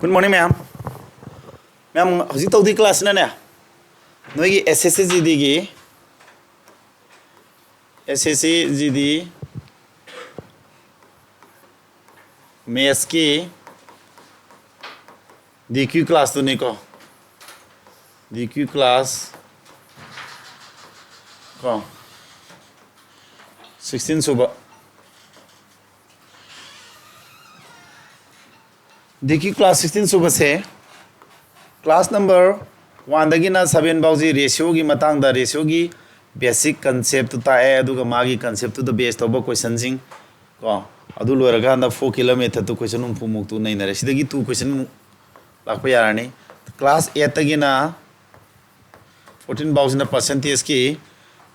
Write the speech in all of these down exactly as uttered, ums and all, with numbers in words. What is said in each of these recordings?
Good morning, ma'am. Ma'am, ꯍꯧꯖꯤꯛ ꯇꯧꯗꯣꯏ class ꯁꯤꯅꯅꯦ, ꯅꯣꯏꯒꯤ S S C G D ꯒꯤ, S S C G D maths ꯀꯤ D Q class ꯇꯨꯅꯤꯀꯣ꯫ D Q class ꯀꯣ, sixteen ꯁꯨꯕ꯫ D Q class sixteen ꯁꯨꯕꯁꯦ, class number one ꯗꯒꯤꯅ seven ꯐꯥꯎꯁꯤ ratio ꯒꯤ ꯃꯇꯥꯡꯗ, ratio ꯒꯤ basic concept ꯇꯨ ꯇꯥꯛꯑꯦ, ꯑꯗꯨꯒ ꯃꯥꯒꯤ concept ꯇꯨꯗ base ꯇꯧꯕ question ꯁꯤꯡ ꯀꯣ, ꯑꯗꯨ ꯂꯣꯏꯔꯀꯥꯟꯗ four kilo method two question ꯍꯨꯝꯐꯨ ꯃꯨꯛꯇꯨ ꯅꯩꯅꯔꯦ꯫ ꯁꯤꯗꯒꯤ two question ꯃꯨꯛ ꯂꯥꯛꯄ ꯌꯥꯔꯅꯤ꯫ Class eight ꯇꯒꯤꯅ fourteen ꯐꯥꯎꯁꯤꯅ percentage ꯀꯤ,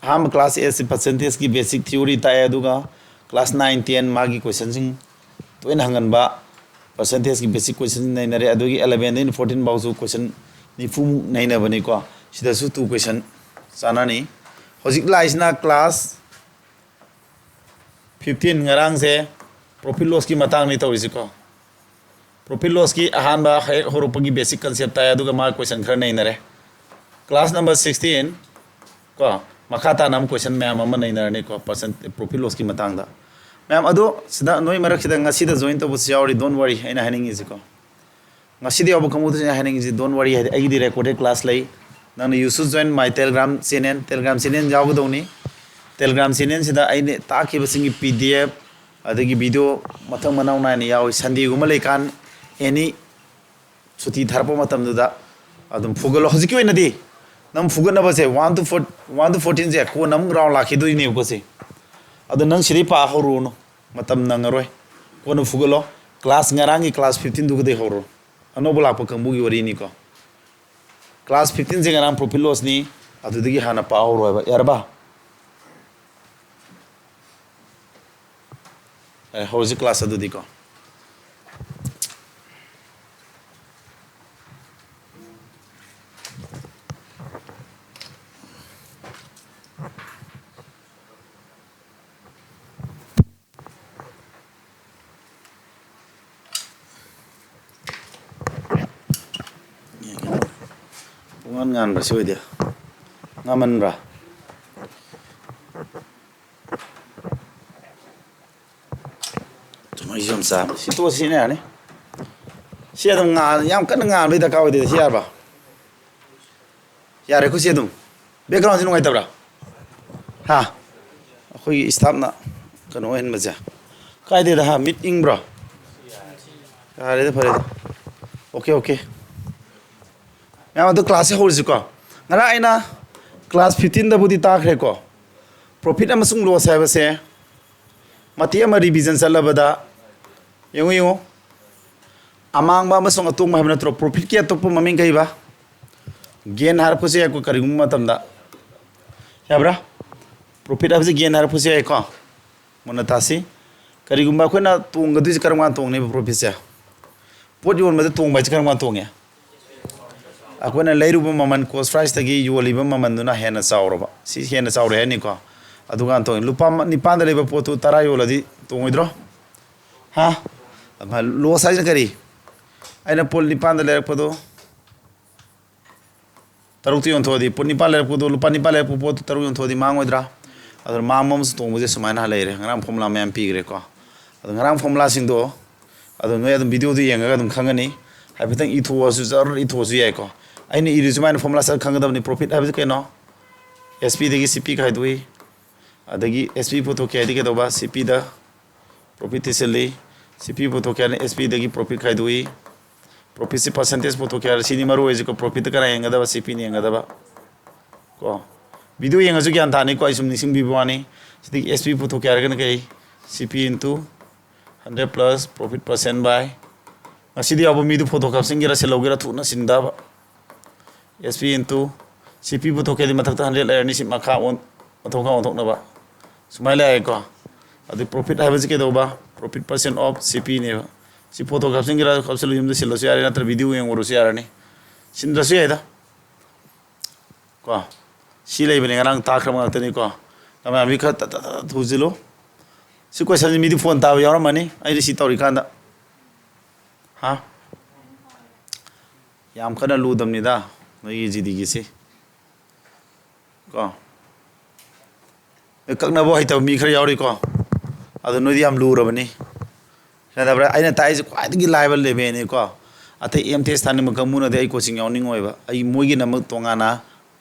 ꯑꯍꯥꯟꯕ class eight ꯁꯤ percentage ꯀꯤ basic theory ꯇꯥꯛꯑꯦ, ꯑꯗꯨꯒ class nine, ten ꯃꯥꯒꯤ question ꯁꯤꯡ ꯇꯣꯏꯅ ꯍꯪꯒꯟꯕ percentage ꯀꯤ basic question ꯅꯩꯅꯔꯦ꯫ ꯑꯗꯨꯒꯤ eleven ꯗꯩꯅ fourteen ꯐꯥꯎꯁꯨ question ꯅꯤꯐꯨ ꯃꯨꯛ ꯅꯩꯅꯕꯅꯤꯀꯣ꯫ ꯁꯤꯗꯁꯨ two question ꯆꯥꯟꯅꯅꯤ꯫ ꯍꯧꯖꯤꯛ ꯂꯥꯛꯏꯁꯤꯅ class fifteen, ꯉꯔꯥꯡꯁꯦ profit loss ꯀꯤ ꯃꯇꯥꯡꯅꯤ ꯇꯧꯔꯤꯁꯤꯀꯣ꯫ Profit loss ꯀꯤ ꯑꯍꯥꯟꯕ ꯍꯦꯛ ꯍꯧꯔꯛꯄꯒꯤ basic concept ꯇꯥꯏ, ꯑꯗꯨꯒ ꯃꯥ question ꯈꯔ ꯅꯩꯅꯔꯦ꯫ Class number sixteen ꯀꯣ, ꯃꯈꯥ ꯇꯥꯅ ꯑꯃꯨꯛ question ꯃꯌꯥꯝ ꯑꯃ ꯅꯩꯅꯔꯅꯤꯀꯣ, percent profit loss ꯀꯤ ꯃꯇꯥꯡꯗ꯫ ꯃꯌꯥꯝ ꯑꯗꯣ, ꯁꯤꯗ ꯅꯣꯏ ꯃꯔꯛꯁꯤꯗ ꯉꯁꯤꯗ join ꯇꯧꯕꯁꯨ ꯌꯥꯎꯔꯤ, don't worry, ꯑꯩꯅ ꯍꯥꯏꯅꯤꯡꯉꯤꯁꯤꯀꯣ꯫ ꯉꯁꯤꯗ ꯌꯥꯎꯕ ꯀꯥꯡꯕꯨꯗꯁꯨ ꯑꯩꯅ ꯍꯥꯏꯅꯤꯡꯉꯤꯁꯤ, don't worry, ꯍꯥꯏꯗꯤ ꯑꯩꯒꯤꯗꯤ recorded class ꯂꯩ꯫ ꯅꯪꯅ you should join my Telegram channel, Telegram channel ꯌꯥꯎꯒꯗꯧꯅꯤ꯫ Telegram channel ꯁꯤꯗ ꯑꯩꯅ ꯇꯥꯛꯈꯤꯕꯁꯤꯡꯒꯤ P D F, ꯑꯗꯒꯤ video ꯃꯊꯪ ꯃꯅꯥꯎ ꯅꯥꯏꯅ ꯌꯥꯎꯏ꯫ Sunday ꯒꯨꯝꯕ ꯂꯩꯀꯥꯟ, any ꯁꯨꯇꯤ ꯊꯥꯔꯛꯄ ꯃꯇꯝꯗꯨꯗ ꯑꯗꯨꯝ ꯐꯨꯒꯠꯂꯣ꯫ ꯍꯧꯖꯤꯛꯀꯤ ꯑꯣꯏꯅꯗꯤ ꯅꯪ ꯐꯨꯒꯠꯅꯕꯁꯦ one to four, one to fourteen ꯁꯦ ꯀꯣꯟꯅ ꯑꯃꯨꯛ round ꯂꯥꯛꯈꯤꯗꯣꯏꯅꯦꯕꯀꯣ ꯁꯦ꯫ ꯑꯗꯣ ꯅꯪ ꯁꯤꯗꯩ ꯄꯥ ꯍꯧꯔꯨꯔꯅꯨ, ꯃꯇꯝ ꯅꯪꯉꯔꯣꯏ꯫ ꯀꯣꯟꯅ ꯐꯨꯒꯠꯂꯣ꯫ Class, ꯉꯔꯥꯡꯒꯤ class fifteen ꯗꯨꯒꯗꯩ ꯍꯧꯔꯣ꯫ ꯑꯅꯧꯕ ꯂꯥꯛꯄ ꯀꯥꯡꯕꯨꯒꯤ ꯋꯥꯔꯤꯅꯤꯀꯣ꯫ Class fifteen ꯁꯦ ꯉꯔꯥꯡ profit loss ꯅꯤ, ꯑꯗꯨꯗꯒꯤ ꯍꯥꯟꯅ ꯄꯥ ꯍꯧꯔꯣ ꯍꯥꯏꯕ, ꯌꯥꯔꯕ? ꯑꯦ, ꯍꯧꯔꯁꯤ class ꯑꯗꯨꯗꯤꯀꯣ꯫ ꯉꯥꯟ ꯉꯥꯟꯕ꯭ꯔꯥ ꯁꯤ ꯑꯣꯏꯗꯤ? ꯉꯥꯟꯃꯟꯕ꯭ꯔꯥ? ꯆꯨꯝꯃꯩꯁꯨ ꯌꯥꯝ ꯆꯥꯕ꯫ ꯁꯤ ꯇꯣꯛꯑ ꯁꯤꯖꯤꯟꯅ ꯌꯥꯅꯤ꯫ ꯁꯤ ꯑꯗꯨꯝ ꯉꯥꯟ-, ꯌꯥꯝ ꯀꯟꯅ ꯉꯥꯟꯕꯒꯤ ꯗꯔꯀꯥꯔ ꯑꯣꯏꯗꯦꯗ꯫ ꯁꯤ ꯌꯥꯔꯕ? ꯌꯥꯔꯦꯀꯣ ꯁꯤ ꯑꯗꯨꯝ꯫ Background ꯁꯤ ꯅꯨꯡꯉꯥꯏꯇꯕ꯭ꯔꯥ? ꯍꯥ? ꯑꯩꯈꯣꯏꯒꯤ staff ꯅ ꯀꯩꯅꯣ ꯑꯣꯏꯍꯟꯕꯁꯦ꯫ ꯀꯥꯏꯗꯦꯗ ꯍꯥ, ꯃꯤꯠ ꯏꯪꯕ꯭ꯔꯣ? ꯌꯥꯔꯦꯗ, ꯐꯔꯦꯗ꯫ Okay, okay꯫ ꯃꯌꯥꯝ ꯑꯗꯨ class ꯁꯦ ꯍꯧꯔꯁꯤꯀꯣ꯫ ꯉꯔꯥꯡ ꯑꯩꯅ class fifteen ꯗꯕꯨꯗꯤ ꯇꯥꯈ꯭ꯔꯦꯀꯣ꯫ Profit ꯑꯃꯁꯨꯡ loss ꯍꯥꯏꯕꯁꯦ ꯃꯇꯦꯛ ꯑꯃ revision ꯆꯠꯂꯕꯗ, ꯌꯦꯡꯉꯨ, ꯌꯦꯡꯉꯨ꯫ ꯑꯃꯥꯡꯕ ꯑꯃꯁꯨꯡ ꯑꯇꯣꯡꯕ ꯍꯥꯏꯕ ꯅꯠꯇ꯭ꯔꯣ? Profit ꯀꯤ ꯑꯇꯣꯞꯄ ꯃꯃꯤꯡ ꯀꯩꯕ? Gain ꯍꯥꯏꯔꯛꯄꯁꯨ ꯌꯥꯏꯀꯣ, ꯀꯔꯤꯒꯨꯝꯕ ꯃꯇꯝꯗ꯫ ꯌꯥꯕ꯭ꯔꯥ? Profit ꯍꯥꯏꯕꯁꯤ gain ꯍꯥꯏꯔꯛꯄꯁꯨ ꯌꯥꯏꯀꯣ꯫ ꯃꯨꯟꯅ ꯇꯥꯁꯤ꯫ ꯀꯔꯤꯒꯨꯝꯕ ꯑꯩꯈꯣꯏꯅ ꯇꯣꯡꯒꯗꯣꯏꯁꯦ ꯀꯔꯝ ꯀꯥꯟꯗ ꯇꯣꯡꯅꯦꯕ profit ꯁꯦ? ꯄꯣꯠ ꯌꯣꯟꯕꯗ ꯇꯣꯡꯕ ꯍꯥꯏꯁꯦ ꯀꯔꯝ ꯀꯥꯟꯗ ꯇꯣꯡꯉꯦ? ꯑꯩꯈꯣꯏꯅ ꯂꯩꯔꯨꯕ ꯃꯃꯜ, cost price ꯇꯒꯤ ꯌꯣꯜꯂꯤꯕ ꯃꯃꯜꯗꯨꯅ ꯍꯦꯟꯅ ꯆꯥꯎꯔꯕ, ꯁꯤ ꯍꯦꯟꯅ ꯆꯥꯎꯔꯦ ꯍꯥꯏꯅꯤꯀꯣ꯫ ꯑꯗꯨꯀꯥꯟꯗ ꯇꯣꯡꯉꯦ꯫ ꯂꯨꯄꯥ ꯅꯤꯄꯥꯟꯗ ꯂꯩꯕ ꯄꯣꯠꯇꯨ ꯇꯔꯥ ꯌꯣꯜꯂꯗꯤ ꯇꯣꯡꯉꯣꯏꯗ꯭ꯔꯣ? ꯍꯥ? ꯑꯗꯨꯃꯥꯏꯅ loss ꯍꯥꯏꯁꯤꯅ ꯀꯔꯤ? ꯑꯩꯅ ꯄꯣꯠ ꯅꯤꯄꯥꯟꯗ ꯂꯩꯔꯛꯄꯗꯣ ꯇꯔꯨꯛꯇ ꯌꯣꯟꯊꯣꯛꯑꯗꯤ, ꯄꯣꯠ ꯅꯤꯄꯥꯟ ꯂꯩꯔꯛꯄꯗꯣ, ꯂꯨꯄꯥ ꯅꯤꯄꯥꯟ ꯂꯩꯔꯛꯄ ꯄꯣꯠꯇꯨ ꯇꯔꯨꯛ ꯌꯣꯟꯊꯣꯛꯑꯗꯤ ꯃꯥꯡꯉꯣꯏꯗ꯭ꯔꯥ? ꯑꯗꯨꯅ ꯃꯥꯡꯕ ꯑꯃꯁꯨꯡ ꯇꯣꯡꯕꯁꯦ ꯁꯨꯃꯥꯏꯅ ꯂꯩꯔꯦ꯫ ꯉꯔꯥꯡ formula ꯃꯌꯥꯝ ꯄꯤꯈ꯭ꯔꯦꯀꯣ꯫ ꯑꯗꯣ ꯉꯔꯥꯡ formula ꯁꯤꯡꯗꯣ ꯑꯗꯨꯝ ꯅꯣꯏ ꯑꯗꯨꯝ video ꯗꯨ ꯌꯦꯡꯉꯒ ꯑꯗꯨꯝ ꯈꯪꯒꯅꯤ꯫ ꯍꯥꯏꯐꯦꯠꯇꯪ ꯏꯊꯣꯛꯑꯁꯨ, ꯖꯔ ꯏꯊꯣꯛꯑꯁꯨ ꯌꯥꯏꯀꯣ꯫ ꯑꯩꯅ ꯏꯔꯤꯁꯨ ꯃꯥꯏꯅ formula ꯁꯠ ꯈꯪꯒꯗꯕꯅꯤ꯫ Profit ꯍꯥꯏꯕꯁꯤ ꯀꯩꯅꯣ? S P ꯗꯒꯤ C P ꯈꯥꯏꯗꯣꯛꯏ꯫ ꯑꯗꯒꯤ S P ꯄꯨꯊꯣꯛꯀꯦ ꯍꯥꯏꯗꯤ ꯀꯩꯗꯧꯕ? C P ꯗ profit ꯊꯤꯁꯤꯜꯂꯤ꯫ C P ꯄꯨꯊꯣꯛꯀꯦ ꯍꯥꯏꯅ S P ꯗꯒꯤ profit ꯈꯥꯏꯗꯣꯛꯏ꯫ Profit ꯁꯤ percentage ꯄꯨꯊꯣꯛꯀꯦ ꯍꯥꯏꯔ, ꯁꯤꯅꯤ ꯃꯔꯨ ꯑꯣꯏꯁꯤꯀꯣ, profit ꯇ ꯀꯅꯥ ꯌꯦꯡꯒꯗꯕ? C P ꯅ ꯌꯦꯡꯒꯗꯕ꯫ ꯀꯣ, video ꯌꯦꯡꯉꯁꯨ ꯒ꯭ꯌꯥꯟ ꯇꯥꯅꯤꯀꯣ, ꯑꯩ ꯁꯨꯝ ꯅꯤꯡꯁꯤꯡꯕꯤꯕ ꯋꯥꯅꯤ꯫ ꯁꯤꯗꯒꯤ S P ꯄꯨꯊꯣꯛꯀꯦ ꯍꯥꯏꯔꯒꯅ ꯀꯩ? C P into hundred plus profit percent by, ꯉꯁꯤꯗꯤ ꯌꯥꯎꯕ ꯃꯤꯗꯨ photo ꯀꯥꯞꯁꯤꯟꯒꯦꯔꯥ, ꯁꯤꯜꯍꯧꯒꯦꯔꯥ, ꯊꯨꯅ ꯁꯤꯟꯗꯕ꯫ S P into C P ꯄꯨꯊꯣꯛꯀꯦꯗꯤ ꯃꯊꯛꯇ hundred ꯂꯩꯔꯅꯤ, ꯁꯤ ꯃꯈꯥ ꯑꯣꯟ-, ꯃꯊꯛ ꯃꯈꯥ ꯑꯣꯟꯊꯣꯛꯅꯕ꯫ ꯁꯨꯃꯥꯏꯅ ꯂꯩꯔꯦꯀꯣ꯫ ꯑꯗꯨ profit ꯍꯥꯏꯕꯁꯤ ꯀꯩꯗꯧꯕ? Profit percent of C P ꯅꯦꯕ꯫ ꯁꯤ photo ꯀꯥꯞꯁꯤꯟꯒꯦꯔꯥ, ꯀꯥꯞꯁꯤꯜꯂꯨ, ꯌꯨꯝꯗ ꯁꯤꯜꯂꯁꯨ ꯌꯥꯔꯦ, ꯅꯠꯇ꯭ꯔ video ꯌꯦꯡꯉꯨꯔꯁꯨ ꯌꯥꯔꯅꯤ꯫ ꯁꯤꯟꯗ꯭ꯔꯁꯨ ꯌꯥꯏꯗ꯫ ꯀꯣ, ꯁꯤ ꯂꯩꯕꯅꯦ, ꯉꯔꯥꯡ ꯇꯥꯈ꯭ꯔꯕ ꯉꯥꯛꯇꯅꯤꯀꯣ꯫ ꯃꯌꯥꯝꯁꯤ ꯈꯔ ꯇꯠ ꯇꯠ ꯇꯠ ꯇꯠ ꯊꯨꯖꯤꯜꯂꯨ꯫ ꯁꯤ question ꯁꯤ ꯃꯤꯗꯤ phone ꯇꯥꯕ ꯌꯥꯎꯔꯝꯃꯅꯤ, ꯑꯩꯗꯤ ꯁꯤ ꯇꯧꯔꯤꯀꯥꯟꯗ꯫ ꯍꯥ? ꯌꯥꯝ ꯀꯟꯅ ꯂꯨꯗꯕꯅꯤꯗ꯫ ꯅꯣꯏꯒꯤ ꯖꯤꯗꯤꯒꯤꯁꯤ ꯀꯣ, ꯅꯣꯏ ꯀꯛꯅꯕ ꯍꯩꯇꯕ ꯃꯤ ꯈꯔ ꯌꯥꯎꯔꯤꯀꯣ꯫ ꯑꯗꯣ ꯅꯣꯏꯗꯤ ꯌꯥꯝ ꯂꯨꯔꯕꯅꯤ꯫ ꯒ꯭ꯌꯥꯟ ꯇꯥꯕ꯭ꯔꯥ? ꯑꯩꯅ ꯇꯥꯛꯏꯁꯦ ꯈ꯭ꯋꯥꯏꯗꯒꯤ ꯂꯥꯏꯕ ꯂꯦꯚꯦꯜꯅꯤꯀꯣ꯫ ꯑꯇꯩ ꯑꯦꯝ ꯇꯦꯁ ꯊꯥꯅꯤꯡꯕ ꯀꯥꯡꯕꯨꯅꯗꯤ ꯑꯩ ꯀꯣꯆꯤꯡ ꯌꯥꯎꯅꯤꯡꯉꯣꯏꯕ꯫ ꯑꯩ ꯃꯣꯏꯒꯤꯗꯃꯛ ꯇꯣꯉꯥꯟꯅ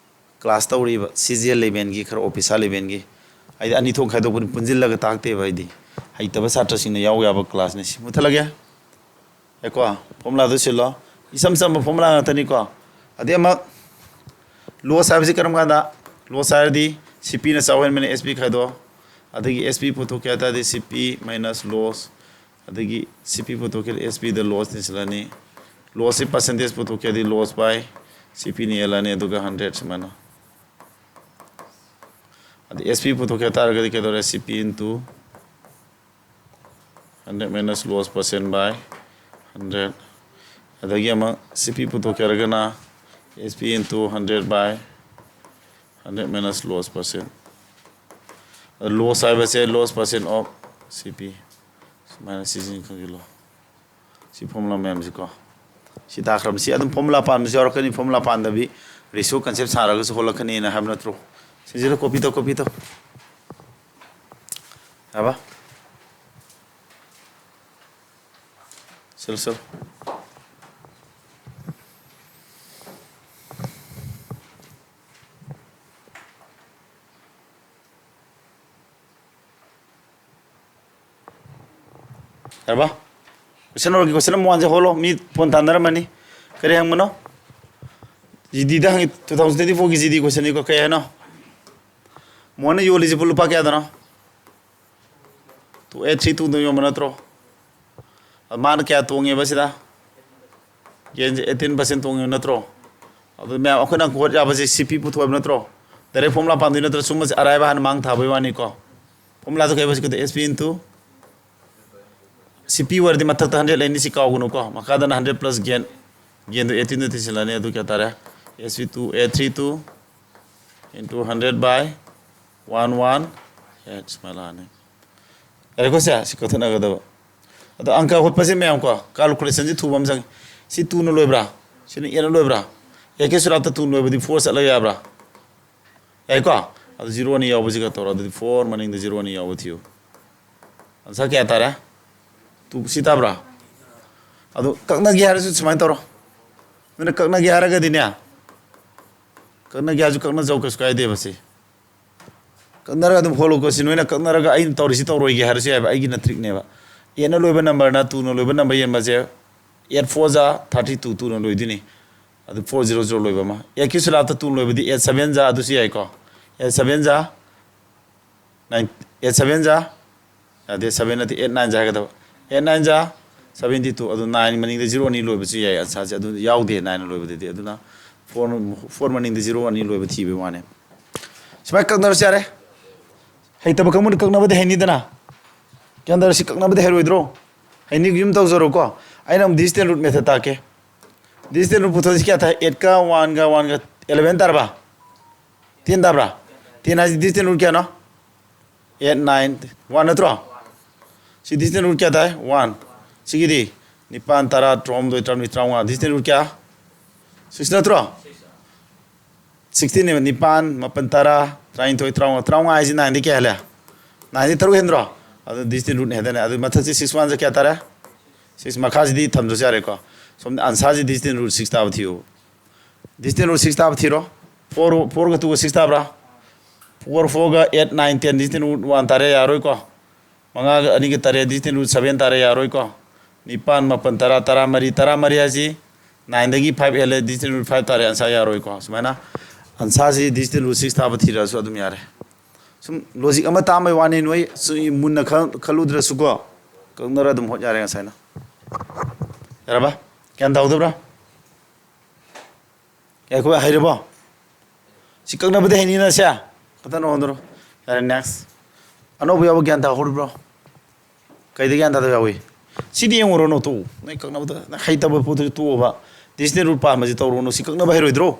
ꯀ꯭ꯂꯥꯁ ꯇꯧꯔꯤꯕ ꯁꯤ ꯖꯤ ꯑꯦꯜ ꯂꯦꯚꯦꯜꯒꯤ, ꯈꯔ ꯑꯣꯐꯤꯁꯥꯔ ꯂꯦꯚꯦꯜꯒꯤ꯫ ꯍꯥꯏꯗꯤ ꯑꯅꯤ ꯊꯣꯛ ꯈꯥꯏꯗꯣꯛꯄꯅꯤ, ꯄꯨꯟꯁꯤꯜꯂꯒ ꯇꯥꯛꯇꯦꯕ ꯑꯩꯗꯤ꯫ ꯍꯩꯇꯕ ꯁꯥꯇ꯭ꯔꯁꯤꯡꯅ ꯌꯥꯎ ꯌꯥꯕ ꯀ꯭ꯂꯥꯁꯅꯤ꯫ ꯁꯤ ꯃꯨꯠꯊꯠꯂꯒꯦ꯫ ꯌꯥꯏꯀꯣ? ꯐꯣꯔꯃꯨꯂꯥꯗꯨ ꯁꯤꯜꯂꯣ꯫ ꯏꯆꯝ ꯆꯝꯕ ꯐꯣꯔꯃꯨꯂꯥ ꯉꯥꯛꯇꯅꯤꯀꯣ꯫ ꯑꯗꯩ ꯑꯃ ꯂꯣꯁ ꯍꯥꯏꯕꯁꯤ ꯀꯔꯝ ꯀꯥꯟꯗ? ꯂꯣꯁ ꯍꯥꯏꯔꯗꯤ ꯁꯤ ꯄꯤꯅ ꯆꯥꯎ ꯍꯦꯟꯕꯅ ꯑꯦꯁ ꯄꯤ ꯈꯥꯏꯗꯣꯛꯑꯣ꯫ ꯑꯗꯒꯤ ꯑꯦꯁ ꯄꯤ ꯄꯨꯊꯣꯛꯀꯦ ꯍꯥꯏ ꯇꯥꯔꯗꯤ ꯁꯤ ꯄꯤ ꯃꯥꯏꯅꯁ ꯂꯣꯁ꯫ ꯑꯗꯒꯤ ꯁꯤ ꯄꯤ ꯄꯨꯊꯣꯛꯀꯦ, ꯑꯦꯁ ꯄꯤꯗ ꯂꯣꯁ ꯇꯤꯟꯁꯤꯜꯂꯅꯤ꯫ ꯂꯣꯁꯁꯤ ꯄꯥꯔꯁꯦꯟꯇꯦꯖ ꯄꯨꯊꯣꯛꯀꯦ ꯍꯥꯏꯗꯤ ꯂꯣꯁ ꯕꯥꯏ ꯁꯤ ꯄꯤꯅ ꯑꯦꯜꯂꯅꯤ, ꯑꯗꯨꯒ ꯍꯟꯗ꯭ꯔꯦꯠ ꯁꯨꯃꯥꯏꯅ꯫ ꯑꯗ ꯑꯦꯁ ꯄꯤ ꯄꯨꯊꯣꯛꯀꯦ ꯍꯥꯏ ꯇꯥꯔꯒꯗꯤ ꯀꯩꯗꯧꯔꯦ? C P into hundred minus loss percent by hundred. ꯑꯗꯒꯤ ꯑꯃꯨꯛ ꯁꯤ ꯄꯤ ꯄꯨꯊꯣꯛꯀꯦ ꯍꯥꯏꯔꯒꯅ S P into hundred by hundred minus loss percent. Loss ꯍꯥꯏꯕꯁꯦ loss percent of C P. ꯁꯨꯃꯥꯏꯅ ꯁꯤꯁꯤꯡ ꯈꯪꯖꯤꯜꯂꯣ꯫ ꯁꯤ ꯐꯣꯔꯃꯨꯂꯥ ꯃꯌꯥꯝꯁꯤꯀꯣ꯫ ꯁꯤ ꯇꯥꯈ꯭ꯔꯕ꯫ ꯁꯤ ꯑꯗꯨꯝ ꯐꯣꯔꯃꯨꯂꯥ ꯄꯥꯟꯕꯁꯨ ꯌꯥꯎꯔꯛꯀꯅꯤ, ꯐꯣꯔꯃꯨꯂꯥ ꯄꯥꯟꯗꯕꯤ ꯔꯦꯁꯤꯑꯣ ꯀꯟꯁꯦꯞ ꯁꯥꯔꯒꯁꯨ ꯍꯣꯜꯂꯛꯀꯅꯤꯅ ꯍꯥꯏꯕ ꯅꯠꯇ꯭ꯔꯣ? ꯁꯤꯁꯤꯗ ꯀꯣꯄꯤ ꯇꯧ, ꯀꯣꯄꯤ ꯇꯧ꯫ ꯌꯥꯕ? ꯁꯤꯜꯂꯨ, ꯁꯤꯜꯂꯨ꯫ ꯌꯥꯔꯕ? ꯀꯣꯏꯁꯟ ꯍꯧꯔꯒꯦ, ꯀꯣꯏꯁꯟ ꯅꯝꯕꯔ ꯋꯥꯟꯁꯦ ꯍꯣꯜꯂꯣ, ꯃꯤ ꯐꯣꯟ ꯇꯥꯟꯅꯔꯝꯃꯅꯤ꯫ ꯀꯔꯤ ꯍꯪꯕꯅꯣ? ꯖꯤꯗꯤꯗ ꯍꯪꯉꯤ, ꯇꯨ ꯊꯥꯎꯖꯟ ꯇ꯭ꯋꯦꯟꯇꯤ ꯐꯣꯔꯒꯤ ꯖꯤꯗꯤ ꯀꯣꯏꯁꯟꯅꯤꯀꯣ꯫ ꯀꯩ ꯍꯥꯏꯅꯣ? ꯃꯣꯍꯟꯅ ꯌꯣꯜꯂꯤꯁꯤꯕꯨ ꯂꯨꯄꯥ ꯀꯌꯥꯗꯅꯣ? ꯇꯨ ꯑꯦꯠ ꯊ꯭ꯔꯤ ꯇꯨꯗ ꯌꯣꯟꯕ ꯅꯠꯇ꯭ꯔꯣ? ꯑꯗ ꯃꯥꯅ ꯀꯌꯥ ꯇꯣꯡꯉꯦꯕ ꯁꯤꯗ? ꯒꯦꯟꯁꯦ ꯑꯩꯠꯇꯤꯟ ꯄꯥꯔꯁꯦꯟ ꯇꯣꯡꯉꯦꯕ ꯅꯠꯇ꯭ꯔꯣ? ꯑꯗꯨ ꯃꯌꯥꯝ ꯑꯩꯈꯣꯏꯅ ꯍꯣꯠ ꯌꯥꯕꯁꯦ ꯁꯤ ꯄꯤ ꯄꯨꯊꯣꯛꯑꯦꯕ ꯅꯠꯇ꯭ꯔꯣ? ꯗꯥꯏꯔꯦꯛ ꯐꯣꯔꯃꯨꯂꯥ ꯄꯥꯟꯗꯣꯏ ꯅꯠꯇ꯭ꯔꯣ? ꯁꯨꯝꯕꯁꯦ ꯑꯔꯥꯏꯕ ꯍꯥꯟꯅ ꯃꯥꯡ ꯊꯥꯕꯩ ꯋꯥꯅꯤꯀꯣ꯫ ꯐꯣꯔꯃꯨꯂꯥꯗꯣ ꯀꯩ ꯍꯥꯏꯕ? ꯁꯤ ꯀꯩꯗ ꯑꯦꯁ ꯄꯤ ꯏꯟꯇꯨ ꯁꯤ ꯄꯤ ꯑꯣꯏꯔꯗꯤ ꯃꯊꯛꯇ ꯍꯟꯗ꯭ꯔꯦꯠ ꯂꯩꯅꯤ, ꯁꯤ ꯀꯥꯎꯒꯅꯨꯀꯣ꯫ ꯃꯈꯥꯗꯅ ꯍꯟꯗ꯭ꯔꯦꯠ ꯄ꯭ꯂꯁ ꯒꯦꯟ, ꯒꯦꯟꯗꯣ ꯑꯩꯠꯇꯤꯟꯗ ꯊꯤꯟꯁꯤꯜꯂꯅꯤ, ꯑꯗꯨ ꯀꯌꯥ ꯇꯥꯔꯦ? S P two eight three two into hundred by one one eight ꯁꯨꯃꯥꯏꯅ ꯂꯥꯛꯑꯅꯤ꯫ ꯌꯥꯔꯦꯀꯣ ꯁꯦ? ꯁꯤ ꯀꯛꯊꯠꯅꯒꯗꯕ꯫ ꯑꯗꯣ ꯑꯪꯀ ꯍꯣꯠꯄꯁꯦ ꯃꯌꯥꯝ ꯀꯣ, ꯀꯥꯜꯀꯨꯂꯦꯁꯟꯁꯦ ꯊꯨꯕ ꯑꯃ ꯆꯪꯉꯤ꯫ ꯁꯤ ꯇꯨꯅ ꯂꯣꯏꯕ꯭ꯔꯥ? ꯁꯤꯅ ꯑꯦꯠꯅ ꯂꯣꯏꯕ꯭ꯔꯥ? ꯑꯦ ꯀꯦ ꯁꯨꯔꯥꯞꯇ ꯇꯨ ꯂꯣꯏꯕꯗꯤ ꯐꯣꯔ ꯆꯠꯂꯒ ꯌꯥꯕ꯭ꯔꯥ? ꯌꯥꯏꯀꯣ? ꯑꯗꯨ ꯖꯤꯔꯣ ꯑꯅꯤ ꯌꯥꯎꯕꯁꯤꯒ ꯇꯧꯔꯣ꯫ ꯑꯗꯨꯗꯤ ꯐꯣꯔ ꯃꯅꯤꯡꯗ ꯖꯤꯔꯣ ꯑꯅꯤ ꯌꯥꯎꯕ ꯊꯤꯌꯨ꯫ ꯑꯟꯁꯥꯔ ꯀꯌꯥ ꯇꯥꯔꯦ? ꯇꯨ, ꯁꯤ ꯇꯥꯕ꯭ꯔꯥ? ꯑꯗꯨ ꯀꯛꯅꯒꯦ ꯍꯥꯏꯔꯁꯨ ꯁꯨꯃꯥꯏꯅ ꯇꯧꯔꯣ꯫ ꯅꯣꯏꯅ ꯀꯛꯅꯒꯦ ꯍꯥꯏꯔꯒꯗꯤꯅꯦ, ꯀꯛꯅꯒꯦ ꯍꯥꯏꯔꯁꯨ ꯀꯛꯅꯖꯧ, ꯀꯩꯁꯨ ꯀꯥꯏꯗꯦꯕ꯫ ꯁꯤ ꯀꯛꯅꯔꯒ ꯑꯗꯨꯝ ꯍꯣꯠꯂꯨꯀꯣ꯫ ꯁꯤ ꯅꯣꯏꯅ ꯀꯛꯅꯔꯒ ꯑꯩꯅ ꯇꯧꯔꯤꯁꯤ ꯇꯧꯔꯣꯏꯒꯦ ꯍꯥꯏꯔꯁꯨ ꯌꯥꯏꯕ, ꯑꯩꯒꯤꯅ ꯇ꯭ꯔꯤꯛꯅꯦꯕ꯫ ꯑꯦꯠꯅ ꯂꯣꯏꯕ ꯅꯝꯕꯔꯅ ꯇꯨꯅ ꯂꯣꯏꯕ ꯅꯝꯕꯔ ꯌꯦꯟꯕꯁꯦ, ꯑꯦꯠ ꯐꯣꯔ ꯖꯥ ꯊꯥꯔꯇꯤ ꯇꯨ, ꯇꯨꯅ ꯂꯣꯏꯗꯣꯏꯅꯤ꯫ ꯑꯗꯨ ꯐꯣꯔ ꯖꯤꯔꯣ ꯖꯤꯔꯣ ꯂꯣꯏꯕ ꯑꯃ꯫ ꯑꯦꯠ ꯀꯦ ꯁꯨꯔꯥꯞꯇ ꯇꯨ ꯂꯣꯏꯕꯗꯤ ꯑꯦꯠ ꯁꯚꯦꯟ ꯖꯥ ꯑꯗꯨꯁꯨ ꯌꯥꯏꯀꯣ꯫ ꯑꯦꯠ ꯁꯚꯦꯟ ꯖꯥ ꯅꯥꯏꯟ, ꯑꯦꯠ ꯁꯚꯦꯟ ꯖꯥ, ꯌꯥꯗꯦ, ꯁꯚꯦꯟ ꯅꯠꯇꯦ, ꯑꯦꯠ ꯅꯥꯏꯟ ꯖꯥ ꯍꯥꯏꯒꯗꯕ꯫ ꯑꯦꯠ ꯅꯥꯏꯟ ꯖꯥ ꯁꯚꯦꯟꯇꯤ ꯇꯨ, ꯑꯗꯨ ꯅꯥꯏꯟ ꯃꯅꯤꯡꯗ ꯖꯤꯔꯣ ꯑꯅꯤ ꯂꯣꯏꯕꯁꯨ ꯌꯥꯏ ꯑꯟꯁꯥꯔꯁꯦ, ꯑꯗꯨ ꯌꯥꯎꯗꯦ ꯅꯥꯏꯟ ꯂꯣꯏꯕꯗꯗꯤ꯫ ꯑꯗꯨꯅ ꯐꯣꯔ, ꯐꯣꯔ ꯃꯅꯤꯡꯗ ꯖꯤꯔꯣ ꯑꯅꯤ ꯂꯣꯏꯕ ꯊꯤꯕꯒꯤ ꯋꯥꯅꯦ꯫ ꯁꯨꯃꯥꯏꯅ ꯀꯛꯅꯔꯁꯨ ꯌꯥꯔꯦ꯫ ꯍꯩꯇꯕ ꯀꯥꯡꯕꯨꯅ ꯀꯛꯅꯕꯗꯤ ꯍꯩꯅꯤꯗꯅ꯫ ꯒ꯭ꯌꯥꯟ ꯇꯥꯔꯁꯤ ꯀꯛꯅꯕꯗꯤ ꯍꯩꯔꯣꯏꯗ꯭ꯔꯣ? ꯍꯩꯅꯤ, ꯌꯨꯝ ꯇꯧꯖꯔꯣꯀꯣ꯫ ꯑꯩꯅ ꯑꯃꯨꯛ ꯗꯤꯁꯇꯦꯟ ꯔꯨꯠ ꯃꯦꯊꯠ ꯇꯥꯛꯀꯦ꯫ ꯗꯤꯁꯇꯦꯟ ꯔꯨꯠ ꯄꯨꯊꯣꯛꯑꯁꯤ ꯀꯌꯥ ꯇꯥꯏ? ꯑꯦꯠꯀ ꯋꯥꯟꯒ, ꯋꯥꯟꯒ ꯑꯦꯂꯚꯦꯟ ꯇꯥꯔꯕ? ꯇꯦꯟ ꯇꯥꯕ꯭ꯔꯥ? ꯇꯦꯟ ꯍꯥꯏꯁꯤ ꯗꯤꯁꯇꯦꯟ ꯔꯨꯠ ꯀꯌꯥꯅꯣ? ꯑꯦꯠ, ꯅꯥꯏꯟ, ꯋꯥꯟ ꯅꯠꯇ꯭ꯔꯣ? ꯁꯤ ꯗꯤꯁꯇꯦꯟ ꯔꯨꯠ ꯀꯌꯥ ꯇꯥꯏ? ꯋꯥꯟ꯫ ꯁꯤꯒꯤꯗꯤ ꯅꯤꯄꯥꯟ, ꯇꯔꯥ, ꯇꯔꯥꯍꯨꯝꯗꯣꯏ, ꯇꯔꯥꯃꯔꯤ, ꯇꯔꯥꯃꯉꯥ꯫ ꯗꯤꯁꯇꯦꯟ ꯔꯨꯠ ꯀꯌꯥ? ꯁꯤꯛꯁ ꯅꯠꯇ꯭ꯔꯣ? ꯁꯤꯛꯁꯇꯤꯟꯅꯦꯕ꯫ ꯅꯤꯄꯥꯟ, ꯃꯥꯄꯟ, ꯇꯔꯥ, ꯇꯔꯥꯅꯤꯊꯣꯏ, ꯇꯔꯥꯃꯉꯥ꯫ ꯇꯔꯥꯃꯉꯥ ꯍꯥꯏꯁꯤ ꯅꯥꯏꯟꯗꯤ ꯀꯌꯥ ꯍꯦꯜꯂꯦ? ꯅꯥꯏꯟꯗꯤ ꯇꯔꯨꯛ ꯍꯦꯟꯗ꯭ꯔꯣ? ꯑꯗꯨ ꯗꯤꯁꯇꯦꯟ ꯔꯨꯠ ꯍꯦꯟꯗꯣꯏꯅꯦ꯫ ꯑꯗꯨ ꯃꯊꯛꯁꯤ ꯁꯤꯛꯁ ꯋꯥꯟꯁꯦ ꯀꯌꯥ ꯇꯥꯔꯦ? ꯁꯤꯛꯁ꯫ ꯃꯈꯥꯁꯤꯗꯤ ꯊꯝꯗ꯭ꯔꯁꯨ ꯌꯥꯔꯦꯀꯣ꯫ ꯁꯣꯝꯗ ꯑꯟꯁꯥꯔꯁꯤ ꯗꯤꯁꯇꯦꯟ ꯔꯨꯠ ꯁꯤꯛꯁ ꯇꯥꯕ ꯊꯤꯌꯨ꯫ ꯗꯤꯁꯇꯦꯟ ꯔꯨꯠ ꯁꯤꯛꯁ ꯇꯥꯕ ꯊꯤꯔꯣ꯫ ꯐꯣꯔ, ꯐꯣꯔꯒ ꯇꯨꯒ ꯁꯤꯛꯁ ꯇꯥꯕ꯭ꯔꯥ? ꯐꯣꯔ, ꯐꯣꯔꯒ eight, nine, ten, distance root one ꯇꯥꯔꯦ, ꯌꯥꯔꯣꯏꯀꯣ꯫ ꯃꯉꯥꯒ ꯑꯅꯤꯒ ꯇꯔꯦꯠ, ꯗꯤꯁꯇꯦꯟ ꯔꯨꯠ ꯁꯚꯦꯟ ꯇꯥꯔꯦ, ꯌꯥꯔꯣꯏꯀꯣ꯫ ꯅꯤꯄꯥꯟ, ꯃꯥꯄꯟ, ꯇꯔꯥ, ꯇꯔꯥꯃꯔꯤ, ꯇꯔꯥꯃꯔꯤ ꯍꯥꯏꯁꯤ ꯅꯥꯏꯟꯗꯒꯤ ꯐꯥꯏꯚ ꯍꯦꯜꯂꯦ, ꯗꯤꯁꯇꯦꯟ ꯔꯨꯠ ꯐꯥꯏꯚ ꯇꯥꯔꯦ, ꯑꯟꯁꯥꯔ ꯌꯥꯔꯣꯏꯀꯣ꯫ ꯁꯨꯃꯥꯏꯅ ꯑꯟꯁꯥꯔꯁꯤ ꯗꯤꯁꯇꯦꯟ ꯔꯨꯠ ꯁꯤꯛꯁ ꯇꯥꯕ ꯊꯤꯔꯛꯑꯁꯨ ꯑꯗꯨꯝ ꯌꯥꯔꯦ꯫ ꯁꯨꯝ ꯂꯣꯖꯤꯛ ꯑꯃ ꯇꯥꯛꯑꯝꯕꯩ ꯋꯥꯅꯤ, ꯅꯣꯏ ꯁꯨꯝ ꯃꯨꯟꯅ ꯈꯜ-, ꯈꯜꯂꯨꯗ꯭ꯔꯁꯨꯀꯣ, ꯀꯛꯅꯔ ꯑꯗꯨꯝ ꯍꯣꯠ ꯌꯥꯔꯦ ꯉꯁꯥꯏꯅ꯫ ꯌꯥꯔꯕ? ꯒ꯭ꯌꯥꯟ ꯇꯥꯍꯧꯗꯕ꯭ꯔꯥ? ꯉꯥꯏꯈꯣ, ꯍꯩꯔꯕꯣ? ꯁꯤ ꯀꯛꯅꯕꯗꯤ ꯍꯩꯅꯤꯅ ꯁꯦ? ꯈꯛꯇ ꯅꯉꯣꯟꯗꯔꯣ? ꯌꯥꯔꯦ, next꯫ ꯑꯅꯧꯕ ꯌꯥꯎꯕ ꯒ꯭ꯌꯥꯟ ꯇꯥꯍꯧꯔꯤꯕ꯭ꯔꯣ? ꯀꯩꯗ ꯒ꯭ꯌꯥꯟ ꯇꯥꯗꯕ ꯌꯥꯎꯏ? ꯁꯤꯗꯤ ꯌꯦꯡꯉꯨꯔꯣꯅꯣ, ꯇꯣꯛꯎ꯫ ꯅꯣꯏ ꯀꯛꯅꯕꯗ ꯅꯪ ꯍꯩꯇꯕ ꯄꯣꯠꯇꯨꯗꯤ ꯇꯣꯛꯑꯣꯕ꯫ ꯗꯤꯁꯇꯦꯟ ꯔꯨꯠ ꯄꯥꯝꯕꯁꯤ ꯇꯧꯔꯨꯅꯨ꯫ ꯁꯤ ꯀꯛꯅꯕ ꯍꯩꯔꯣꯏꯗ꯭ꯔꯣ?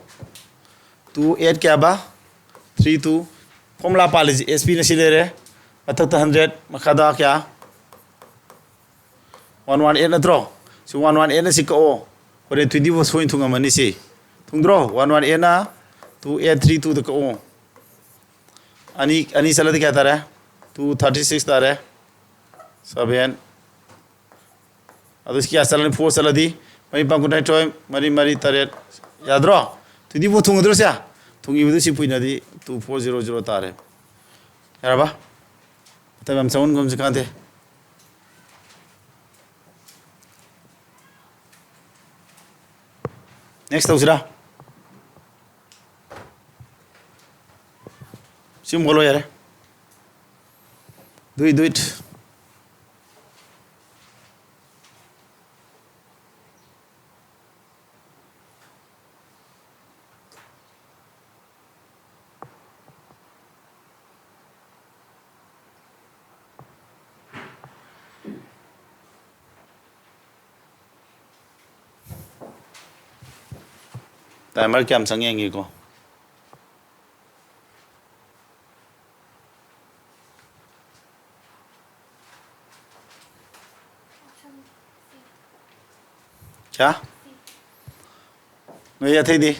ꯇꯨ ꯑꯦꯠ ꯀꯌꯥꯕ? Three two. ꯐꯣꯔꯃꯨꯂꯥ ꯄꯥꯜꯂꯤꯁꯤ ꯑꯦꯁ ꯄꯤꯅ ꯁꯤ ꯂꯩꯔꯦ꯫ ꯃꯊꯛꯇ ꯍꯟꯗ꯭ꯔꯦꯠ, ꯃꯈꯥꯗ ꯀꯌꯥ? ꯋꯥꯟ ꯋꯥꯟ ꯑꯦꯠ ꯅꯠꯇ꯭ꯔꯣ? ꯁꯤ ꯋꯥꯟ ꯋꯥꯟ ꯑꯦꯠꯅ ꯁꯤ ꯀꯛꯑꯣ꯫ ꯍꯣꯔꯦꯟ ꯇ꯭ꯋꯦꯟꯇꯤ ꯐꯣꯔ ꯁꯣꯏꯅ ꯊꯨꯡꯉꯝꯃꯅꯤ ꯁꯤ꯫ ꯊꯨꯡꯗ꯭ꯔꯣ? One one eight ꯅ two eight three two ꯗ ꯀꯛꯑꯣ꯫ ꯑꯅꯤ, ꯑꯅꯤ ꯆꯠꯂꯗꯤ ꯀꯌꯥ ꯇꯥꯔꯦ? Two thirty six ꯇꯥꯔꯦ꯫ Seven꯫ ꯑꯗꯨ ꯁꯤ ꯀꯌꯥ ꯆꯠꯂꯅꯤ? Four ꯆꯠꯂꯗꯤ ꯃꯔꯤ ꯄꯥꯡ ꯀꯨꯟꯊ꯭ꯔꯥꯅꯤꯊꯣꯏ, ꯃꯔꯤ ꯃꯔꯤ ꯇꯔꯦꯠ꯫ ꯌꯥꯗ꯭ꯔꯣ? Twenty four ꯊꯨꯡꯒꯗ꯭ꯔꯣ ꯁꯦ? ꯊꯨꯡꯈꯤꯕꯗꯨ ꯁꯤ ꯀꯨꯏꯅꯗꯤ two four zero zero ꯇꯥꯔꯦ꯫ ꯌꯥꯔꯕ? ꯃꯇꯝ ꯌꯥꯝ ꯆꯪꯍꯟꯒꯨꯝꯁꯤ ꯀꯥꯟꯗꯦ꯫ Next ꯇꯧꯁꯤꯔꯥ? ꯁꯤ ꯑꯃꯨꯛ ꯍꯣꯜꯂꯣ ꯌꯥꯔꯦ꯫ Do it, do it. Timer ꯀꯌꯥꯝ ꯆꯪꯉꯦ ꯌꯦꯡꯒꯦꯀꯣ꯫ ꯀꯌꯥ? ꯅꯣꯏ ꯑꯇꯩꯗꯤ?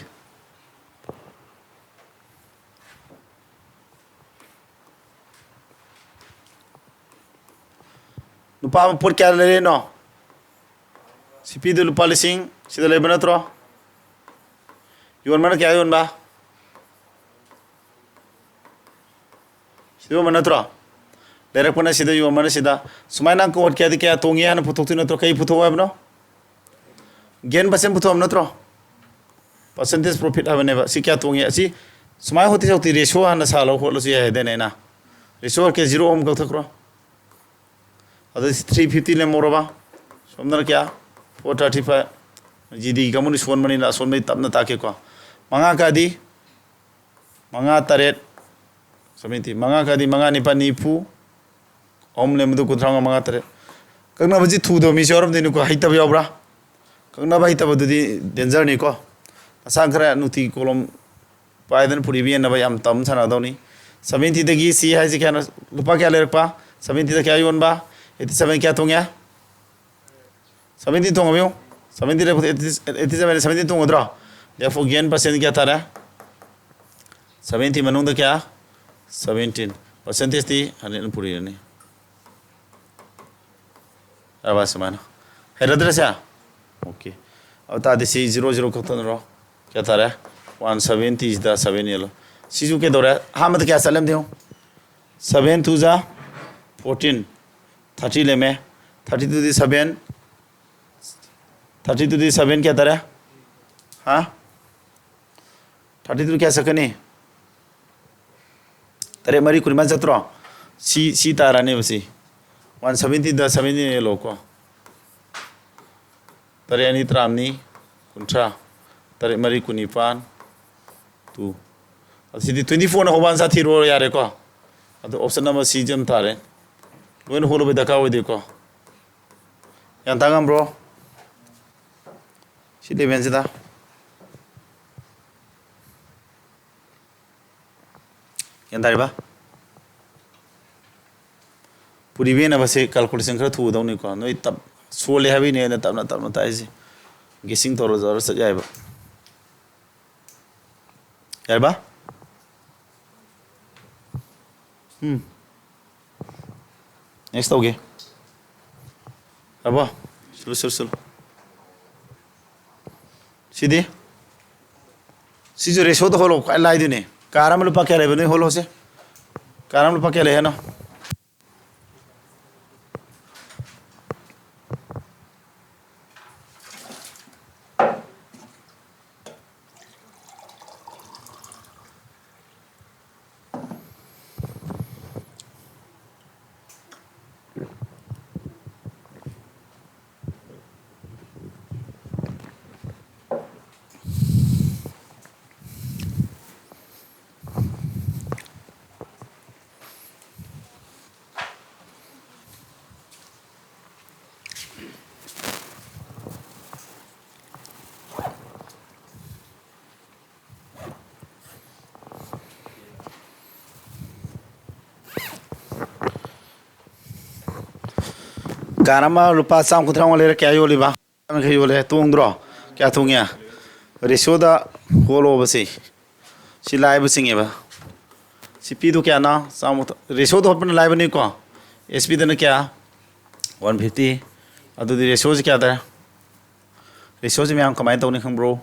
ꯂꯨꯄꯥ ꯑꯃ ꯄꯣꯠ ꯀꯌꯥ ꯂꯩꯔꯤꯅꯣ? ꯁꯤꯄꯤꯗꯨ ꯂꯨꯄꯥ ꯂꯤꯁꯤꯡ ꯁꯤꯗ ꯂꯩꯕ ꯅꯠꯇ꯭ꯔꯣ? ꯌꯣꯟꯕꯅ ꯀꯌꯥ ꯌꯣꯟꯕ? ꯁꯤꯗ ꯌꯣꯟꯕ ꯅꯠꯇ꯭ꯔꯣ? ꯂꯩꯔꯛꯄꯅ ꯁꯤꯗ, ꯌꯣꯟꯕꯅ ꯁꯤꯗ꯫ ꯁꯨꯃꯥꯏꯅ ꯀꯣꯠ ꯀꯌꯥꯗꯤ ꯀꯌꯥ ꯇꯣꯡꯉꯤ ꯍꯥꯏꯅ ꯄꯨꯊꯣꯛꯇꯣꯏ ꯅꯠꯇ꯭ꯔꯣ? ꯀꯩ ꯄꯨꯊꯣꯛꯑꯣ ꯍꯥꯏꯕꯅꯣ? Gain percent ꯄꯨꯊꯣꯛꯑꯕ ꯅꯠꯇ꯭ꯔꯣ? Percentage profit ꯍꯥꯏꯕꯅꯦꯕ꯫ ꯁꯤ ꯀꯌꯥ ꯇꯣꯡꯉꯤ? ꯑꯁꯤ ꯁꯨꯃꯥꯏꯅ ꯍꯧꯇꯤ ꯍꯧꯇꯤ ratio ꯍꯥꯟꯅ ꯁꯥꯜꯂꯒ ꯈꯣꯠꯂꯁꯨ ꯌꯥꯏ ꯍꯥꯏꯗꯥꯏꯅꯦ ꯑꯩꯅ? Ratio ꯀꯌꯥ? Zero ꯑꯍꯨꯝ ꯀꯛꯊꯠꯈ꯭ꯔꯣ꯫ ꯑꯗꯩ three fifty ꯂꯦꯝꯍꯧꯔꯕ? ꯁꯣꯝꯗꯅ ꯀꯌꯥ? Four thirty five꯫ ꯖꯤꯗꯤ ꯀꯥꯡꯕꯨꯅꯤ ꯁꯣꯟꯕꯅꯤꯅ ꯑꯁꯣꯟꯕꯩ ꯇꯞꯅ ꯇꯥꯛꯀꯦꯀꯣ꯫ ꯃꯉꯥ ꯀꯥꯗꯤ? ꯃꯉꯥ ꯇꯔꯦꯠ, seventy꯫ ꯃꯉꯥ ꯀꯥꯗꯤ ꯃꯉꯥ ꯅꯤꯄꯥꯜ ꯅꯤꯐꯨ꯫ ꯑꯍꯨꯝ ꯂꯦꯝꯕꯗꯨ ꯀꯨꯟꯊ꯭ꯔꯥ ꯃꯉꯥ, ꯃꯉꯥ ꯇꯔꯦꯠ꯫ ꯀꯛꯅꯕꯁꯤ ꯊꯨꯗꯕ ꯃꯤꯁꯨ ꯌꯥꯎꯔꯝꯗꯣꯏꯅꯤꯀꯣ, ꯍꯩꯇꯕ ꯌꯥꯎꯕ꯭ꯔꯥ? ꯀꯛꯅꯕ ꯍꯩꯇꯕꯗꯨꯗꯤ dangerꯅꯤꯀꯣ꯫ ꯃꯁꯥ ꯈꯔ ꯅꯨꯡꯇꯤ ꯀꯣꯂꯣꯝ ꯄꯥꯏꯗꯅ ꯐꯨꯔꯤꯕ ꯌꯦꯟꯅꯕ ꯌꯥꯝ ꯇꯝ ꯁꯥꯟꯅꯗꯧꯅꯤ꯫ Seventyꯗꯒꯤ C ꯍꯥꯏꯁꯤ ꯀꯌꯥꯅꯣ? ꯂꯨꯄꯥ ꯀꯌꯥ ꯂꯩꯔꯛꯄ? Seventyꯗ ꯀꯌꯥ ꯌꯣꯟꯕ? Eighty seven ꯀꯌꯥ ꯇꯣꯡꯉꯦ? Seventy ꯇꯣꯡꯉꯕ ꯌꯦꯡꯉꯨ꯫ Seventy ꯂꯩꯔꯛꯄꯗ eighty, eighty seven, seventy ꯇꯣꯡꯒꯗ꯭ꯔꯣ? Therefore, gain percent ꯀꯌꯥ ꯇꯥꯔꯦ? Seventy ꯃꯅꯨꯡꯗ ꯀꯌꯥ? Seventeen꯫ Percentage T hundred ꯄꯨꯔꯤꯔꯅꯤ꯫ ꯌꯥꯔꯕ ꯁꯨꯃꯥꯏꯅ? ꯍꯩꯔꯗ꯭ꯔ ꯁꯦ? Okay꯫ ꯑꯗꯨ ꯇꯥꯔꯗꯤ ꯁꯤ zero zero ꯀꯛꯊꯠꯅꯔꯣ꯫ ꯀꯌꯥ ꯇꯥꯔꯦ? One seventy ꯁꯤꯗ seven ꯌꯦꯜꯂꯣ꯫ ꯁꯤꯁꯨ ꯀꯩꯗꯧꯔꯦ? ꯑꯍꯥꯟꯕꯗ ꯀꯌꯥ ꯆꯠꯂꯦ ꯌꯦꯡꯉꯨ꯫ Seven two ꯖꯥ fourteen꯫ Thirty ꯂꯦꯝꯃꯦ꯫ Thirty two ꯗꯤ seven꯫ Thirty two ꯗꯤ seven ꯀꯌꯥ ꯇꯥꯔꯦ? ꯍꯥ? Thirty two ꯀꯌꯥ ꯆꯠꯀꯅꯤ? ꯇꯔꯦꯠ ꯃꯔꯤ ꯀꯨꯟꯅꯤꯄꯥꯟ ꯆꯠꯇ꯭ꯔꯣ? ꯁꯤ, ꯁꯤ ꯇꯥꯔꯅꯦꯕ ꯁꯤ꯫ One seventy ꯗ seven ꯌꯦꯜꯂꯣꯀꯣ꯫ ꯇꯔꯦꯠ ꯑꯅꯤ ꯇꯔꯥꯃꯔꯤ, ꯀꯨꯟꯊ꯭ꯔꯥ꯫ ꯇꯔꯦꯠ ꯃꯔꯤ ꯀꯨꯟꯅꯤꯄꯥꯟ, two꯫ ꯑꯗꯨ ꯁꯤꯗꯤ twenty four ꯅ ꯍꯧꯕ answer ꯊꯤꯔꯣ ꯌꯥꯔꯦꯀꯣ꯫ ꯑꯗꯣ option number C ꯁꯦ ꯑꯗꯨꯝ ꯇꯥꯔꯦ꯫ ꯂꯣꯏꯅ ꯍꯣꯠꯂꯨꯕꯩ ꯗꯔꯀꯥꯔ ꯑꯣꯏꯗꯦꯀꯣ꯫ ꯒ꯭ꯌꯥꯟ ꯇꯥ ꯉꯝꯕ꯭ꯔꯣ? ꯁꯤ ꯂꯦꯚꯦꯜꯁꯤꯗ꯫ ꯒ꯭ꯌꯥꯟ ꯇꯥꯔꯤꯕ? ꯄꯨꯔꯤꯕꯦꯅꯕꯁꯦ calculation ꯈꯔ ꯊꯨꯒꯗꯧꯅꯤꯀꯣ꯫ ꯅꯣꯏ ꯇꯞ-, ꯁꯣꯜꯂꯦ ꯍꯥꯏꯕꯩꯅꯦ ꯑꯩꯅ ꯇꯞꯅ ꯇꯞꯅ ꯇꯥꯛꯏꯁꯦ꯫ Guessing ꯇꯧꯔ ꯇꯧꯔ ꯆꯠ ꯌꯥꯏꯕ꯫ ꯌꯥꯔꯕ? ꯎꯝ꯫ Next ꯇꯧꯒꯦ꯫ ꯌꯥꯔꯕꯣ? ꯁꯤꯜꯂꯨ, ꯁꯤꯜꯂꯨ, ꯁꯤꯜꯂꯨ꯫ ꯁꯤꯗꯤ? ꯁꯤꯁꯨ ratio ꯗ ꯍꯣꯜꯂꯣ, ꯈ꯭ꯋꯥꯏ ꯂꯥꯏꯗꯨꯅꯦ꯫ Car ꯑꯃ ꯂꯨꯄꯥ ꯀꯌꯥ ꯂꯩꯕ ꯅꯣꯏ ꯍꯣꯜꯂꯣꯁꯦ꯫ Car ꯑꯃ ꯂꯨꯄꯥ ꯀꯌꯥ ꯂꯩ ꯍꯥꯏꯅꯣ? Car ꯑꯃ ꯂꯨꯄꯥ ꯆꯥꯝ ꯀꯨꯟꯊ꯭ꯔꯥ ꯃꯉꯥ ꯂꯩꯔ ꯀꯌꯥ ꯌꯣꯜꯂꯤꯕ? ꯆꯥꯝ ꯌꯥꯡꯈꯩ ꯌꯣꯜꯂꯦ꯫ ꯇꯣꯡꯗ꯭ꯔꯣ? ꯀꯌꯥ ꯇꯣꯡꯉꯦ? ꯔꯦꯁꯤꯌꯣꯗ ꯍꯣꯠꯂꯣꯕꯁꯦ, ꯁꯤ ꯂꯥꯏꯕ ꯆꯤꯡꯉꯦꯕ꯫ ꯁꯤ ꯄꯤꯗꯨ ꯀꯌꯥꯅ? ꯆꯥꯝꯃ꯫ ꯔꯦꯁꯤꯌꯣꯗ ꯍꯣꯠꯄꯅ ꯂꯥꯏꯕꯅꯤꯀꯣ꯫ ꯑꯦꯁ ꯄꯤꯗꯅ ꯀꯌꯥ? One fifty. ꯑꯗꯨꯗꯤ ꯔꯦꯁꯤꯌꯣꯁꯤ ꯀꯌꯥ ꯇꯥꯔꯦ? ꯔꯦꯁꯤꯌꯣꯁꯤ ꯃꯌꯥꯝ ꯀꯃꯥꯏꯅ ꯇꯧꯅꯤ ꯈꯪꯕ꯭ꯔꯣ?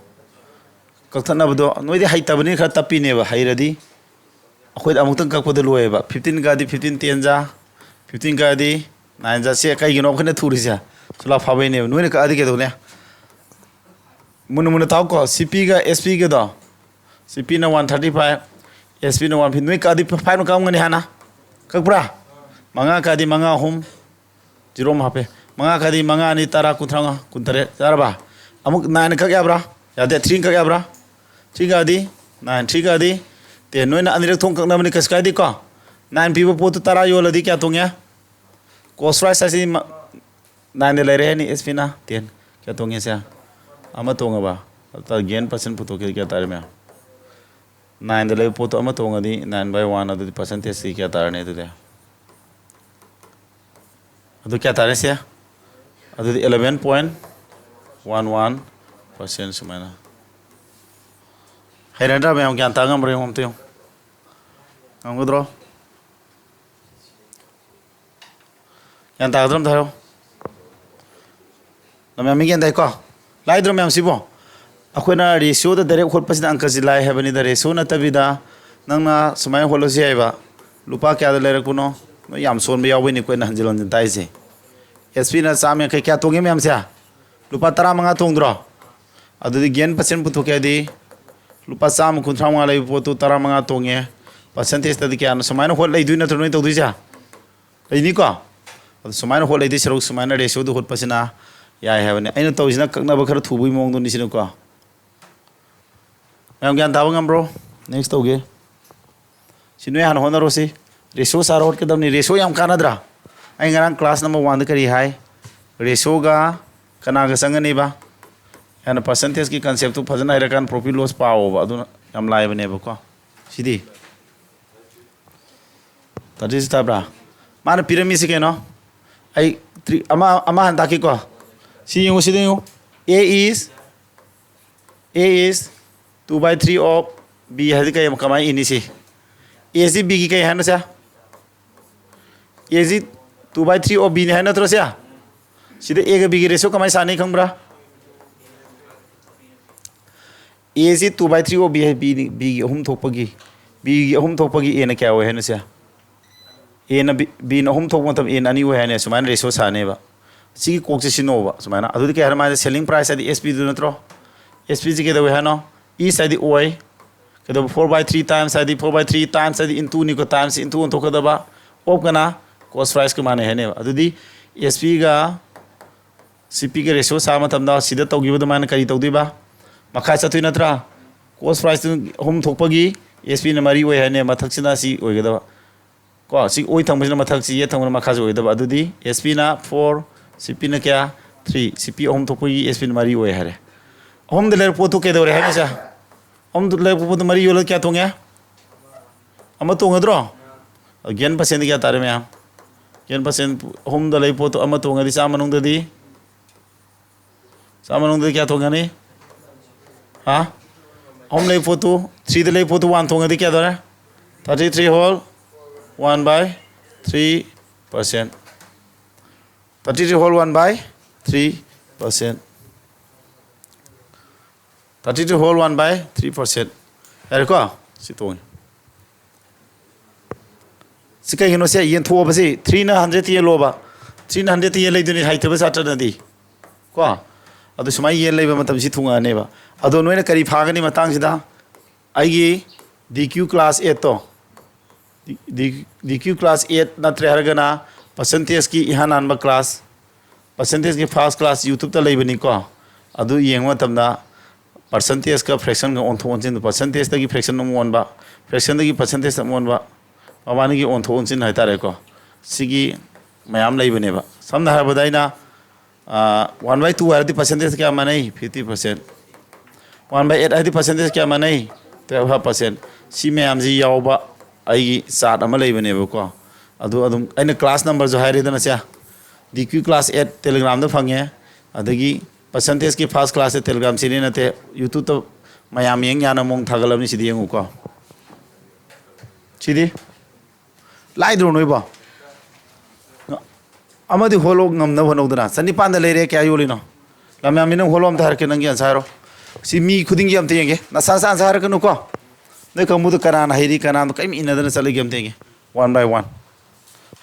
ꯀꯛꯊꯠꯅꯕꯗꯣ ꯅꯣꯏꯗꯤ ꯍꯩꯇꯕꯅꯤ, ꯈꯔ ꯇꯞꯄꯤꯅꯦꯕ꯫ ꯍꯩꯔꯗꯤ ꯑꯩꯈꯣꯏꯗ ꯑꯃꯨꯛꯇꯪ ꯀꯛꯄꯗ ꯂꯣꯏꯌꯦꯕ꯫ ꯐꯤꯐꯇꯤꯟ ꯀꯛꯑꯗꯤ ꯐꯤꯐꯇꯤꯟ ꯇꯦꯟ ꯖꯥ, ꯐꯤꯐꯇꯤꯟ ꯀꯛꯑꯗꯤ ꯅꯥꯏꯟ ꯖꯥ꯫ ꯁꯦ ꯀꯩꯒꯤꯅꯣ ꯑꯩꯈꯣꯏꯅ ꯊꯨꯔꯤꯁꯦ? ꯆꯨꯂꯥ ꯐꯥꯕꯩꯅꯦꯕ꯫ ꯅꯣꯏꯅ ꯀꯛꯑꯗꯤ ꯀꯩꯗꯧꯅꯦ? ꯃꯨꯟꯅ ꯃꯨꯟꯅ ꯇꯥꯎꯀꯣ꯫ ꯁꯤ ꯄꯤꯒ ꯑꯦꯁ ꯄꯤꯒꯗꯣ, ꯁꯤ ꯄꯤꯅ ꯋꯥꯟ ꯊꯥꯔꯇꯤ ꯐꯥꯏꯚ, ꯑꯦꯁ ꯄꯤꯅ ꯋꯥꯟ ꯐꯤꯐꯇꯤ꯫ ꯅꯣꯏ ꯀꯛꯑꯗꯤ ꯐꯥꯏꯚꯅ ꯀꯛꯑꯝꯒꯅꯤ ꯍꯥꯟꯅ꯫ ꯀꯛꯄ꯭ꯔꯥ? ꯃꯉꯥ ꯀꯛꯑꯗꯤ ꯃꯉꯥ ꯑꯍꯨꯝ, ꯖꯤꯔꯣ ꯑꯃ ꯍꯥꯞꯄꯦ꯫ ꯃꯉꯥ ꯀꯛꯑꯗꯤ ꯃꯉꯥ ꯑꯅꯤ ꯇꯔꯥ, ꯀꯨꯟꯊ꯭ꯔꯥ ꯃꯉꯥ, ꯀꯨꯟꯇꯔꯦꯠ꯫ ꯌꯥꯔꯕ? ꯑꯃꯨꯛ ꯅꯥꯏꯟ ꯀꯛ ꯌꯥꯕ꯭ꯔꯥ? ꯌꯥꯗꯦ꯫ ꯊ꯭ꯔꯤ ꯀꯛ ꯌꯥꯕ꯭ꯔꯥ? ꯊ꯭ꯔꯤ ꯀꯛꯑꯗꯤ ꯅꯥꯏꯟ, ꯊ꯭ꯔꯤ ꯀꯛꯑꯗꯤ ꯇꯦꯟ꯫ ꯅꯣꯏꯅ ꯑꯅꯤꯔꯛ ꯊꯣꯡ ꯀꯛꯅꯕꯅꯤ, ꯀꯩꯁꯨ ꯀꯥꯏꯗꯦꯀꯣ꯫ ꯅꯥꯏꯟ ꯄꯤꯕ ꯄꯣꯠꯇꯨ ꯇꯔꯥ ꯌꯣꯜꯂꯗꯤ ꯀꯌꯥ ꯇꯣꯡꯉꯦ? ꯀꯣꯁ ꯄ꯭ꯔꯥꯏꯁ ꯍꯥꯏꯁꯤ ꯃ-, ꯅꯥꯏꯟꯗ ꯂꯩꯔꯦ ꯍꯥꯏꯅꯤ, ꯑꯦꯁ ꯄꯤꯅ ꯇꯦꯟ꯫ ꯀꯌꯥ ꯇꯣꯡꯉꯦ ꯁꯦ? ꯑꯃ ꯇꯣꯡꯉꯕ? ꯑꯗꯨ ꯒꯦꯟ ꯄꯥꯔꯁꯦꯟ ꯄꯨꯊꯣꯛꯈꯤꯗꯤ ꯀꯌꯥ ꯇꯥꯔꯦ ꯃꯌꯥꯝ? ꯅꯥꯏꯟꯗ ꯂꯩꯕ ꯄꯣꯠꯇꯣ ꯑꯃ ꯇꯣꯡꯉꯗꯤ ꯅꯥꯏꯟ ꯕꯥꯏ ꯋꯥꯟ, ꯑꯗꯨꯗꯤ ꯄꯥꯔꯁꯦꯟꯇꯦꯖꯇꯤ ꯀꯌꯥ ꯇꯥꯔꯅꯤ ꯑꯗꯨꯗꯤ? ꯑꯗꯨ ꯀꯌꯥ ꯇꯥꯔꯦ ꯁꯦ? ꯑꯗꯨꯗꯤ eleven point one one percent ꯁꯨꯃꯥꯏꯅ꯫ ꯍꯩꯔꯗ꯭ꯔꯥ ꯃꯌꯥꯝ? ꯒ꯭ꯌꯥꯟ ꯇꯥ ꯉꯝꯕ꯭ꯔꯥ ꯌꯦꯡꯉꯣ ꯑꯝꯇ ꯌꯦꯡꯉꯣ꯫ ꯉꯝꯒꯗ꯭ꯔꯣ? ꯒ꯭ꯌꯥꯟ ꯇꯥꯒꯗ꯭ꯔꯣ ꯑꯝꯇ ꯍꯥꯏꯔꯣ꯫ ꯃꯌꯥꯝ ꯃꯤ ꯒ꯭ꯌꯥꯟ ꯇꯥꯏꯀꯣ? ꯂꯥꯏꯗ꯭ꯔꯣ ꯃꯌꯥꯝꯁꯤꯕꯣ? ꯑꯩꯈꯣꯏꯅ ꯔꯦꯁꯤꯌꯣꯗ ꯗꯥꯏꯔꯦꯛ ꯍꯣꯠꯄꯁꯤꯗ ꯑꯪꯀꯁꯤ ꯂꯥꯏ ꯍꯥꯏꯕꯅꯤꯗ꯫ ꯔꯦꯁꯤꯌꯣ ꯅꯠꯇꯕꯤꯗ ꯅꯪꯅ ꯁꯨꯃꯥꯏꯅ ꯍꯣꯠꯂꯁꯨ ꯌꯥꯏꯕ꯫ ꯂꯨꯄꯥ ꯀꯌꯥꯗ ꯂꯩꯔꯛꯄꯅꯣ? ꯅꯣꯏ ꯌꯥꯝ ꯁꯣꯟꯕ ꯌꯥꯎꯕꯩꯅꯤꯀꯣ ꯑꯩꯅ ꯍꯟꯖꯤꯟ ꯍꯟꯖꯤꯟ ꯇꯥꯛꯏꯁꯦ꯫ ꯑꯦꯁ ꯄꯤꯅ ꯆꯥꯝꯃ ꯌꯥꯡꯈꯩ꯫ ꯀꯌꯥ ꯇꯣꯡꯉꯦ ꯃꯌꯥꯝꯁꯦ? ꯂꯨꯄꯥ ꯇꯔꯥꯃꯉꯥ ꯇꯣꯡꯗ꯭ꯔꯣ? ꯑꯗꯨꯗꯤ ꯒꯦꯟ ꯄꯥꯔꯁꯦꯟ ꯄꯨꯊꯣꯛꯀꯦ ꯍꯥꯏꯗꯤ ꯂꯨꯄꯥ ꯆꯥꯝꯃ ꯀꯨꯟꯊ꯭ꯔꯥ ꯃꯉꯥ ꯂꯩꯕ ꯄꯣꯠꯇꯨ ꯇꯔꯥꯃꯉꯥ ꯇꯣꯡꯉꯦ꯫ ꯄꯥꯔꯁꯦꯟꯇꯦꯖꯇꯗꯤ ꯀꯌꯥꯅꯣ? ꯁꯨꯃꯥꯏꯅ ꯍꯣꯠ ꯂꯩꯗꯣꯏ ꯅꯠꯇ꯭ꯔꯣ ꯅꯣꯏ ꯇꯧꯗꯣꯏꯁꯦ? ꯂꯩꯅꯤꯀꯣ? ꯑꯗꯨ ꯁꯨꯃꯥꯏꯅ ꯍꯣꯠ ꯂꯩꯗꯣꯏ ꯁꯔꯨꯛ ꯁꯨꯃꯥꯏꯅ ꯔꯦꯁꯤꯌꯣꯗꯨ ꯍꯣꯠꯄꯁꯤꯅ ꯌꯥꯏ ꯍꯥꯏꯕꯅꯤ꯫ ꯑꯩꯅ ꯇꯧꯔꯤꯁꯤꯅ ꯀꯛꯅꯕ ꯈꯔ ꯊꯨꯕꯒꯤ ꯃꯑꯣꯡꯗꯨꯅꯤ ꯁꯤꯅꯀꯣ꯫ ꯃꯌꯥꯝ ꯒ꯭ꯌꯥꯟ ꯇꯥꯕ ꯉꯝꯕ꯭ꯔꯣ? ꯅꯦꯛꯁ ꯇꯧꯒꯦ꯫ ꯁꯤ ꯅꯣꯏ ꯍꯥꯟꯅ ꯍꯣꯠꯅꯔꯣ ꯁꯤ꯫ ꯔꯦꯁꯤꯌꯣ ꯁꯥꯔ ꯍꯣꯠꯀꯗꯕꯅꯤ꯫ ꯔꯦꯁꯤꯌꯣ ꯌꯥꯝ ꯀꯥꯟꯅꯗ꯭ꯔꯥ? ꯑꯩ ꯉꯔꯥꯡ ꯀ꯭ꯂꯥꯁ ꯅꯝꯕꯔ ꯋꯥꯟꯗ ꯀꯔꯤ ꯍꯥꯏ? ꯔꯦꯁꯤꯌꯣꯒ ꯀꯅꯥꯒ ꯆꯪꯒꯅꯤꯕ? ꯍꯥꯟꯅ ꯄꯥꯔꯁꯦꯟꯇꯦꯖꯀꯤ ꯀꯟꯁꯦꯞꯇꯨ ꯐꯖꯅ ꯍꯩꯔꯀꯥꯟꯗ ꯄ꯭ꯔꯣꯐꯤꯠ ꯂꯣꯁ ꯄꯥꯎꯑꯣꯕ꯫ ꯑꯗꯨꯅ ꯌꯥꯝ ꯂꯥꯏꯕꯅꯦꯕꯀꯣ꯫ ꯁꯤꯗꯤ ꯇꯥꯗ꯭ꯔꯤꯁꯤ ꯇꯥꯕ꯭ꯔꯥ? ꯃꯥꯅ ꯄꯤꯔꯝꯃꯤꯁꯤ ꯀꯩꯅꯣ? ꯑꯩ ꯇ꯭ꯔꯤ-, ꯑꯃ, ꯑꯃ ꯍꯥꯟꯅ ꯇꯥꯛꯀꯦꯀꯣ꯫ ꯁꯤ ꯌꯦꯡꯉꯨ, ꯁꯤꯗ ꯌꯦꯡꯉꯨ꯫ A is A is two by three of B ꯍꯥꯏꯗꯤ ꯀꯩ, ꯀꯃꯥꯏꯅ ꯏꯅꯤ ꯁꯤ? A ꯁꯤ B ꯒꯤ ꯀꯩ ꯍꯥꯏꯅꯣ ꯁꯦ? A ꯁꯤ two by three of B ꯅꯤ ꯍꯥꯏ ꯅꯠꯇ꯭ꯔꯣ ꯁꯦ? ꯁꯤꯗ A ꯒ B ꯒꯤ ratio ꯀꯃꯥꯏꯅ ꯁꯥꯅꯤ ꯈꯪꯕ꯭ꯔꯥ? A ꯁꯤ two by three of B high, B ꯅꯤ, B ꯒꯤ ꯑꯍꯨꯝ ꯊꯣꯛꯄꯒꯤ, B ꯒꯤ ꯑꯍꯨꯝ ꯊꯣꯛꯄꯒꯤ A ꯅ ꯀꯌꯥ ꯑꯣꯏ ꯍꯥꯏꯅꯣ ꯁꯦ? A ꯅ B, B ꯅ ꯑꯍꯨꯝ ꯊꯣꯛꯄ ꯃꯇꯝ A ꯅ ꯑꯅꯤ ꯑꯣꯏ ꯍꯥꯏꯅꯦ, ꯁꯨꯃꯥꯏꯅ ratio ꯁꯥꯅꯦꯕ꯫ ꯁꯤꯒꯤ ꯀꯣꯛꯁꯦ ꯁꯤꯖꯤꯟꯅꯧꯕ ꯁꯨꯃꯥꯏꯅ꯫ ꯑꯗꯨꯗꯤ ꯀꯩ ꯍꯥꯏꯔ ꯃꯥꯁꯦ selling price ꯍꯥꯏꯗꯤ S P ꯗꯨ ꯅꯠꯇ꯭ꯔꯣ? S P ꯁꯤ ꯀꯩꯗꯧꯋꯦ ꯍꯥꯏꯅꯣ? Is ꯍꯥꯏꯗꯤ ꯑꯣꯏ꯫ ꯀꯩꯗꯧꯕ? Four by three times ꯍꯥꯏꯗꯤ four by three times ꯍꯥꯏꯗꯤ into ꯅꯤꯀꯣ, times into ꯑꯣꯟꯊꯣꯛꯀꯗꯕ꯫ Of ꯀꯅ cos price ꯀ ꯃꯥꯟꯅꯩ ꯍꯥꯏꯅꯦꯕ꯫ ꯑꯗꯨꯗꯤ S P ꯒ C P ꯒ ratio ꯁꯥꯕ ꯃꯇꯝꯗ ꯁꯤꯗ ꯇꯧꯈꯤꯕ ꯑꯗꯨꯃꯥꯏꯅ ꯀꯔꯤ ꯇꯧꯗꯣꯏꯕ? ꯃꯈꯥ ꯆꯠꯇꯣꯏ ꯅꯠꯇ꯭ꯔꯥ? Cos price ꯇꯨ ꯑꯍꯨꯝ ꯊꯣꯛꯄꯒꯤ S P ꯅ ꯃꯔꯤ ꯑꯣꯏ ꯍꯥꯏꯅꯦ, ꯃꯊꯛꯁꯤꯅ ꯁꯤ ꯑꯣꯏꯒꯗꯕ꯫ ꯀꯣ, ꯁꯤ ꯑꯣꯏ ꯊꯪꯕꯁꯤꯅ ꯃꯊꯛꯁꯤ, ꯌꯦꯠ ꯊꯪꯕꯅ ꯃꯈꯥꯁꯤ ꯑꯣꯏꯒꯗꯕ꯫ ꯑꯗꯨꯗꯤ S P ꯅ four, C P ꯅ ꯀꯌꯥ? Three꯫ C P ꯑꯍꯨꯝ ꯊꯣꯛꯄꯒꯤ S P ꯅ ꯃꯔꯤ ꯑꯣꯏ ꯍꯥꯏꯔꯦ꯫ ꯑꯍꯨꯝꯗ ꯂꯩꯔꯛꯄ ꯄꯣꯠꯇꯨ ꯀꯩꯗꯧꯔꯦ ꯍꯥꯏꯅꯣ ꯁꯦ? ꯑꯍꯨꯝꯗ ꯂꯩꯔꯛꯄ ꯄꯣꯠꯇꯨ ꯃꯔꯤ ꯌꯣꯜꯂꯒ ꯀꯌꯥ ꯇꯣꯡꯉꯦ? ꯑꯃ ꯇꯣꯡꯒꯗ꯭ꯔꯣ? Gain percent ꯗꯤ ꯀꯌꯥ ꯇꯥꯔꯦ ꯃꯌꯥꯝ? Gain percent ꯑꯍꯨꯝꯗ ꯂꯩ ꯄꯣꯠꯇꯣ ꯑꯃ ꯇꯣꯡꯉꯗꯤ ꯆꯥꯝꯃ ꯃꯅꯨꯡꯗꯗꯤ, ꯆꯥꯝꯃ ꯃꯅꯨꯡꯗꯗꯤ ꯀꯌꯥ ꯇꯣꯡꯒꯅꯤ? ꯍꯥ? ꯑꯍꯨꯝ ꯂꯩ ꯄꯣꯠꯇꯨ, three ꯗ ꯂꯩ ꯄꯣꯠꯇꯨ one ꯇꯣꯡꯉꯗꯤ ꯀꯌꯥ ꯇꯧꯔꯦ? Thirty three whole one by three percent. Thirty three whole one by three percent. Thirty three whole one by three percent. ꯌꯥꯔꯦꯀꯣ? ꯁꯤ ꯇꯣꯡꯉꯤ꯫ ꯁꯤ ꯀꯩꯒꯤꯅꯣ ꯁꯦ? ꯌꯦꯟꯊꯣꯛꯑꯕꯁꯤ, three ꯅ hundred ꯌꯦꯜꯂꯣꯕ, three ꯅ hundred ꯌꯦꯜ ꯂꯩꯗꯣꯏꯅꯤ ꯍꯩꯇꯕ ꯁꯥꯇ꯭ꯔꯅꯗꯤ꯫ ꯀꯣ? ꯑꯗꯨ ꯁꯨꯃꯥꯏꯅ ꯌꯦꯟ ꯂꯩꯕ ꯃꯇꯝꯁꯤ ꯊꯨꯡꯉꯛꯑꯅꯦꯕ꯫ ꯑꯗꯣ ꯅꯣꯏꯅ ꯀꯔꯤ ꯐꯥꯒꯅꯤ ꯃꯇꯥꯡꯁꯤꯗ? ꯑꯩꯒꯤ D Q class eight ꯇꯣ, D, D, D Q class eight ꯅꯠꯇ꯭ꯔꯦ ꯍꯥꯏꯔꯒꯅ percentage ꯀꯤ ꯏꯍꯥꯟ ꯍꯥꯟꯕ class, percentage ꯀꯤ first class YouTube ꯇ ꯂꯩꯕꯅꯤꯀꯣ꯫ ꯑꯗꯨ ꯌꯦꯡꯕ ꯃꯇꯝꯗ percentage ꯀ fraction ꯒ ꯑꯣꯟꯊꯣꯛ ꯑꯣꯟꯁꯤꯟ, percentage ꯇꯒꯤ fraction ꯑꯃꯨꯛ ꯑꯣꯟꯕ, fraction ꯗꯒꯤ percentage ꯑꯃꯨꯛ ꯑꯣꯟꯕ, ꯃꯕꯥꯅꯤꯒꯤ ꯑꯣꯟꯊꯣꯛ ꯑꯣꯟꯁꯤꯟ ꯍꯥꯏꯇꯥꯔꯦꯀꯣ꯫ ꯁꯤꯒꯤ ꯃꯌꯥꯝ ꯂꯩꯕꯅꯦꯕ꯫ ꯁꯝꯅ ꯍꯥꯏꯔꯕꯗ ꯑꯩꯅ, ꯑꯥ, one by two ꯍꯥꯏꯔꯗꯤ percentage ꯀꯌꯥ ꯃꯥꯟꯅꯩ? Fifty percent꯫ One by eight ꯍꯥꯏꯗꯤ percentage ꯀꯌꯥ ꯃꯥꯟꯅꯩ? Twelve half percent꯫ ꯁꯤ ꯃꯌꯥꯝꯁꯤ ꯌꯥꯎꯕ ꯑꯩꯒꯤ chart ꯑꯃ ꯂꯩꯕꯅꯦꯕꯀꯣ꯫ ꯑꯗꯨ ꯑꯗꯨꯝ ꯑꯩꯅ class number ꯁꯨ ꯍꯥꯏꯔꯦꯗꯅ ꯁꯦ꯫ D Q class eight Telegram ꯗ ꯐꯪꯉꯦ꯫ ꯑꯗꯒꯤ Percentageꯀꯤ first classꯁꯦ Telegram ꯁꯤꯗꯤ ꯅꯠꯇꯦ, YouTubeꯇ ꯃꯌꯥꯝ ꯌꯦꯡ ꯌꯥꯅ ꯃꯑꯣꯡ ꯊꯥꯒꯠꯂꯕꯅꯤ꯫ ꯁꯤꯗꯤ ꯌꯦꯡꯉꯨꯀꯣ꯫ ꯁꯤꯗꯤ ꯂꯥꯏꯗ꯭ꯔꯣ ꯅꯣꯏꯕꯣ? ꯑꯃꯗꯤ ꯍꯣꯠꯂꯣ, ꯉꯝꯅꯕ ꯍꯣꯠꯅꯧꯗꯅ꯫ ꯆꯅꯤꯄꯥꯟꯗ ꯂꯩꯔꯦ, ꯀꯌꯥ ꯌꯣꯜꯂꯤꯅꯣ? ꯂꯝꯌꯥꯝꯃꯤ, ꯅꯪ ꯍꯣꯠꯂꯣ, ꯑꯝꯇ ꯍꯥꯏꯔꯛꯀꯦ, ꯅꯪꯒꯤ answer ꯍꯥꯏꯔꯣ꯫ ꯁꯤ ꯃꯤ ꯈꯨꯗꯤꯡꯒꯤ ꯑꯝꯇ ꯌꯦꯡꯒꯦ꯫ ꯅꯁꯥ ꯅꯁꯥ answer ꯍꯥꯏꯔꯛꯀꯅꯨꯀꯣ꯫ ꯅꯣꯏ ꯀꯥꯡꯕꯨꯗ ꯀꯅꯥꯅ ꯍꯩꯔꯤ, ꯀꯅꯥꯅꯣ ꯀꯔꯤꯝ ꯏꯟꯅꯗꯅ ꯆꯠꯂꯤꯒꯦ ꯑꯝꯇ ꯌꯦꯡꯒꯦ꯫ One by one꯫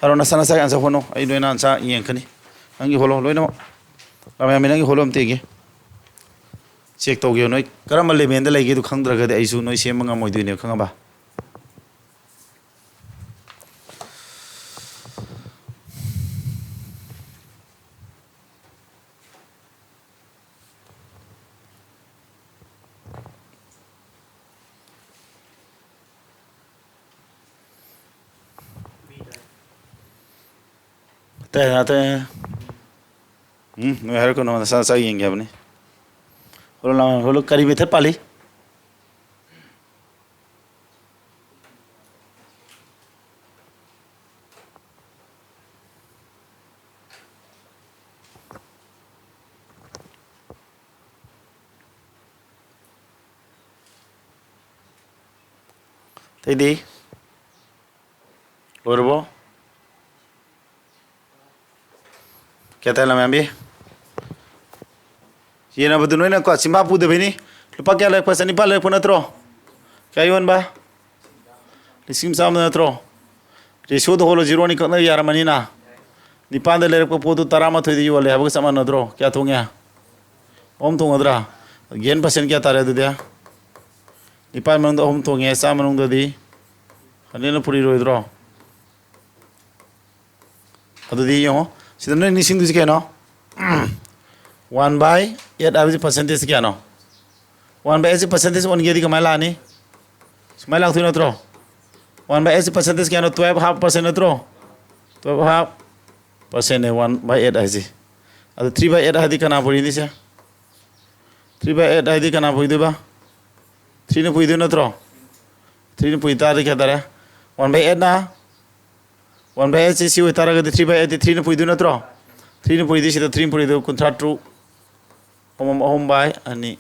ꯍꯥꯏꯔꯣ, ꯅꯁꯥ ꯅꯁꯥꯒꯤ answer ꯍꯣꯠꯅꯧ꯫ ꯑꯩ ꯂꯣꯏꯅ answer ꯌꯦꯡꯉꯛꯀꯅꯤ꯫ ꯅꯪꯒꯤ ꯍꯣꯠꯂꯣ ꯂꯣꯏꯅꯃꯛ꯫ ꯂꯝꯌꯥꯝꯃꯤ, ꯅꯪꯒꯤ ꯍꯣꯠꯂꯣ ꯑꯝꯇ ꯌꯦꯡꯒꯦ꯫ Check ꯇꯧꯒꯦ꯫ ꯅꯣꯏ ꯀꯔꯝꯕ levelꯗ ꯂꯩꯒꯦꯗꯨ ꯈꯪꯗ꯭ꯔꯒꯗꯤ ꯑꯩꯁꯨ ꯅꯣꯏ ꯁꯦꯝꯕ ꯉꯝꯃꯣꯏꯗꯣꯏꯅꯦꯕ, ꯈꯪꯉꯕ? ꯑꯇꯩ, ꯑꯇꯩ꯫ ꯎꯝ, ꯅꯣꯏ ꯍꯥꯏꯔꯛꯀꯅꯨ, ꯅꯁꯥ ꯅꯁꯥ ꯌꯦꯡꯒꯦ ꯍꯥꯏꯕꯅꯤ꯫ ꯍꯣꯠꯂꯣ, ꯂꯥꯎ, ꯍꯣꯠꯂꯣ, ꯀꯔꯤ method ꯄꯥꯜꯂꯤ? ꯑꯇꯩꯗꯤ? ꯂꯣꯏꯔꯕꯣ? ꯀꯌꯥ ꯇꯥꯏ, ꯂꯝꯌꯥꯝꯕꯤ? ꯌꯦꯟꯅꯕꯗꯨ ꯅꯣꯏꯅ ꯀꯣ, ꯆꯤꯝꯕꯥ ꯄꯨꯗꯕꯩꯅꯤ꯫ ꯂꯨꯄꯥ ꯀꯌꯥ ꯂꯩꯔꯛꯄ? ꯆꯅꯤꯄꯥꯜ ꯂꯩꯔꯛꯄ ꯅꯠꯇ꯭ꯔꯣ? ꯀꯌꯥ ꯌꯣꯟꯕ? ꯂꯤꯁꯤꯡ ꯆꯥꯝꯃꯗ ꯅꯠꯇ꯭ꯔꯣ? Ratioꯗ ꯍꯣꯜꯂꯣ, zeroꯅꯤ ꯀꯛꯅ ꯌꯥꯔꯝꯃꯅꯤꯅ꯫ ꯅꯤꯄꯥꯟꯗ ꯂꯩꯔꯛꯄ ꯄꯣꯠꯇꯨ ꯇꯔꯥꯃꯥꯊꯣꯏꯗ ꯌꯣꯜꯂꯦ ꯍꯥꯏꯕꯒ ꯆꯞ ꯃꯥꯟꯅꯗ꯭ꯔꯣ? ꯀꯌꯥ ꯊꯣꯡꯉꯦ? ꯑꯍꯨꯝ ꯊꯣꯡꯒꯗ꯭ꯔꯥ? Gain percent ꯀꯌꯥ ꯇꯥꯔꯦ ꯑꯗꯨꯗꯤ? ꯅꯤꯄꯥꯟ ꯃꯅꯨꯡꯗ ꯑꯍꯨꯝ ꯊꯣꯡꯉꯦ, ꯆꯥꯝꯃ ꯃꯅꯨꯡꯗꯗꯤ ꯍꯟꯗ꯭ꯔꯦꯠꯅ ꯄꯨꯔꯤꯔꯣꯏꯗ꯭ꯔꯣ? ꯑꯗꯨꯗꯤ ꯌꯦꯡꯉꯣ, ꯁꯤꯗ ꯅꯣꯏ ꯅꯤꯡꯁꯤꯡꯗꯣꯏꯁꯤ ꯀꯩꯅꯣ? One by eight ꯍꯥꯏꯕꯁꯤ percentage ꯀꯌꯥꯅꯣ? One by eight ꯁꯤ percentage ꯑꯣꯟꯒꯦꯗꯤ ꯀꯃꯥꯏꯅ ꯂꯥꯛꯑꯅꯤ? ꯁꯨꯃꯥꯏꯅ ꯂꯥꯛꯇꯣꯏ ꯅꯠꯇ꯭ꯔꯣ? One by eight ꯁꯤ percentage ꯀꯌꯥꯅꯣ? Twelve half percent ꯅꯠꯇ꯭ꯔꯣ? Twelve half percentꯅꯦ one by eight ꯍꯥꯏꯁꯤ꯫ ꯑꯗꯨ three by eight ꯍꯥꯏꯗꯤ ꯀꯅꯥ ꯄꯨꯔꯤꯅꯤ ꯁꯦ? Three by eight ꯍꯥꯏꯗꯤ ꯀꯅꯥ ꯄꯨꯏꯗꯣꯏꯕ? Threeꯅ ꯄꯨꯏꯗꯣꯏ ꯅꯠꯇ꯭ꯔꯣ? Threeꯅ ꯄꯨꯏ ꯇꯥꯔꯗꯤ ꯀꯌꯥ ꯇꯥꯔꯦ? One by eightꯅ, one by eight ꯁꯤ ꯁꯤ ꯑꯣꯏꯇꯥꯔꯒꯗꯤ three by eight ꯇꯤ threeꯅ ꯄꯨꯏꯗꯣꯏ ꯅꯠꯇ꯭ꯔꯣ? Threeꯅ ꯄꯨꯏꯗꯤ ꯁꯤꯗ three ꯄꯨꯏꯗꯣ ꯀꯨꯟꯊ꯭ꯔꯥ ꯇꯔꯨꯛ꯫ ꯑꯃꯃꯝ ꯑꯍꯨꯝ by ꯑꯅꯤ꯫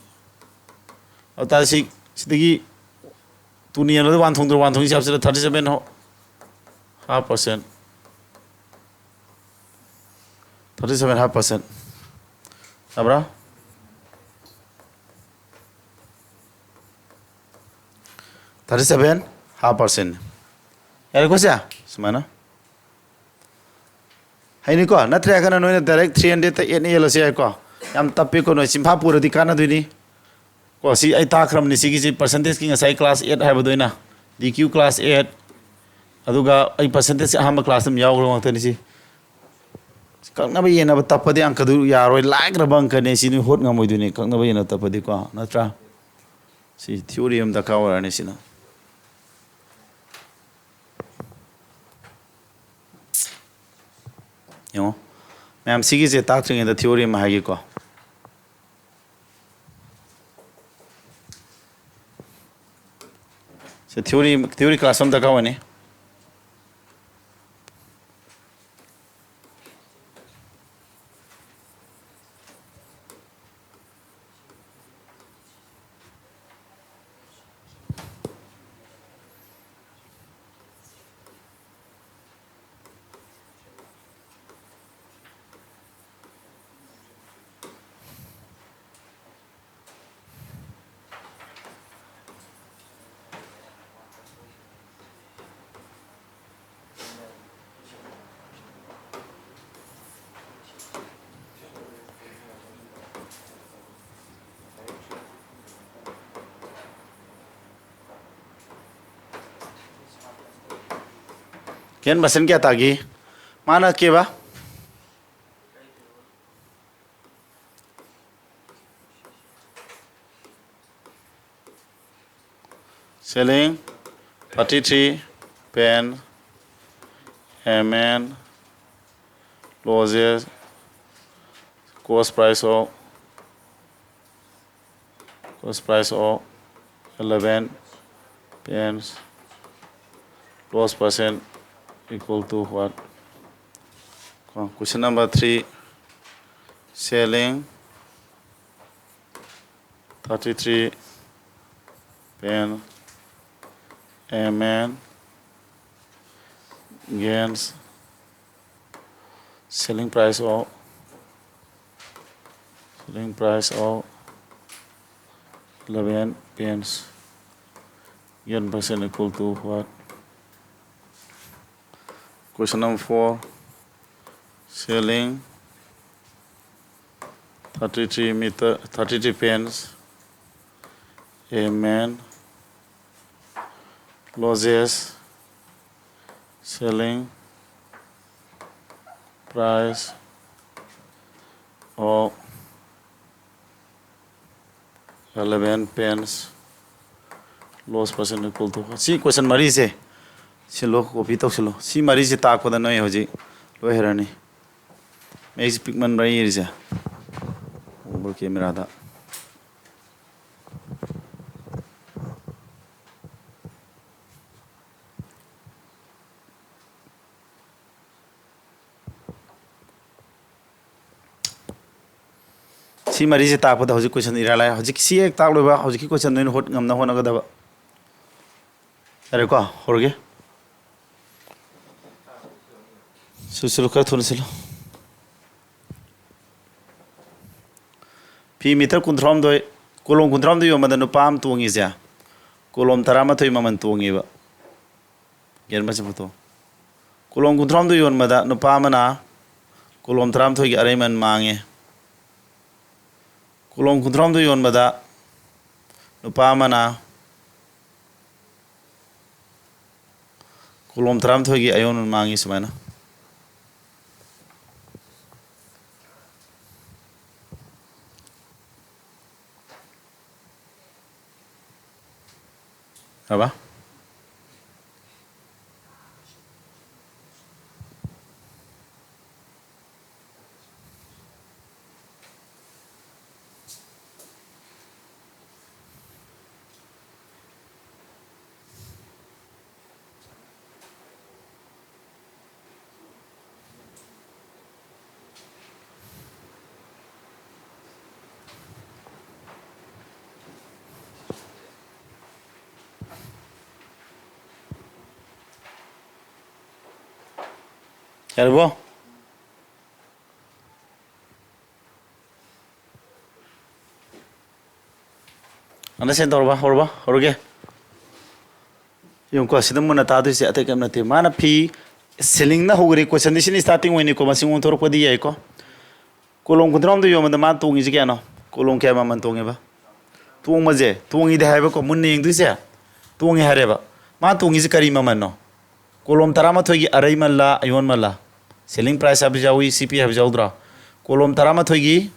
ꯑꯗꯨ ꯇꯥꯔꯗꯤ ꯁꯤ, ꯁꯤꯗꯒꯤ two ꯅ ꯌꯦꯟꯕꯗ one ꯊꯣꯡꯗ꯭ꯔꯣ? One ꯊꯣꯡꯉꯤ ꯍꯥꯞꯆꯤꯜꯂ thirty seven half percent꯫ Thirty seven half percent ꯌꯥꯕ꯭ꯔꯥ? Thirty seven half percent꯫ ꯌꯥꯔꯦꯀꯣ ꯁꯦ? ꯁꯨꯃꯥꯏꯅ꯫ ꯍꯩꯅꯤꯀꯣ? ꯅꯠꯇ꯭ꯔꯦ ꯍꯥꯏꯔꯒꯅ ꯅꯣꯏꯅ direct three hundred ꯇ eight ꯅ ꯌꯦꯜꯂꯁꯨ ꯌꯥꯏꯀꯣ? ꯌꯥꯝ ꯇꯞꯄꯤꯀꯣ ꯅꯣꯏ꯫ ꯆꯤꯟꯐꯥ ꯄꯨꯔꯗꯤ ꯀꯥꯟꯅꯗꯣꯏꯅꯤ꯫ ꯀꯣ, ꯁꯤ ꯑꯩ ꯇꯥꯛꯈ꯭ꯔꯕꯅꯤ꯫ ꯁꯤꯒꯤꯁꯤ percentage ꯀꯤ ꯉꯁꯥꯏ class eight ꯍꯥꯏꯕꯗꯣ ꯑꯩꯅ꯫ D Q class eight꯫ ꯑꯗꯨꯒ ꯑꯩ percentage ꯁꯦ ꯑꯍꯥꯟꯕ class ꯇ ꯑꯗꯨꯝ ꯌꯥꯎꯈ꯭ꯔꯕ ꯉꯥꯛꯇꯅꯤ꯫ ꯁꯤ ꯀꯛꯅꯕ ꯌꯦꯟꯅꯕ ꯇꯞꯄꯗꯤ ꯑꯪꯀꯗꯨ ꯌꯥꯔꯣꯏ꯫ ꯂꯥꯏꯈ꯭ꯔꯕ ꯑꯪꯀꯅꯤ꯫ ꯁꯤ ꯅꯣꯏ ꯍꯣꯠ ꯉꯝꯃꯣꯏꯗꯣꯏꯅꯤ ꯀꯛꯅꯕ ꯌꯦꯟꯅꯕ ꯇꯞꯄꯗꯤꯀꯣ, ꯅꯠꯇ꯭ꯔꯥ? ꯁꯤ theory ꯑꯃ ꯗꯔꯀꯥꯔ ꯑꯣꯏꯔꯅꯤ ꯁꯤꯅ꯫ ꯌꯦꯡꯉꯣ ꯃꯌꯥꯝ, ꯁꯤꯒꯤꯁꯦ ꯇꯥꯛꯇ꯭ꯔꯤꯉꯩꯗ theory ꯑꯃ ꯍꯥꯏꯒꯦꯀꯣ꯫ ꯁꯤ theory, theory class ꯑꯃ ꯗꯔꯀꯥꯔ ꯑꯣꯏꯅꯤ꯫ ꯀꯦꯟ ꯃꯁꯤꯡ ꯀꯌꯥ ꯇꯥꯒꯦ? ꯃꯥꯅ ꯀꯦꯕ? Selling thirty three pen, M N, lowest cost price of, cost price of eleven pens, lowest percent equal to what? Question number three, selling Thirty-three pen, M N gains selling price of, selling price of eleven pens, gain percent equal to what? Question number four, selling thirty-three meter, thirty-three pens, M N loses selling price of eleven pens, loss percent equal to, ꯁꯤ question ꯃꯔꯤꯁꯦ ꯁꯤꯜꯂꯣ, copy ꯇꯧꯁꯤꯜꯂꯣ꯫ ꯁꯤ ꯃꯔꯤꯁꯦ ꯇꯥꯛꯄꯗ ꯅꯣꯏ ꯍꯧꯖꯤꯛ ꯂꯣꯏ ꯍꯩꯔꯅꯤ꯫ ꯃꯌꯦꯛꯁꯦ ꯄꯤꯛꯃꯟꯕ꯭ꯔꯥ ꯌꯦꯡꯁꯦ꯫ Over camera ꯗ꯫ ꯁꯤ ꯃꯔꯤꯁꯦ ꯇꯥꯛꯄꯗ ꯍꯧꯖꯤꯛ question ꯏꯔꯥꯏ ꯂꯥꯏ꯫ ꯍꯧꯖꯤꯛ ꯁꯤ ꯍꯦꯛ ꯇꯥꯛꯂꯣꯏꯕ, ꯍꯧꯖꯤꯛꯀꯤ question ꯅꯣꯏꯅ ꯍꯣꯠ ꯉꯝꯅ ꯍꯣꯠꯅꯒꯗꯕ꯫ ꯌꯥꯔꯦꯀꯣ, ꯍꯧꯔꯒꯦ꯫ ꯁꯤꯜꯂꯨ, ꯁꯤꯜꯂꯨ, ꯈꯔ ꯊꯨꯅ ꯁꯤꯜꯂꯨ꯫ ꯐꯤ meter ꯀꯨꯟꯊ꯭ꯔꯥꯍꯨꯝꯗꯣꯏ, ꯀꯣꯂꯣꯝ ꯀꯨꯟꯊ꯭ꯔꯥꯍꯨꯝꯗꯣꯏ ꯌꯣꯟꯕꯗ ꯅꯨꯄꯥ ꯑꯃ ꯇꯣꯡꯉꯤꯁꯦ, ꯀꯣꯂꯣꯝ ꯇꯔꯥꯃꯥꯊꯣꯏ ꯃꯃꯜ ꯇꯣꯡꯉꯦꯕ꯫ ꯒ꯭ꯌꯥꯟ ꯃꯁꯤ ꯄꯨꯊꯣꯛꯑꯣ꯫ ꯀꯣꯂꯣꯝ ꯀꯨꯟꯊ꯭ꯔꯥꯍꯨꯝꯗꯣꯏ ꯌꯣꯟꯕꯗ ꯅꯨꯄꯥ ꯑꯃꯅ ꯀꯣꯂꯣꯝ ꯇꯔꯥꯃꯥꯊꯣꯏꯒꯤ ꯑꯔꯩꯃꯟ ꯃꯥꯡꯉꯦ꯫ ꯀꯣꯂꯣꯝ ꯀꯨꯟꯊ꯭ꯔꯥꯍꯨꯝꯗꯣꯏ ꯌꯣꯟꯕꯗ ꯅꯨꯄꯥ ꯑꯃꯅ ꯀꯣꯂꯣꯝ ꯇꯔꯥꯃꯥꯊꯣꯏꯒꯤ ꯑꯌꯣꯟꯕ ꯃꯥꯡꯉꯤ ꯁꯨꯃꯥꯏꯅ꯫ ꯌꯥꯔꯕ? ꯌꯥꯔꯕꯣ? ꯑꯟꯗꯔꯁꯇꯦꯟ ꯇꯧꯔꯕ? ꯍꯧꯔꯕ? ꯍꯧꯔꯒꯦ꯫ ꯌꯦꯡꯉꯨꯀꯣ, ꯁꯤꯗ ꯃꯨꯟꯅ ꯇꯥꯗꯣꯏꯁꯦ ꯑꯇꯩ ꯀꯔꯤꯝ ꯅꯠꯇꯦ꯫ ꯃꯥꯅ ꯐꯤ ꯁꯦꯂꯤꯡꯅ ꯍꯧꯈ꯭ꯔꯦ, ꯀꯣꯏꯁꯟꯗꯤ ꯁꯤꯅ ꯁ꯭ꯇꯥꯔꯇꯤꯡ ꯑꯣꯏꯅꯤꯀꯣ, ꯃꯁꯤꯡ ꯑꯣꯟꯊꯣꯔꯛꯄꯗꯤ ꯌꯥꯏꯀꯣ꯫ ꯀꯣꯂꯣꯝ ꯀꯨꯟꯊ꯭ꯔꯥꯍꯨꯝꯗꯣꯏ ꯌꯣꯟꯕꯗ ꯃꯥꯅ ꯇꯣꯡꯉꯤꯁꯦ ꯀꯌꯥꯅꯣ? ꯀꯣꯂꯣꯝ ꯀꯌꯥ ꯃꯃꯜ ꯇꯣꯡꯉꯦꯕ? ꯇꯣꯡꯕꯁꯦ, ꯇꯣꯡꯉꯤꯗꯤ ꯍꯥꯏꯕꯀꯣ, ꯃꯨꯟꯅ ꯌꯦꯡꯗꯣꯏꯁꯦ꯫ ꯇꯣꯡꯉꯤ ꯍꯥꯏꯔꯦꯕ꯫ ꯃꯥ ꯇꯣꯡꯉꯤꯁꯦ ꯀꯔꯤ ꯃꯃꯜꯅꯣ? ꯀꯣꯂꯣꯝ ꯇꯔꯥꯃꯥꯊꯣꯏꯒꯤ ꯑꯔꯩꯃꯜꯂ, ꯑꯌꯣꯟꯃꯜꯂ? ꯁꯦꯂꯤꯡ ꯄ꯭ꯔꯥꯏꯁ ꯍꯥꯏꯕꯁꯨ ꯌꯥꯎꯏ, ꯁꯤ ꯄꯤ ꯍꯥꯏꯕꯁꯨ ꯌꯥꯎꯗ꯭ꯔꯣ? ꯀꯣꯂꯣꯝ ꯇꯔꯥꯃꯥꯊꯣꯏꯒꯤ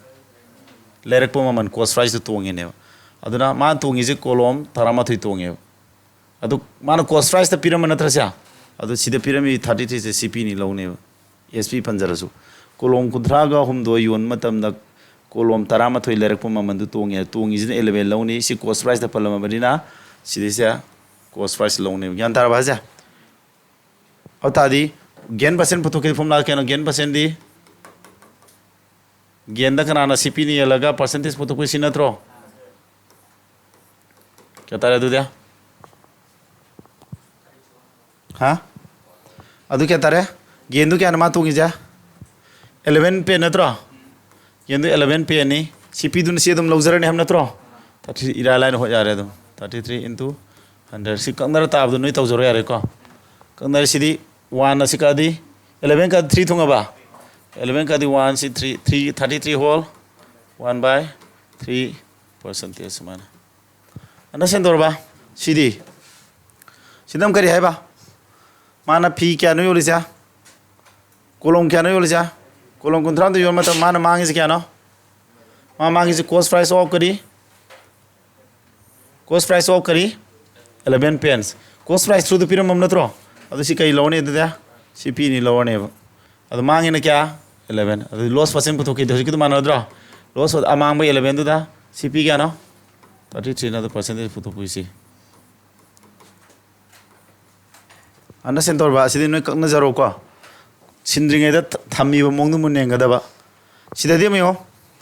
ꯂꯩꯔꯛꯄ ꯃꯃꯜ, ꯀꯣꯁ ꯄ꯭ꯔꯥꯏꯁꯇꯨ ꯇꯣꯡꯉꯤꯅꯦꯕ꯫ ꯑꯗꯨꯅ ꯃꯥꯅ ꯇꯣꯡꯉꯤꯁꯦ ꯀꯣꯂꯣꯝ ꯇꯔꯥꯃꯥꯊꯣꯏ ꯇꯣꯡꯉꯦꯕ꯫ ꯑꯗꯨ ꯃꯥꯅ ꯀꯣꯁ ꯄ꯭ꯔꯥꯏꯁꯇ ꯄꯤꯔꯝꯕ ꯅꯠꯇ꯭ꯔꯁꯦ? ꯑꯗꯨ ꯁꯤꯗ ꯄꯤꯔꯝꯃꯤ ꯊꯥꯔꯇꯤ ꯊ꯭ꯔꯤꯁꯦ ꯁꯤ ꯄꯤꯅꯤ ꯂꯧꯅꯦꯕ꯫ S P ꯄꯟꯖꯔꯁꯨ꯫ ꯀꯣꯂꯣꯝ ꯀꯨꯟꯊ꯭ꯔꯥꯒ ꯍꯨꯝꯗꯣꯏ ꯌꯣꯟꯕ ꯃꯇꯝꯗ ꯀꯣꯂꯣꯝ ꯇꯔꯥꯃꯥꯊꯣꯏ ꯂꯩꯔꯛꯄ ꯃꯃꯜꯗꯨ ꯇꯣꯡꯉꯦ꯫ ꯇꯣꯡꯉꯤꯁꯤꯅ ꯑꯦꯂꯚꯦꯟ ꯂꯧꯅꯤ꯫ ꯁꯤ ꯀꯣꯁ ꯄ꯭ꯔꯥꯏꯁꯇ ꯄꯜꯂꯝꯃꯕꯅꯤꯅ ꯁꯤꯗꯩꯁꯦ ꯀꯣꯁ ꯄ꯭ꯔꯥꯏꯁ ꯂꯧꯅꯦꯕ꯫ ꯒ꯭ꯌꯥꯟ ꯇꯥꯔꯕ ꯍꯥꯏꯁꯦ? ꯑꯗꯨ ꯇꯥꯔꯗꯤ ꯒꯦꯟ ꯄꯔꯁꯦꯟ ꯄꯨꯊꯣꯛꯀꯦ ꯐꯣꯔꯃꯨꯂꯥ ꯀꯩꯅꯣ? ꯒꯦꯟ ꯄꯔꯁꯦꯟꯗꯤ ꯒꯦꯟꯗ ꯀꯅꯥꯅ ꯁꯤ ꯄꯤꯅ ꯌꯦꯜꯂꯒ ꯄꯔꯁꯦꯟꯇꯦꯖ ꯄꯨꯊꯣꯛꯄ ꯁꯤ ꯅꯠꯇ꯭ꯔꯣ? ꯀꯌꯥ ꯇꯥꯔꯦ ꯑꯗꯨꯗꯤ? ꯍꯥ? ꯑꯗꯨ ꯀꯌꯥ ꯇꯥꯔꯦ? ꯒꯦꯟꯗꯨ ꯀꯌꯥꯅꯣ ꯃꯥ ꯇꯣꯡꯉꯤꯁꯦ? ꯑꯦꯂꯚꯦꯟ ꯄꯦ ꯅꯠꯇ꯭ꯔꯣ? ꯒꯦꯟꯗꯨ ꯑꯦꯂꯚꯦꯟ ꯄꯦꯅꯤ꯫ ꯁꯤ ꯄꯤꯗꯨꯅ ꯁꯤ ꯑꯗꯨꯝ ꯂꯧꯖꯔꯅꯤ ꯍꯥꯏꯕ ꯅꯠꯇ꯭ꯔꯣ? ꯊꯥꯔꯇꯤ ꯏꯔꯥꯏ ꯂꯥꯏꯅ ꯍꯣꯠ ꯌꯥꯔꯦ ꯑꯗꯨꯝ꯫ Thirty three into hundred. ꯁꯤ ꯀꯛꯅꯔ ꯇꯥꯕꯗꯣ ꯅꯣꯏ ꯇꯧꯖꯔꯣ ꯌꯥꯔꯦꯀꯣ꯫ ꯀꯛꯅꯔꯦ꯫ ꯁꯤꯗꯤ ꯋꯥꯟꯅ ꯁꯤ ꯀꯛꯑꯗꯤ ꯑꯦꯂꯚꯦꯟ ꯀꯛꯑꯗꯤ ꯊ꯭ꯔꯤ ꯊꯨꯡꯉꯕ? ꯑꯦꯂꯚꯦꯟ ꯀꯛꯑꯗꯤ ꯋꯥꯟ ꯁꯤ three, three, thirty three whole one by three percentage ꯁꯨꯃꯥꯏꯅ꯫ ꯑꯟꯗꯔꯁꯇꯦꯟ ꯇꯧꯔꯕ? ꯁꯤꯗꯤ꯫ ꯁꯤꯗ ꯑꯃꯨꯛ ꯀꯔꯤ ꯍꯥꯏꯕ? ꯃꯥꯅ ꯐꯤ ꯀꯌꯥꯅꯣ ꯌꯣꯜꯂꯤꯁꯦ? ꯀꯣꯂꯣꯝ ꯀꯌꯥꯅꯣ ꯌꯣꯜꯂꯤꯁꯦ? ꯀꯣꯂꯣꯝ ꯀꯨꯟꯊ꯭ꯔꯥꯗ ꯌꯣꯟꯕ ꯃꯇꯝꯗ ꯃꯥꯅ ꯃꯥꯡꯉꯤꯁꯦ ꯀꯌꯥꯅꯣ? ꯃꯥ ꯃꯥꯡꯉꯤꯁꯦ ꯀꯣꯁ ꯄ꯭ꯔꯥꯏꯁ ꯑꯣꯐ ꯀꯔꯤ? ꯀꯣꯁ ꯄ꯭ꯔꯥꯏꯁ ꯑꯣꯐ ꯀꯔꯤ? ꯑꯦꯂꯚꯦꯟ ꯄꯦꯟꯁ꯫ ꯀꯣꯁ ꯄ꯭ꯔꯥꯏꯁ ꯊ꯭ꯔꯨꯗ ꯄꯤꯔꯝꯃꯕ ꯅꯠꯇ꯭ꯔꯣ? ꯑꯗꯨ ꯁꯤ ꯀꯔꯤ ꯂꯧꯔꯅꯤ ꯑꯗꯨꯗꯤ? ꯁꯤ ꯄꯤꯅꯤ ꯂꯧꯔꯅꯦꯕ꯫ ꯑꯗꯨ ꯃꯥꯡꯉꯤꯅ ꯀꯌꯥ? ꯑꯦꯂꯚꯦꯟ꯫ ꯑꯗꯨ ꯂꯣꯁ ꯄꯔꯁꯦꯟ ꯄꯨꯊꯣꯛꯈꯤꯗꯦ ꯍꯧꯖꯤꯛꯀꯤꯗꯨ ꯃꯥꯟꯅꯗ꯭ꯔꯣ? ꯂꯣꯁ ꯑꯃꯥꯡꯕ ꯑꯦꯂꯚꯦꯟꯗꯨꯗ ꯁꯤ ꯄꯤ ꯀꯌꯥꯅꯣ? ꯊꯥꯔꯇꯤ ꯊ꯭ꯔꯤꯅ ꯑꯗꯨ ꯄꯔꯁꯦꯟꯇꯦꯖ ꯄꯨꯊꯣꯛꯄꯤꯁꯤ꯫ ꯑꯟꯗꯔꯁꯇꯦꯟ ꯇꯧꯔꯕ? ꯑꯁꯤꯗꯤ ꯅꯣꯏ ꯀꯛꯅꯖꯔꯣꯀꯣ꯫ ꯁꯤꯟꯗ꯭ꯔꯤꯉꯩꯗ ꯊ-, ꯊꯝꯃꯤꯕ ꯃꯑꯣꯡꯗꯨ ꯃꯨꯟꯅ ꯌꯦꯡꯒꯗꯕ꯫ ꯁꯤꯗꯗꯤ ꯑꯃꯨꯛ ꯌꯦꯡꯉꯣ꯫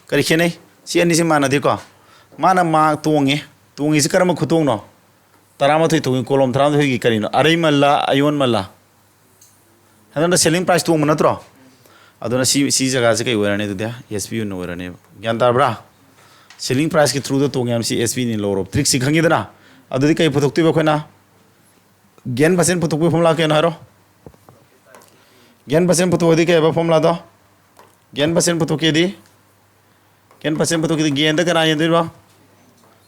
ꯀꯔꯤ ꯈꯦꯠꯅꯩ? ꯁꯤ ꯑꯅꯤꯁꯤ ꯃꯥꯟꯅꯗꯦꯀꯣ꯫ ꯃꯥꯅ ꯃꯥ ꯇꯣꯡꯉꯦ꯫ ꯇꯣꯡꯉꯤꯁꯤ ꯀꯔꯝꯕ ꯈꯨꯇꯣꯡꯅꯣ? ꯇꯔꯥꯃꯥꯊꯣꯏ ꯇꯣꯡꯉꯤ꯫ ꯀꯣꯂꯣꯝ ꯇꯔꯥꯃꯥꯊꯣꯏꯒꯤ ꯀꯔꯤꯅꯣ? ꯑꯔꯩꯃꯜꯂ, ꯑꯌꯣꯟꯃꯜꯂ? ꯍꯟꯗꯛꯅ selling price ꯇꯣꯡꯕ ꯅꯠꯇ꯭ꯔꯣ? ꯑꯗꯨꯅ ꯁꯤ ꯁꯤ ꯖꯒꯥꯁꯦ ꯀꯩ ꯑꯣꯏꯔꯅꯤ? ꯑꯗꯨꯗꯤ ꯑꯦꯁ ꯄꯤ ꯑꯣꯏꯅ ꯑꯣꯏꯔꯅꯦꯕ꯫ ꯒ꯭ꯌꯥꯟ ꯇꯥꯔꯕ꯭ꯔꯥ? Selling priceꯀꯤ throughꯗ ꯇꯣꯡꯉꯦ ꯍꯥꯏꯕꯁꯤ ꯑꯦꯁ ꯄꯤꯅꯤ ꯂꯧꯔꯣ꯫ Trickꯁꯤ ꯈꯪꯉꯤꯗꯅ? ꯑꯗꯨꯗꯤ ꯀꯩ ꯄꯨꯊꯣꯛꯇꯣꯏꯕ ꯑꯩꯈꯣꯏꯅ? Gain percent ꯄꯨꯊꯣꯛꯄꯒꯤ formula ꯀꯩꯅꯣ ꯍꯥꯏꯔꯣ? Gain percent ꯄꯨꯊꯣꯛꯑꯗꯤ ꯀꯩ ꯍꯥꯏꯕ formulaꯗꯣ? Gain percent ꯄꯨꯊꯣꯛꯀꯦꯗꯤ, gain percent ꯄꯨꯊꯣꯛꯀꯦꯗꯤ gainꯗ ꯀꯅꯥ ꯌꯦꯟꯗꯣꯏꯕ?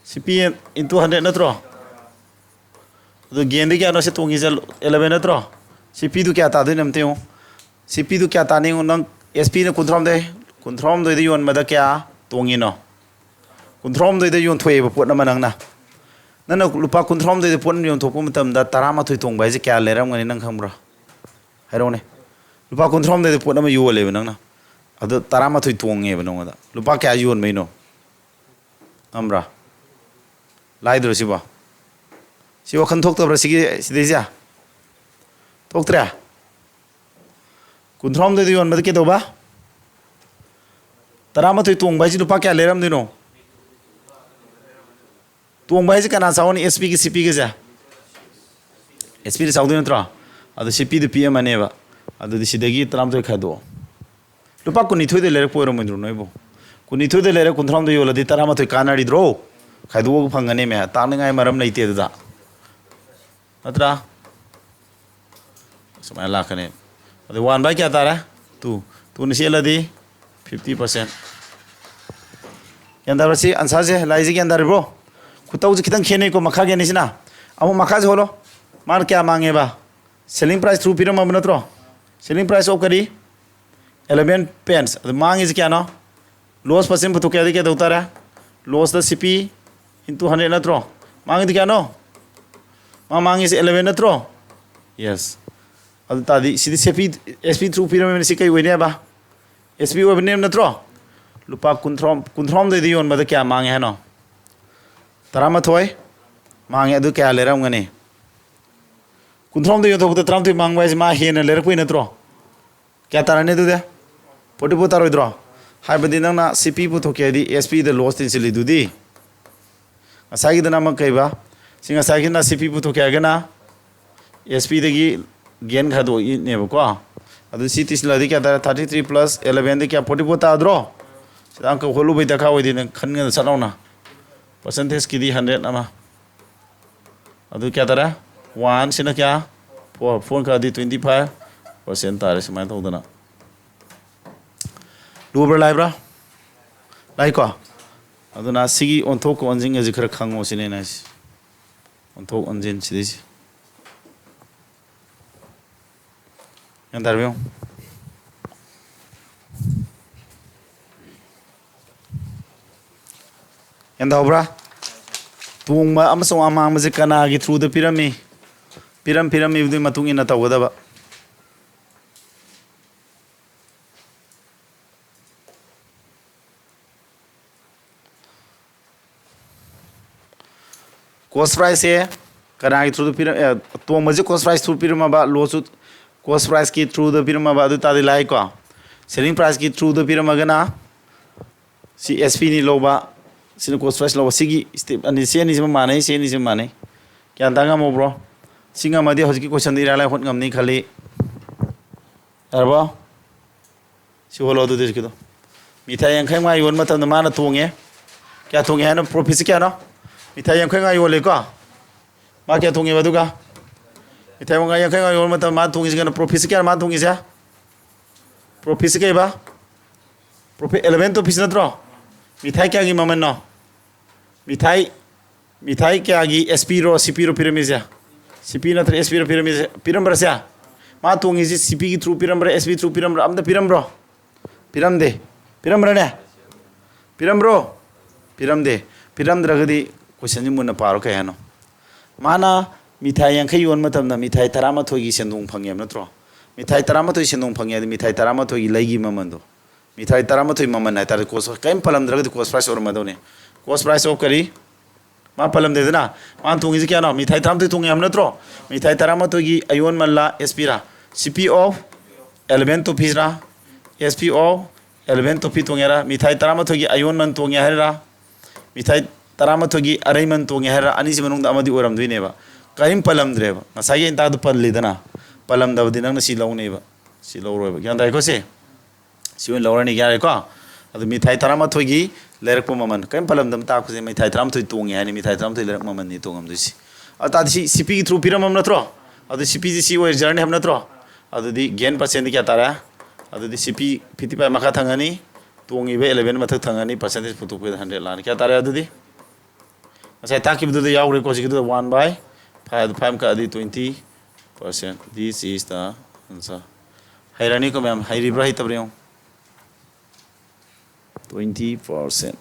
ꯁꯤ ꯄꯤ ꯑꯦꯟ into hundred ꯅꯠꯇ꯭ꯔꯣ? ꯑꯗꯨ gainꯗꯤ ꯀꯌꯥꯅꯣ ꯁꯤ ꯇꯣꯡꯉꯤꯁꯦ? Eleven ꯅꯠꯇ꯭ꯔꯣ? ꯁꯤ ꯄꯤꯗꯨ ꯀꯌꯥ ꯇꯥꯗꯣꯏꯅꯣ ꯑꯝꯇ ꯌꯦꯡꯉꯨ꯫ ꯁꯤ ꯄꯤꯗꯨ ꯀꯌꯥ ꯇꯥꯅꯤ ꯌꯦꯡꯉꯨ꯫ ꯅꯪ ꯑꯦꯁ ꯄꯤꯅ ꯀꯨꯟꯊ꯭ꯔꯥꯍꯨꯝꯗꯣꯏ, ꯀꯨꯟꯊ꯭ꯔꯥꯍꯨꯝꯗꯣꯏꯗ ꯌꯣꯟꯕꯗ ꯀꯌꯥ ꯇꯣꯡꯉꯤꯅꯣ? ꯀꯨꯟꯊ꯭ꯔꯥꯍꯨꯝꯗꯣꯏꯗ ꯌꯣꯟꯊꯣꯛꯑꯦꯕ ꯄꯣꯠ ꯑꯃ ꯅꯪꯅ꯫ ꯅꯪꯅ ꯂꯨꯄꯥ ꯀꯨꯟꯊ꯭ꯔꯥꯍꯨꯝꯗꯣꯏꯗ ꯄꯣꯠ ꯑꯃ ꯌꯣꯟꯊꯣꯛꯄ ꯃꯇꯝꯗ ꯇꯔꯥꯃꯥꯊꯣꯏ ꯇꯣꯡꯕ ꯍꯥꯏꯁꯦ ꯀꯌꯥ ꯂꯩꯔꯝꯒꯅꯤ ꯅꯪ ꯈꯪꯕ꯭ꯔꯣ? ꯍꯥꯏꯔꯛꯎꯅꯦ꯫ ꯂꯨꯄꯥ ꯀꯨꯟꯊ꯭ꯔꯥꯍꯨꯝꯗꯣꯏꯗ ꯄꯣꯠ ꯑꯃ ꯌꯣꯜꯂꯦꯕ ꯅꯪꯅ꯫ ꯑꯗꯣ ꯇꯔꯥꯃꯥꯊꯣꯏ ꯇꯣꯡꯉꯦꯕ ꯅꯉꯣꯟꯗ꯫ ꯂꯨꯄꯥ ꯀꯌꯥ ꯌꯣꯟꯕꯩꯅꯣ? ꯈꯪꯕ꯭ꯔꯥ? ꯂꯥꯏꯗ꯭ꯔꯣ ꯁꯤꯕꯣ? ꯁꯤ ꯋꯥꯈꯜ ꯊꯣꯛꯇꯕ꯭ꯔꯥ ꯁꯤꯒꯤ, ꯁꯤꯗꯩꯁꯦ? ꯊꯣꯛꯇ꯭ꯔꯦ? ꯀꯨꯟꯊ꯭ꯔꯥꯍꯨꯝꯗꯣꯏꯗ ꯌꯣꯟꯕꯗ ꯀꯩꯗꯧꯕ? ꯇꯔꯥꯃꯥꯊꯣꯏ ꯇꯣꯡꯕ ꯍꯥꯏꯁꯤ ꯂꯨꯄꯥ ꯀꯌꯥ ꯂꯩꯔꯝꯗꯣꯏꯅꯣ? ꯇꯣꯡꯕ ꯍꯥꯏꯁꯤ ꯀꯅꯥ ꯆꯥꯎꯅꯤ? ꯑꯦꯁ ꯄꯤꯒ ꯁꯤ ꯄꯤꯒꯁꯦ? ꯑꯦꯁ ꯄꯤꯗ ꯆꯥꯎꯗꯣꯏ ꯅꯠꯇ꯭ꯔꯣ? ꯑꯗꯣ ꯁꯤ ꯄꯤꯗꯨ ꯄꯤꯛꯑꯝꯃꯅꯦꯕ꯫ ꯑꯗꯨꯗꯤ ꯁꯤꯗꯒꯤ ꯇꯔꯥꯃꯥꯊꯣꯏ ꯈꯥꯏꯗꯣꯛꯑꯣ꯫ ꯂꯨꯄꯥ ꯀꯨꯟꯅꯤꯊꯣꯏꯗ ꯂꯩꯔꯛꯄ ꯑꯣꯏꯔꯝꯃꯣꯏꯗ꯭ꯔꯣ ꯅꯣꯏꯕꯨ? ꯀꯨꯟꯅꯤꯊꯣꯏꯗ ꯂꯩꯔ ꯀꯨꯟꯊ꯭ꯔꯥꯍꯨꯝꯗꯣꯏ ꯌꯣꯜꯂꯗꯤ ꯇꯔꯥꯃꯥꯊꯣꯏ ꯀꯥꯟꯅꯔꯤꯗ꯭ꯔꯣ? ꯈꯥꯏꯗꯣꯛꯑꯒ ꯐꯪꯒꯅꯤ ꯃꯌꯥꯝ꯫ ꯇꯥꯛꯅꯤꯡꯉꯥꯏ ꯃꯔꯝ ꯂꯩꯇꯦ ꯑꯗꯨꯗ꯫ ꯅꯠꯇ꯭ꯔꯥ? ꯁꯨꯃꯥꯏꯅ ꯂꯥꯛꯀꯅꯤ꯫ ꯑꯗꯨ one by ꯀꯌꯥ ꯇꯥꯔꯦ? Two꯫ Twoꯅ ꯆꯦꯜꯂꯗꯤ fifty percent꯫ ꯒ꯭ꯌꯥꯟ ꯇꯥꯕ꯭ꯔꯥ? ꯁꯤ answerꯁꯦ, ꯂꯥꯏꯁꯦ ꯒ꯭ꯌꯥꯟ ꯇꯥꯔꯤꯕ꯭ꯔꯣ? ꯈꯨꯇꯧꯁꯦ ꯈꯤꯇꯪ ꯈꯦꯠꯅꯩꯀꯣ ꯃꯈꯥꯒꯤ ꯑꯅꯤꯁꯤꯅ꯫ ꯑꯃꯨꯛ ꯃꯈꯥꯁꯦ ꯍꯣꯜꯂꯣ꯫ ꯃꯥꯅ ꯀꯌꯥ ꯃꯥꯡꯉꯦꯕ? Selling price through ꯄꯤꯔꯝꯃꯕ ꯅꯠꯇ꯭ꯔꯣ? Selling price of ꯀꯔꯤ? Eleven pence꯫ ꯑꯗꯨ ꯃꯥꯡꯉꯤꯁꯦ ꯀꯌꯥꯅꯣ? Loss percent ꯄꯨꯊꯣꯛꯀꯦ ꯍꯥꯏꯗꯤ ꯀꯩꯗꯧ ꯇꯥꯔꯦ? Lossꯇ ꯁꯤ ꯄꯤ into hundred ꯅꯠꯇ꯭ꯔꯣ? ꯃꯥꯡꯉꯤꯗꯤ ꯀꯌꯥꯅꯣ? ꯃꯥ ꯃꯥꯡꯉꯤꯁꯦ eleven ꯅꯠꯇ꯭ꯔꯣ? Yes꯫ ꯑꯗꯨ ꯇꯥꯔꯗꯤ ꯁꯤꯗꯤ ꯁꯤ ꯄꯤ, ꯑꯦꯁ ꯄꯤ through ꯄꯤꯔꯝꯃꯕꯅꯤ, ꯁꯤ ꯀꯩ ꯑꯣꯏꯅꯤ ꯍꯥꯏꯕ? ꯑꯦꯁ ꯄꯤ ꯑꯣꯏꯕꯅꯦꯕ ꯅꯠꯇ꯭ꯔꯣ? ꯂꯨꯄꯥ ꯀꯨꯟꯊ꯭ꯔꯥ, ꯀꯨꯟꯊ꯭ꯔꯥꯍꯨꯝꯗꯣꯏꯗ ꯌꯣꯟꯕꯗ ꯀꯌꯥ ꯃꯥꯡꯉꯦ ꯍꯥꯏꯅꯣ? ꯇꯔꯥꯃꯥꯊꯣꯏ ꯃꯥꯡꯉꯦ꯫ ꯑꯗꯨ ꯀꯌꯥ ꯂꯩꯔꯝꯒꯅꯤ? ꯀꯨꯟꯊ꯭ꯔꯥꯍꯨꯝꯗꯣꯏ ꯌꯣꯟꯊꯣꯛꯄꯗ ꯇꯔꯥꯃꯥꯊꯣꯏ ꯃꯥꯡꯕ ꯍꯥꯏꯁꯦ ꯃꯥ ꯍꯦꯟꯅ ꯂꯩꯔꯛꯄꯩ ꯅꯠꯇ꯭ꯔꯣ? ꯀꯌꯥ ꯇꯥꯔꯅꯤ ꯑꯗꯨꯗꯤ? Forty four ꯇꯥꯔꯣꯏꯗ꯭ꯔꯣ? ꯍꯥꯏꯕꯗꯤ ꯅꯪꯅ ꯁꯤ ꯄꯤ ꯄꯨꯊꯣꯛꯀꯦ ꯍꯥꯏꯗꯤ ꯑꯦꯁ ꯄꯤꯗ loss ꯇꯤꯟꯁꯤꯜꯂꯤꯗꯨꯗꯤ꯫ ꯉꯁꯥꯏꯒꯤꯗꯅ ꯑꯃ ꯀꯩꯕ? ꯁꯤ ꯉꯁꯥꯏꯒꯤꯅ ꯁꯤ ꯄꯤ ꯄꯨꯊꯣꯛꯀꯦ ꯍꯥꯏꯔꯒꯅ ꯑꯦꯁ ꯄꯤꯗꯒꯤ ꯒꯦꯟ ꯈꯥꯏꯗꯣꯛꯏꯅꯦꯕꯀꯣ꯫ ꯑꯗꯨ ꯁꯤ ꯇꯤꯁꯤꯜꯂꯗꯤ ꯀꯌꯥ ꯇꯥꯔꯦ? Thirty three plus eleven ꯗꯤ ꯀꯌꯥ? Forty four ꯇꯥꯗ꯭ꯔꯣ? ꯁꯤꯗ ꯑꯪꯀ ꯍꯣꯠꯂꯨꯕꯩ ꯗꯔꯀꯥꯔ ꯑꯣꯏꯗꯦ, ꯅꯪ ꯈꯟꯒꯅ ꯁꯠ ꯂꯥꯎꯅ꯫ Percentage ꯀꯤꯗꯤ hundred ꯑꯃ꯫ ꯑꯗꯨ ꯀꯌꯥ ꯇꯥꯔꯦ? One ꯁꯤꯅ ꯀꯌꯥ? Four꯫ Four ꯈꯔꯗꯤ twenty five percent ꯇꯥꯔꯦ꯫ ꯁꯨꯃꯥꯏꯅ ꯇꯧꯗꯅ꯫ ꯂꯨꯕ꯭ꯔꯥ ꯂꯥꯏꯕ꯭ꯔꯥ? ꯂꯥꯏꯀꯣ? ꯑꯗꯨꯅ ꯁꯤꯒꯤ ꯑꯣꯟꯊꯣꯛꯀ ꯑꯣꯟꯁꯤꯟꯒꯁꯤ ꯈꯔ ꯈꯪꯉꯣ ꯁꯤꯅꯦ ꯑꯩꯅ ꯍꯥꯏꯁꯦ꯫ ꯑꯣꯟꯊꯣꯛ ꯑꯣꯟꯁꯤꯟ ꯁꯤꯗꯩꯁꯦ꯫ ꯒ꯭ꯌꯥꯟ ꯇꯥꯔꯕ ꯌꯦꯡꯉꯣ꯫ ꯒ꯭ꯌꯥꯟ ꯇꯥꯍꯧꯕ꯭ꯔꯥ? ꯇꯣꯡꯕ ꯑꯃꯁꯨꯡ ꯑꯃꯥꯡꯕꯁꯦ ꯀꯅꯥꯒꯤ through ꯗ ꯄꯤꯔꯝꯃꯤ? ꯄꯤꯔꯝ ꯄꯤꯔꯝꯃꯤꯕꯗꯨꯒꯤ ꯃꯇꯨꯡ ꯏꯟꯅ ꯇꯧꯒꯗꯕ꯫ Cost price ꯁꯦ ꯀꯅꯥꯒꯤ through ꯗ ꯄꯤꯔꯝ-, ꯑꯦ, ꯇꯣꯡꯕꯁꯦ cost price through ꯄꯤꯔꯝꯃꯕ, loss ꯁꯨ cost price ꯀꯤ through ꯗ ꯄꯤꯔꯝꯃꯕ, ꯑꯗꯨ ꯇꯥꯔꯗꯤ ꯂꯥꯏꯀꯣ꯫ Selling price ꯀꯤ through ꯗ ꯄꯤꯔꯝꯃꯒꯅ ꯁꯤ S P ꯅꯤ ꯂꯧꯕ, ꯁꯤꯅ cost price ꯂꯧꯕ, ꯁꯤꯒꯤ step ꯑꯅꯤ, ꯁꯤ ꯑꯅꯤꯁꯤꯃ ꯃꯥꯟꯅꯩ, ꯁꯤ ꯑꯅꯤꯁꯤꯃ ꯃꯥꯟꯅꯩ꯫ ꯒ꯭ꯌꯥꯟ ꯇꯥ ꯉꯝꯃꯕ꯭ꯔꯣ? ꯁꯤ ꯉꯝꯃꯗꯤ ꯍꯧꯖꯤꯛꯀꯤ question ꯗꯣ ꯏꯔꯥꯏ ꯂꯥꯏ ꯍꯣꯠ ꯉꯝꯅꯤ ꯈꯜꯂꯤ꯫ ꯌꯥꯔꯕꯣ? ꯁꯤ ꯍꯣꯠꯂꯣ ꯑꯗꯨꯗꯤ ꯍꯧꯖꯤꯛꯀꯤꯗꯣ꯫ ꯃꯤꯊꯥꯏ ꯌꯥꯡꯈꯩ ꯃꯉꯥ ꯌꯣꯟꯕ ꯃꯇꯝꯗ ꯃꯥꯅ ꯇꯣꯡꯉꯦ꯫ ꯀꯌꯥ ꯇꯣꯡꯉꯦ ꯍꯥꯏꯅꯣ? Profit ꯁꯤ ꯀꯌꯥꯅꯣ? ꯃꯤꯊꯥꯏ ꯌꯥꯡꯈꯩ ꯃꯉꯥ ꯌꯣꯜꯂꯦꯀꯣ? ꯃꯥ ꯀꯌꯥ ꯇꯣꯡꯉꯦꯕ ꯑꯗꯨꯒ? ꯃꯤꯊꯥꯏ ꯃꯉꯥ, ꯌꯥꯡꯈꯩ ꯃꯉꯥ ꯌꯣꯟꯕ ꯃꯇꯝꯗ ꯃꯥꯅ ꯇꯣꯡꯉꯤꯁꯤ ꯀꯩꯅꯣ? Profit ꯁꯤ ꯀꯌꯥꯅꯣ ꯃꯥꯅ ꯇꯣꯡꯉꯤꯁꯦ? Profit ꯁꯤ ꯀꯩꯕ? Profit eleven ꯇꯣ piece ꯅꯠꯇ꯭ꯔꯣ? ꯃꯤꯊꯥꯏ ꯀꯌꯥꯒꯤ ꯃꯃꯜꯅꯣ? ꯃꯤꯊꯥꯏ, ꯃꯤꯊꯥꯏ ꯀꯌꯥꯒꯤ S P ꯔꯣ, C P ꯔꯣ ꯄꯤꯔꯝꯃꯤꯁꯦ? C P ꯅꯠꯇ꯭ꯔ S P ꯔꯣ ꯄꯤꯔꯝꯃꯤꯁꯦ? ꯄꯤꯔꯝꯕ꯭ꯔꯥ ꯁꯦ? ꯃꯥ ꯇꯣꯡꯉꯤꯁꯦ C P ꯒꯤ through ꯄꯤꯔꯝꯕ꯭ꯔꯥ, S P through ꯄꯤꯔꯝꯕ꯭ꯔꯥ? ꯑꯝꯇ ꯄꯤꯔꯝꯕ꯭ꯔꯣ? ꯄꯤꯔꯝꯗꯦ꯫ ꯄꯤꯔꯝꯕ꯭ꯔꯥꯅꯦ? ꯄꯤꯔꯝꯕ꯭ꯔꯣ? ꯄꯤꯔꯝꯗꯦ꯫ ꯄꯤꯔꯝꯗ꯭ꯔꯒꯗꯤ question ꯁꯤ ꯃꯨꯟꯅ ꯄꯥꯔꯣ꯫ ꯀꯩ ꯍꯥꯏꯅꯣ? ꯃꯥꯅ ꯃꯤꯊꯥꯏ ꯌꯥꯡꯈꯩ ꯌꯣꯟꯕ ꯃꯇꯝꯗ ꯃꯤꯊꯥꯏ ꯇꯔꯥꯃꯥꯊꯣꯏꯒꯤ ꯁꯦꯟꯗꯣꯡ ꯐꯪꯉꯦꯕ ꯅꯠꯇ꯭ꯔꯣ? ꯃꯤꯊꯥꯏ ꯇꯔꯥꯃꯥꯊꯣꯏ ꯁꯦꯟꯗꯣꯡ ꯐꯪꯉꯦ ꯍꯥꯏꯗꯤ ꯃꯤꯊꯥꯏ ꯇꯔꯥꯃꯥꯊꯣꯏꯒꯤ ꯂꯩꯒꯤ ꯃꯃꯜꯗꯣ꯫ ꯃꯤꯊꯥꯏ ꯇꯔꯥꯃꯥꯊꯣꯏ ꯃꯃꯜ ꯍꯥꯏꯇꯥꯔꯦ, cost, ꯀꯔꯤꯝ ꯄꯜꯂꯝꯗ꯭ꯔꯒꯗꯤ cost price ꯑꯣꯏꯔꯝꯃꯗꯧꯅꯤ꯫ Cost price of ꯀꯔꯤ? ꯃꯥ ꯄꯜꯂꯝꯗꯦꯗꯅ꯫ ꯃꯥꯅ ꯇꯣꯡꯉꯤꯁꯦ ꯀꯌꯥꯅꯣ? ꯃꯤꯊꯥꯏ ꯇꯔꯥꯃꯥꯊꯣꯏ ꯇꯣꯡꯉꯦ ꯍꯥꯏꯕ ꯅꯠꯇ꯭ꯔꯣ? ꯃꯤꯊꯥꯏ ꯇꯔꯥꯃꯥꯊꯣꯏꯒꯤ ꯑꯌꯣꯟꯃꯜꯂ S P ꯔ? C P of eleven toffees ꯔ? S P of eleven toffee ꯇꯣꯡꯉꯦꯔ? Mithai ꯇꯔꯥꯃꯥꯊꯣꯏꯒꯤ ꯑꯌꯣꯟꯃꯟ ꯇꯣꯡꯉꯦ ꯍꯥꯏꯔ? ꯃꯤꯊꯥꯏ ꯇꯔꯥꯃꯥꯊꯣꯏꯒꯤ ꯑꯔꯩꯃꯟ ꯇꯣꯡꯉꯦ ꯍꯥꯏꯔ? ꯑꯅꯤꯁꯤ ꯃꯅꯨꯡꯗ ꯑꯃꯗꯤ ꯑꯣꯏꯔꯝꯗꯣꯏꯅꯦꯕ꯫ ꯀꯔꯤꯝ ꯄꯜꯂꯝꯗ꯭ꯔꯦꯕ꯫ ꯉꯁꯥꯏꯒꯤ ꯑꯩꯅ ꯇꯥꯛꯄꯗ ꯄꯜꯂꯤꯗꯅ꯫ ꯄꯜꯂꯝꯗꯕꯗꯤ ꯅꯪꯅ ꯁꯤ ꯂꯧꯅꯦꯕ, ꯁꯤ ꯂꯧꯔꯣꯏꯕ꯫ ꯒ꯭ꯌꯥꯟ ꯇꯥꯏꯀꯣ? ꯁꯤ ꯁꯤ ꯑꯣꯏꯅ ꯂꯧꯔꯅꯤ꯫ ꯌꯥꯔꯦꯀꯣ? ꯑꯗꯨ ꯃꯤꯊꯥꯏ ꯇꯔꯥꯃꯥꯊꯣꯏꯒꯤ ꯂꯩꯔꯛꯄ ꯃꯃꯜ ꯀꯔꯤꯝ ꯄꯜꯂꯝꯗꯕ ꯇꯥꯛꯄꯁꯦ ꯃꯤꯊꯥꯏ ꯇꯔꯥꯃꯥꯊꯣꯏ ꯇꯣꯡꯉꯦ ꯍꯥꯏꯅꯤ꯫ ꯃꯤꯊꯥꯏ ꯇꯔꯥꯃꯥꯊꯣꯏ ꯂꯩꯔꯛ ꯃꯃꯜꯅꯤ ꯇꯣꯡꯉꯝꯗꯣꯏꯁꯤ꯫ ꯑꯗꯨ ꯇꯥꯔꯗꯤ ꯁꯤ ꯁꯤ ꯄꯤꯒꯤ ꯊ꯭ꯔꯨ ꯄꯤꯔꯝꯃꯕ ꯅꯠꯇ꯭ꯔꯣ? ꯑꯗꯨ ꯁꯤ ꯄꯤꯁꯤ ꯁꯤ ꯑꯣꯏꯖꯔꯅꯤ ꯍꯥꯏꯕ ꯅꯠꯇ꯭ꯔꯣ? ꯑꯗꯨꯗꯤ ꯒꯦꯟ ꯄꯥꯔꯁꯦꯟꯗꯤ ꯀꯌꯥ ꯇꯥꯔꯦ? ꯑꯗꯨꯗꯤ ꯁꯤ ꯄꯤ ꯐꯤꯐꯇꯤ ꯐꯥꯏꯚ ꯃꯈꯥ ꯊꯪꯉꯅꯤ, ꯇꯣꯡꯉꯤꯕ ꯑꯦꯂꯦꯚꯦꯟ ꯃꯊꯛ ꯊꯪꯉꯅꯤ, ꯄꯥꯔꯁꯦꯟꯇꯦꯖ ꯄꯨꯊꯣꯛꯄꯗ ꯍꯟꯗ꯭ꯔꯦꯗ ꯂꯥꯛꯑꯅꯤ꯫ ꯀꯌꯥ ꯇꯥꯔꯦ ꯑꯗꯨꯗꯤ? ꯉꯁꯥꯏ ꯇꯥꯛꯈꯤꯕꯗꯨꯗ ꯌꯥꯎꯈ꯭ꯔꯦꯀꯣ꯫ ꯍꯧꯖꯤꯛꯀꯤꯗꯨꯗ ꯋꯥꯟ ꯕꯥꯏ ꯐꯥꯏꯚ, ꯐꯥꯏꯚ ꯀꯛꯑꯗꯤ twenty percent. This is the answer. ꯍꯩꯔꯅꯤꯀꯣ ꯃꯌꯥꯝ? ꯍꯩꯔꯤꯕ꯭ꯔꯥ ꯍꯩꯇꯕ꯭ꯔꯥ ꯌꯦꯡꯉꯨ꯫ Twenty percent.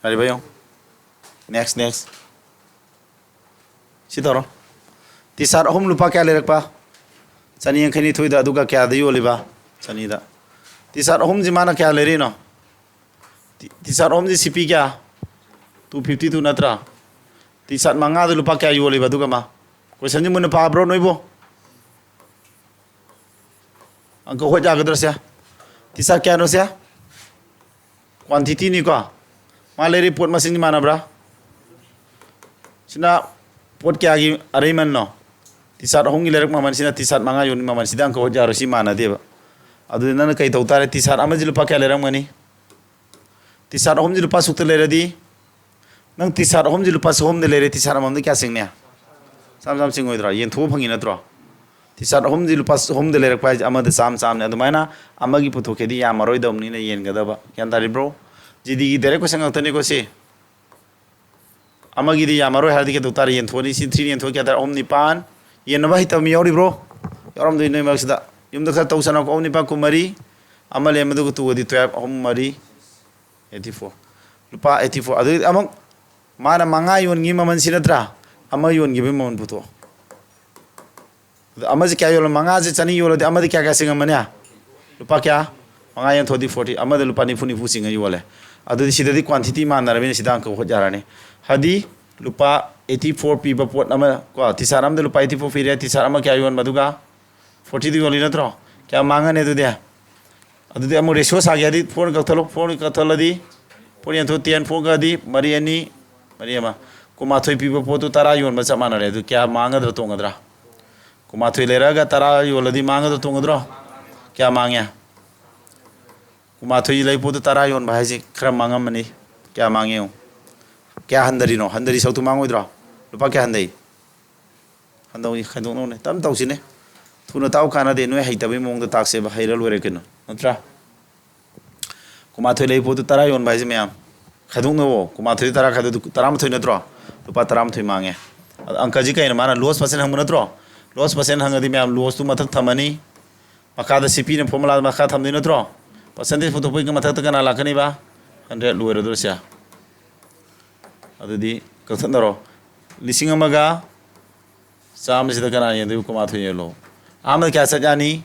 ꯌꯥꯔꯤꯕ ꯌꯦꯡꯉꯨ꯫ Next, next. ꯁꯤ ꯇꯧꯔꯣ꯫ ꯇꯤ ꯁꯥꯔꯠ ꯑꯍꯨꯝ ꯂꯨꯄꯥ ꯀꯌꯥ ꯂꯩꯔꯛꯄ? ꯆꯅꯤ ꯌꯥꯡꯈꯩ ꯅꯤꯊꯣꯏꯗ꯫ ꯑꯗꯨꯒ ꯀꯌꯥꯗ ꯌꯣꯜꯂꯤꯕ? ꯆꯅꯤꯗ꯫ ꯇꯤ ꯁꯥꯔꯠ ꯑꯍꯨꯝꯁꯤ ꯃꯥꯅ ꯀꯌꯥ ꯂꯩꯔꯤꯅꯣ? ꯇꯤ-, ꯇꯤ ꯁꯥꯔꯠ ꯑꯍꯨꯝꯁꯤ ꯁꯤ ꯄꯤ ꯀꯌꯥ? ꯇꯨ ꯐꯤꯐꯇꯤ ꯇꯨ ꯅꯠꯇ꯭ꯔꯥ? ꯇꯤ ꯁꯥꯔꯠ ꯃꯉꯥꯗꯨ ꯂꯨꯄꯥ ꯀꯌꯥ ꯌꯣꯜꯂꯤꯕ? ꯑꯗꯨꯒ ꯃꯥ ꯀꯣꯏꯁꯟꯁꯤ ꯃꯨꯟꯅ ꯄꯥꯕ꯭ꯔꯣ ꯅꯣꯏꯕꯨ? ꯑꯪꯀ ꯍꯣꯠ ꯌꯥꯒꯗ꯭ꯔꯣ ꯁꯦ? ꯇꯤ ꯁꯥꯔꯠ ꯀꯌꯥꯅꯣ ꯁꯦ? ꯀ꯭ꯋꯥꯟꯇꯤꯇꯤꯅꯤꯀꯣ꯫ ꯃꯥ ꯂꯩꯔꯤ ꯄꯣꯠ ꯃꯁꯤꯡꯗꯤ ꯃꯥꯟꯅꯕ꯭ꯔꯥ? ꯁꯤꯅ ꯄꯣꯠ ꯀꯌꯥꯒꯤ ꯑꯔꯩꯃꯟꯅꯣ? ꯇꯤ ꯁꯥꯔꯠ ꯑꯍꯨꯝꯒꯤ ꯂꯩꯔꯛ ꯃꯃꯜꯁꯤꯅ ꯇꯤ ꯁꯥꯔꯠ ꯃꯉꯥ ꯌꯣꯟꯕꯒꯤ ꯃꯃꯜꯁꯤꯗ ꯑꯪꯀ ꯍꯣꯠ ꯌꯥꯔꯣꯏ, ꯁꯤ ꯃꯥꯟꯅꯗꯦꯕ꯫ ꯑꯗꯨꯗꯤ ꯅꯪꯅ ꯀꯩ ꯇꯧ ꯇꯥꯔꯦ? ꯇꯤ ꯁꯥꯔꯠ ꯑꯃꯁꯤ ꯂꯨꯄꯥ ꯀꯌꯥ ꯂꯩꯔꯝꯒꯅꯤ? ꯇꯤ ꯁꯥꯔꯠ ꯑꯍꯨꯝꯁꯤ ꯂꯨꯄꯥ ꯁꯨꯛꯇ ꯂꯩꯔꯗꯤ, ꯅꯪ ꯇꯤ ꯁꯥꯔꯠ ꯑꯍꯨꯝꯁꯤ ꯂꯨꯄꯥ ꯆꯍꯨꯝꯗ ꯂꯩꯔꯦ, ꯇꯤ ꯁꯥꯔꯠ ꯑꯃꯃꯝꯗ ꯀꯌꯥ ꯆꯤꯡꯅꯤ? ꯆꯥꯝ ꯆꯥꯝ ꯆꯤꯡꯉꯣꯏꯗ꯭ꯔꯣ? ꯌꯦꯟꯊꯣꯛꯑ ꯐꯪꯉꯤ ꯅꯠꯇ꯭ꯔꯣ? ꯇꯤ ꯁꯥꯔꯠ ꯑꯍꯨꯝꯁꯤ ꯂꯨꯄꯥ ꯆꯍꯨꯝꯗ ꯂꯩꯔꯛꯄ ꯍꯥꯏꯁꯦ ꯑꯃꯗ ꯆꯥꯝ ꯆꯥꯝꯅꯤ꯫ ꯑꯗꯨꯃꯥꯏꯅ ꯑꯃꯒꯤ ꯄꯨꯊꯣꯛꯀꯦꯗꯤ ꯌꯥꯝꯃꯔꯣꯏꯗꯧꯕꯅꯤꯅ ꯌꯦꯟꯒꯗꯕ꯫ ꯒ꯭ꯌꯥꯟ ꯇꯥꯔꯤꯕ꯭ꯔꯣ? ꯖꯤ ꯗꯤꯒꯤ ꯗꯥꯏꯔꯦꯛ ꯀꯣꯏꯁꯟ ꯉꯥꯛꯇꯅꯤꯀꯣ ꯁꯤ꯫ ꯑꯃꯒꯤꯗꯤ ꯌꯥꯝꯃꯔꯣꯏ ꯍꯥꯏꯔꯗꯤ ꯀꯩꯗꯧ ꯇꯥꯔꯦ? ꯌꯦꯟꯊꯣꯛꯑꯅꯤ꯫ ꯁꯤ ꯊ꯭ꯔꯤ ꯌꯦꯟꯊꯣꯛ ꯀꯌꯥ ꯇꯥꯔꯦ? ꯑꯍꯨꯝ ꯅꯤꯄꯥꯟ꯫ ꯌꯦꯟꯅꯕ ꯍꯩꯇꯕ ꯃꯤ ꯌꯥꯎꯔꯤꯕ꯭ꯔꯣ? ꯌꯥꯎꯔꯝꯗꯣꯏ ꯅꯣꯏ ꯃꯔꯛꯁꯤꯗ꯫ ꯌꯨꯝꯗ ꯈꯔ ꯇꯧ ꯁꯥꯟꯅꯧ꯫ ꯑꯍꯨꯝ ꯅꯤꯄꯥꯟ ꯀꯨꯟꯃꯔꯤ꯫ ꯑꯃ ꯂꯩꯔꯝꯕꯗꯨꯒ ꯇꯨꯒꯗꯤ ꯇꯨꯌꯦꯜꯐ꯫ ꯑꯍꯨꯝ ꯃꯔꯤ ꯑꯩꯠꯇꯤ ꯐꯣꯔ꯫ ꯂꯨꯄꯥ ꯑꯩꯠꯇꯤ ꯐꯣꯔ꯫ ꯑꯗꯨꯗꯤ ꯑꯃꯨꯛ ꯃꯥꯅ ꯃꯉꯥ ꯌꯣꯟꯈꯤꯕ ꯃꯃꯜꯁꯤ ꯅꯠꯇ꯭ꯔꯥ? ꯑꯃ ꯌꯣꯟꯈꯤꯕꯒꯤ ꯃꯃꯜ ꯄꯨꯊꯣꯛꯑꯣ꯫ ꯑꯗ ꯑꯃꯁꯤ ꯀꯌꯥ ꯌꯣꯜꯂꯣ? ꯃꯉꯥꯁꯦ ꯆꯅꯤ ꯌꯣꯜꯂꯗꯤ ꯑꯃꯗꯤ ꯀꯌꯥ ꯀꯌꯥ ꯆꯤꯡꯉꯝꯃꯅꯤ? ꯂꯨꯄꯥ ꯀꯌꯥ? ꯃꯉꯥ ꯌꯦꯟꯊꯣꯛꯑꯗꯤ ꯐꯣꯔꯇꯤ꯫ ꯑꯃꯗ ꯂꯨꯄꯥ ꯅꯤꯐꯨ ꯅꯤꯐꯨ ꯆꯤꯡꯉ ꯌꯣꯜꯂꯦ꯫ ꯑꯗꯨꯗꯤ ꯁꯤꯗꯗꯤ ꯀ꯭ꯋꯥꯟꯇꯤꯇꯤ ꯃꯥꯟꯅꯔꯕꯅꯤꯅ ꯁꯤꯗ ꯑꯪꯀ ꯍꯣꯠ ꯌꯥꯔꯅꯤ꯫ ꯍꯥꯏꯗꯤ ꯂꯨꯄꯥ ꯑꯩꯠꯇꯤ ꯐꯣꯔ ꯄꯤꯕ ꯄꯣꯠ ꯑꯃ ꯀꯣ, ꯇꯤ ꯁꯥꯔꯠ ꯑꯃꯗ ꯂꯨꯄꯥ ꯑꯩꯠꯇꯤ ꯐꯣꯔ ꯄꯤꯔꯦ, ꯇꯤ ꯁꯥꯔꯠ ꯑꯃ ꯀꯌꯥ ꯌꯣꯟꯕ? ꯑꯗꯨꯒ ꯐꯣꯔꯇꯤꯗ ꯌꯣꯜꯂꯤ ꯅꯠꯇ꯭ꯔꯣ? ꯀꯌꯥ ꯃꯥꯡꯉꯅꯤ ꯑꯗꯨꯗꯤ? ꯑꯗꯨꯗꯤ ꯑꯃꯨꯛ ꯔꯦꯁꯤꯌꯣ ꯁꯥꯒꯦ ꯍꯥꯏꯗꯤ ꯐꯣꯔꯅ ꯀꯛꯊꯠꯂꯣ, ꯐꯣꯔꯅ ꯀꯛꯊꯠꯂꯗꯤ ꯐꯣꯔ ꯏꯟꯇꯨ ꯇꯦꯟ, ꯐꯣꯔ ꯀꯛꯑꯗꯤ ꯃꯔꯤ ꯑꯅꯤ, ꯃꯔꯤ ꯑꯃ꯫ ꯀꯨꯟꯃꯥꯊꯣꯏ ꯄꯤꯕ ꯄꯣꯠꯇꯨ ꯇꯔꯥ ꯌꯣꯟꯕ ꯆꯞ ꯃꯥꯟꯅꯔꯦ꯫ ꯑꯗꯨ ꯀꯌꯥ ꯃꯥꯡꯒꯗ꯭ꯔꯥ ꯇꯣꯡꯒꯗ꯭ꯔꯥ? ꯀꯨꯟꯃꯥꯊꯣꯏ ꯂꯩꯔꯛꯑꯒ ꯇꯔꯥ ꯌꯣꯜꯂꯗꯤ ꯃꯥꯡꯒꯗ꯭ꯔꯥ ꯇꯣꯡꯒꯗ꯭ꯔꯣ? ꯀꯌꯥ ꯃꯥꯡꯉꯦ? ꯀꯨꯟꯃꯥꯊꯣꯏ ꯂꯩ ꯄꯣꯠꯇꯨ ꯇꯔꯥ ꯌꯣꯟꯕ ꯍꯥꯏꯁꯦ ꯈꯔ ꯃꯥꯡꯉꯝꯃꯅꯤ꯫ ꯀꯌꯥ ꯃꯥꯡꯉꯦ ꯌꯦꯡꯉꯨ꯫ ꯀꯌꯥ ꯍꯟꯊꯔꯤꯅꯣ? ꯍꯟꯊꯔꯤ ꯁꯔꯨꯛꯇꯨ ꯃꯥꯡꯉꯣꯏꯗ꯭ꯔꯣ? ꯂꯨꯄꯥ ꯀꯌꯥ ꯍꯟꯊꯩ? ꯍꯟꯗꯧ ꯈꯥꯏꯗꯣꯛꯅꯧꯅꯦ꯫ ꯇꯞ ꯇꯧꯁꯤꯅꯦ꯫ ꯊꯨꯅ ꯇꯥꯎ ꯀꯥꯟꯅꯗꯦ꯫ ꯅꯣꯏ ꯍꯩꯇꯕꯩ ꯃꯑꯣꯡꯗ ꯇꯥꯛꯁꯦꯕ꯫ ꯍꯩꯔ ꯂꯣꯏꯔꯦ ꯀꯩꯅꯣ꯫ ꯅꯠꯇ꯭ꯔꯥ? ꯀꯨꯟꯃꯥꯊꯣꯏ ꯂꯩ ꯄꯣꯠꯇꯨ ꯇꯔꯥ ꯌꯣꯟꯕ ꯍꯥꯏꯁꯦ ꯃꯌꯥꯝ꯫ ꯈꯥꯏꯗꯣꯛꯅꯧꯋꯣ꯫ ꯀꯨꯟꯃꯥꯊꯣꯏ ꯇꯔꯥ ꯈꯥꯏꯗꯣꯛ ꯇꯔꯥꯃꯥꯊꯣꯏ ꯅꯠꯇ꯭ꯔꯣ? ꯂꯨꯄꯥ ꯇꯔꯥꯃꯥꯊꯣꯏ ꯃꯥꯡꯉꯦ꯫ ꯑꯗ ꯑꯪꯀꯁꯤ ꯀꯩꯅꯣ? ꯃꯥꯅ ꯂꯣꯁ ꯄꯥꯔꯁꯦꯟ ꯍꯪꯕ ꯅꯠꯇ꯭ꯔꯣ? ꯂꯣꯁ ꯄꯥꯔꯁꯦꯟ ꯍꯪꯉꯗꯤ ꯃꯌꯥꯝ ꯂꯣꯁꯇꯨ ꯃꯊꯛ ꯊꯝꯃꯅꯤ꯫ ꯃꯈꯥꯗ ꯁꯤ ꯄꯤꯅ ꯐꯣꯔꯃꯨꯂꯥ ꯃꯈꯥ ꯊꯝꯗꯣꯏ ꯅꯠꯇ꯭ꯔꯣ? ꯄꯥꯔꯁꯦꯟꯇꯦꯖ ꯄꯨꯊꯣꯛꯄꯒꯤ ꯃꯊꯛꯇ ꯀꯅꯥ ꯂꯥꯛꯀꯅꯤꯕ? ꯍꯟꯗ꯭ꯔꯦꯠ ꯂꯣꯏꯔꯗ꯭ꯔꯣ ꯁꯦ? ꯑꯗꯨꯗꯤ ꯀꯛꯊꯠꯅꯔꯣ꯫ ꯂꯤꯁꯤꯡ ꯑꯃꯒ ꯆꯥꯝꯃꯁꯤꯗ ꯀꯅꯥ ꯌꯦꯡꯗꯣꯏꯕ? ꯀꯨꯟꯃꯥꯊꯣꯏ ꯌꯦꯡꯂꯣ꯫ ꯑꯍꯥꯟꯕꯗ ꯀꯌꯥ ꯆꯠ ꯌꯥꯅꯤ?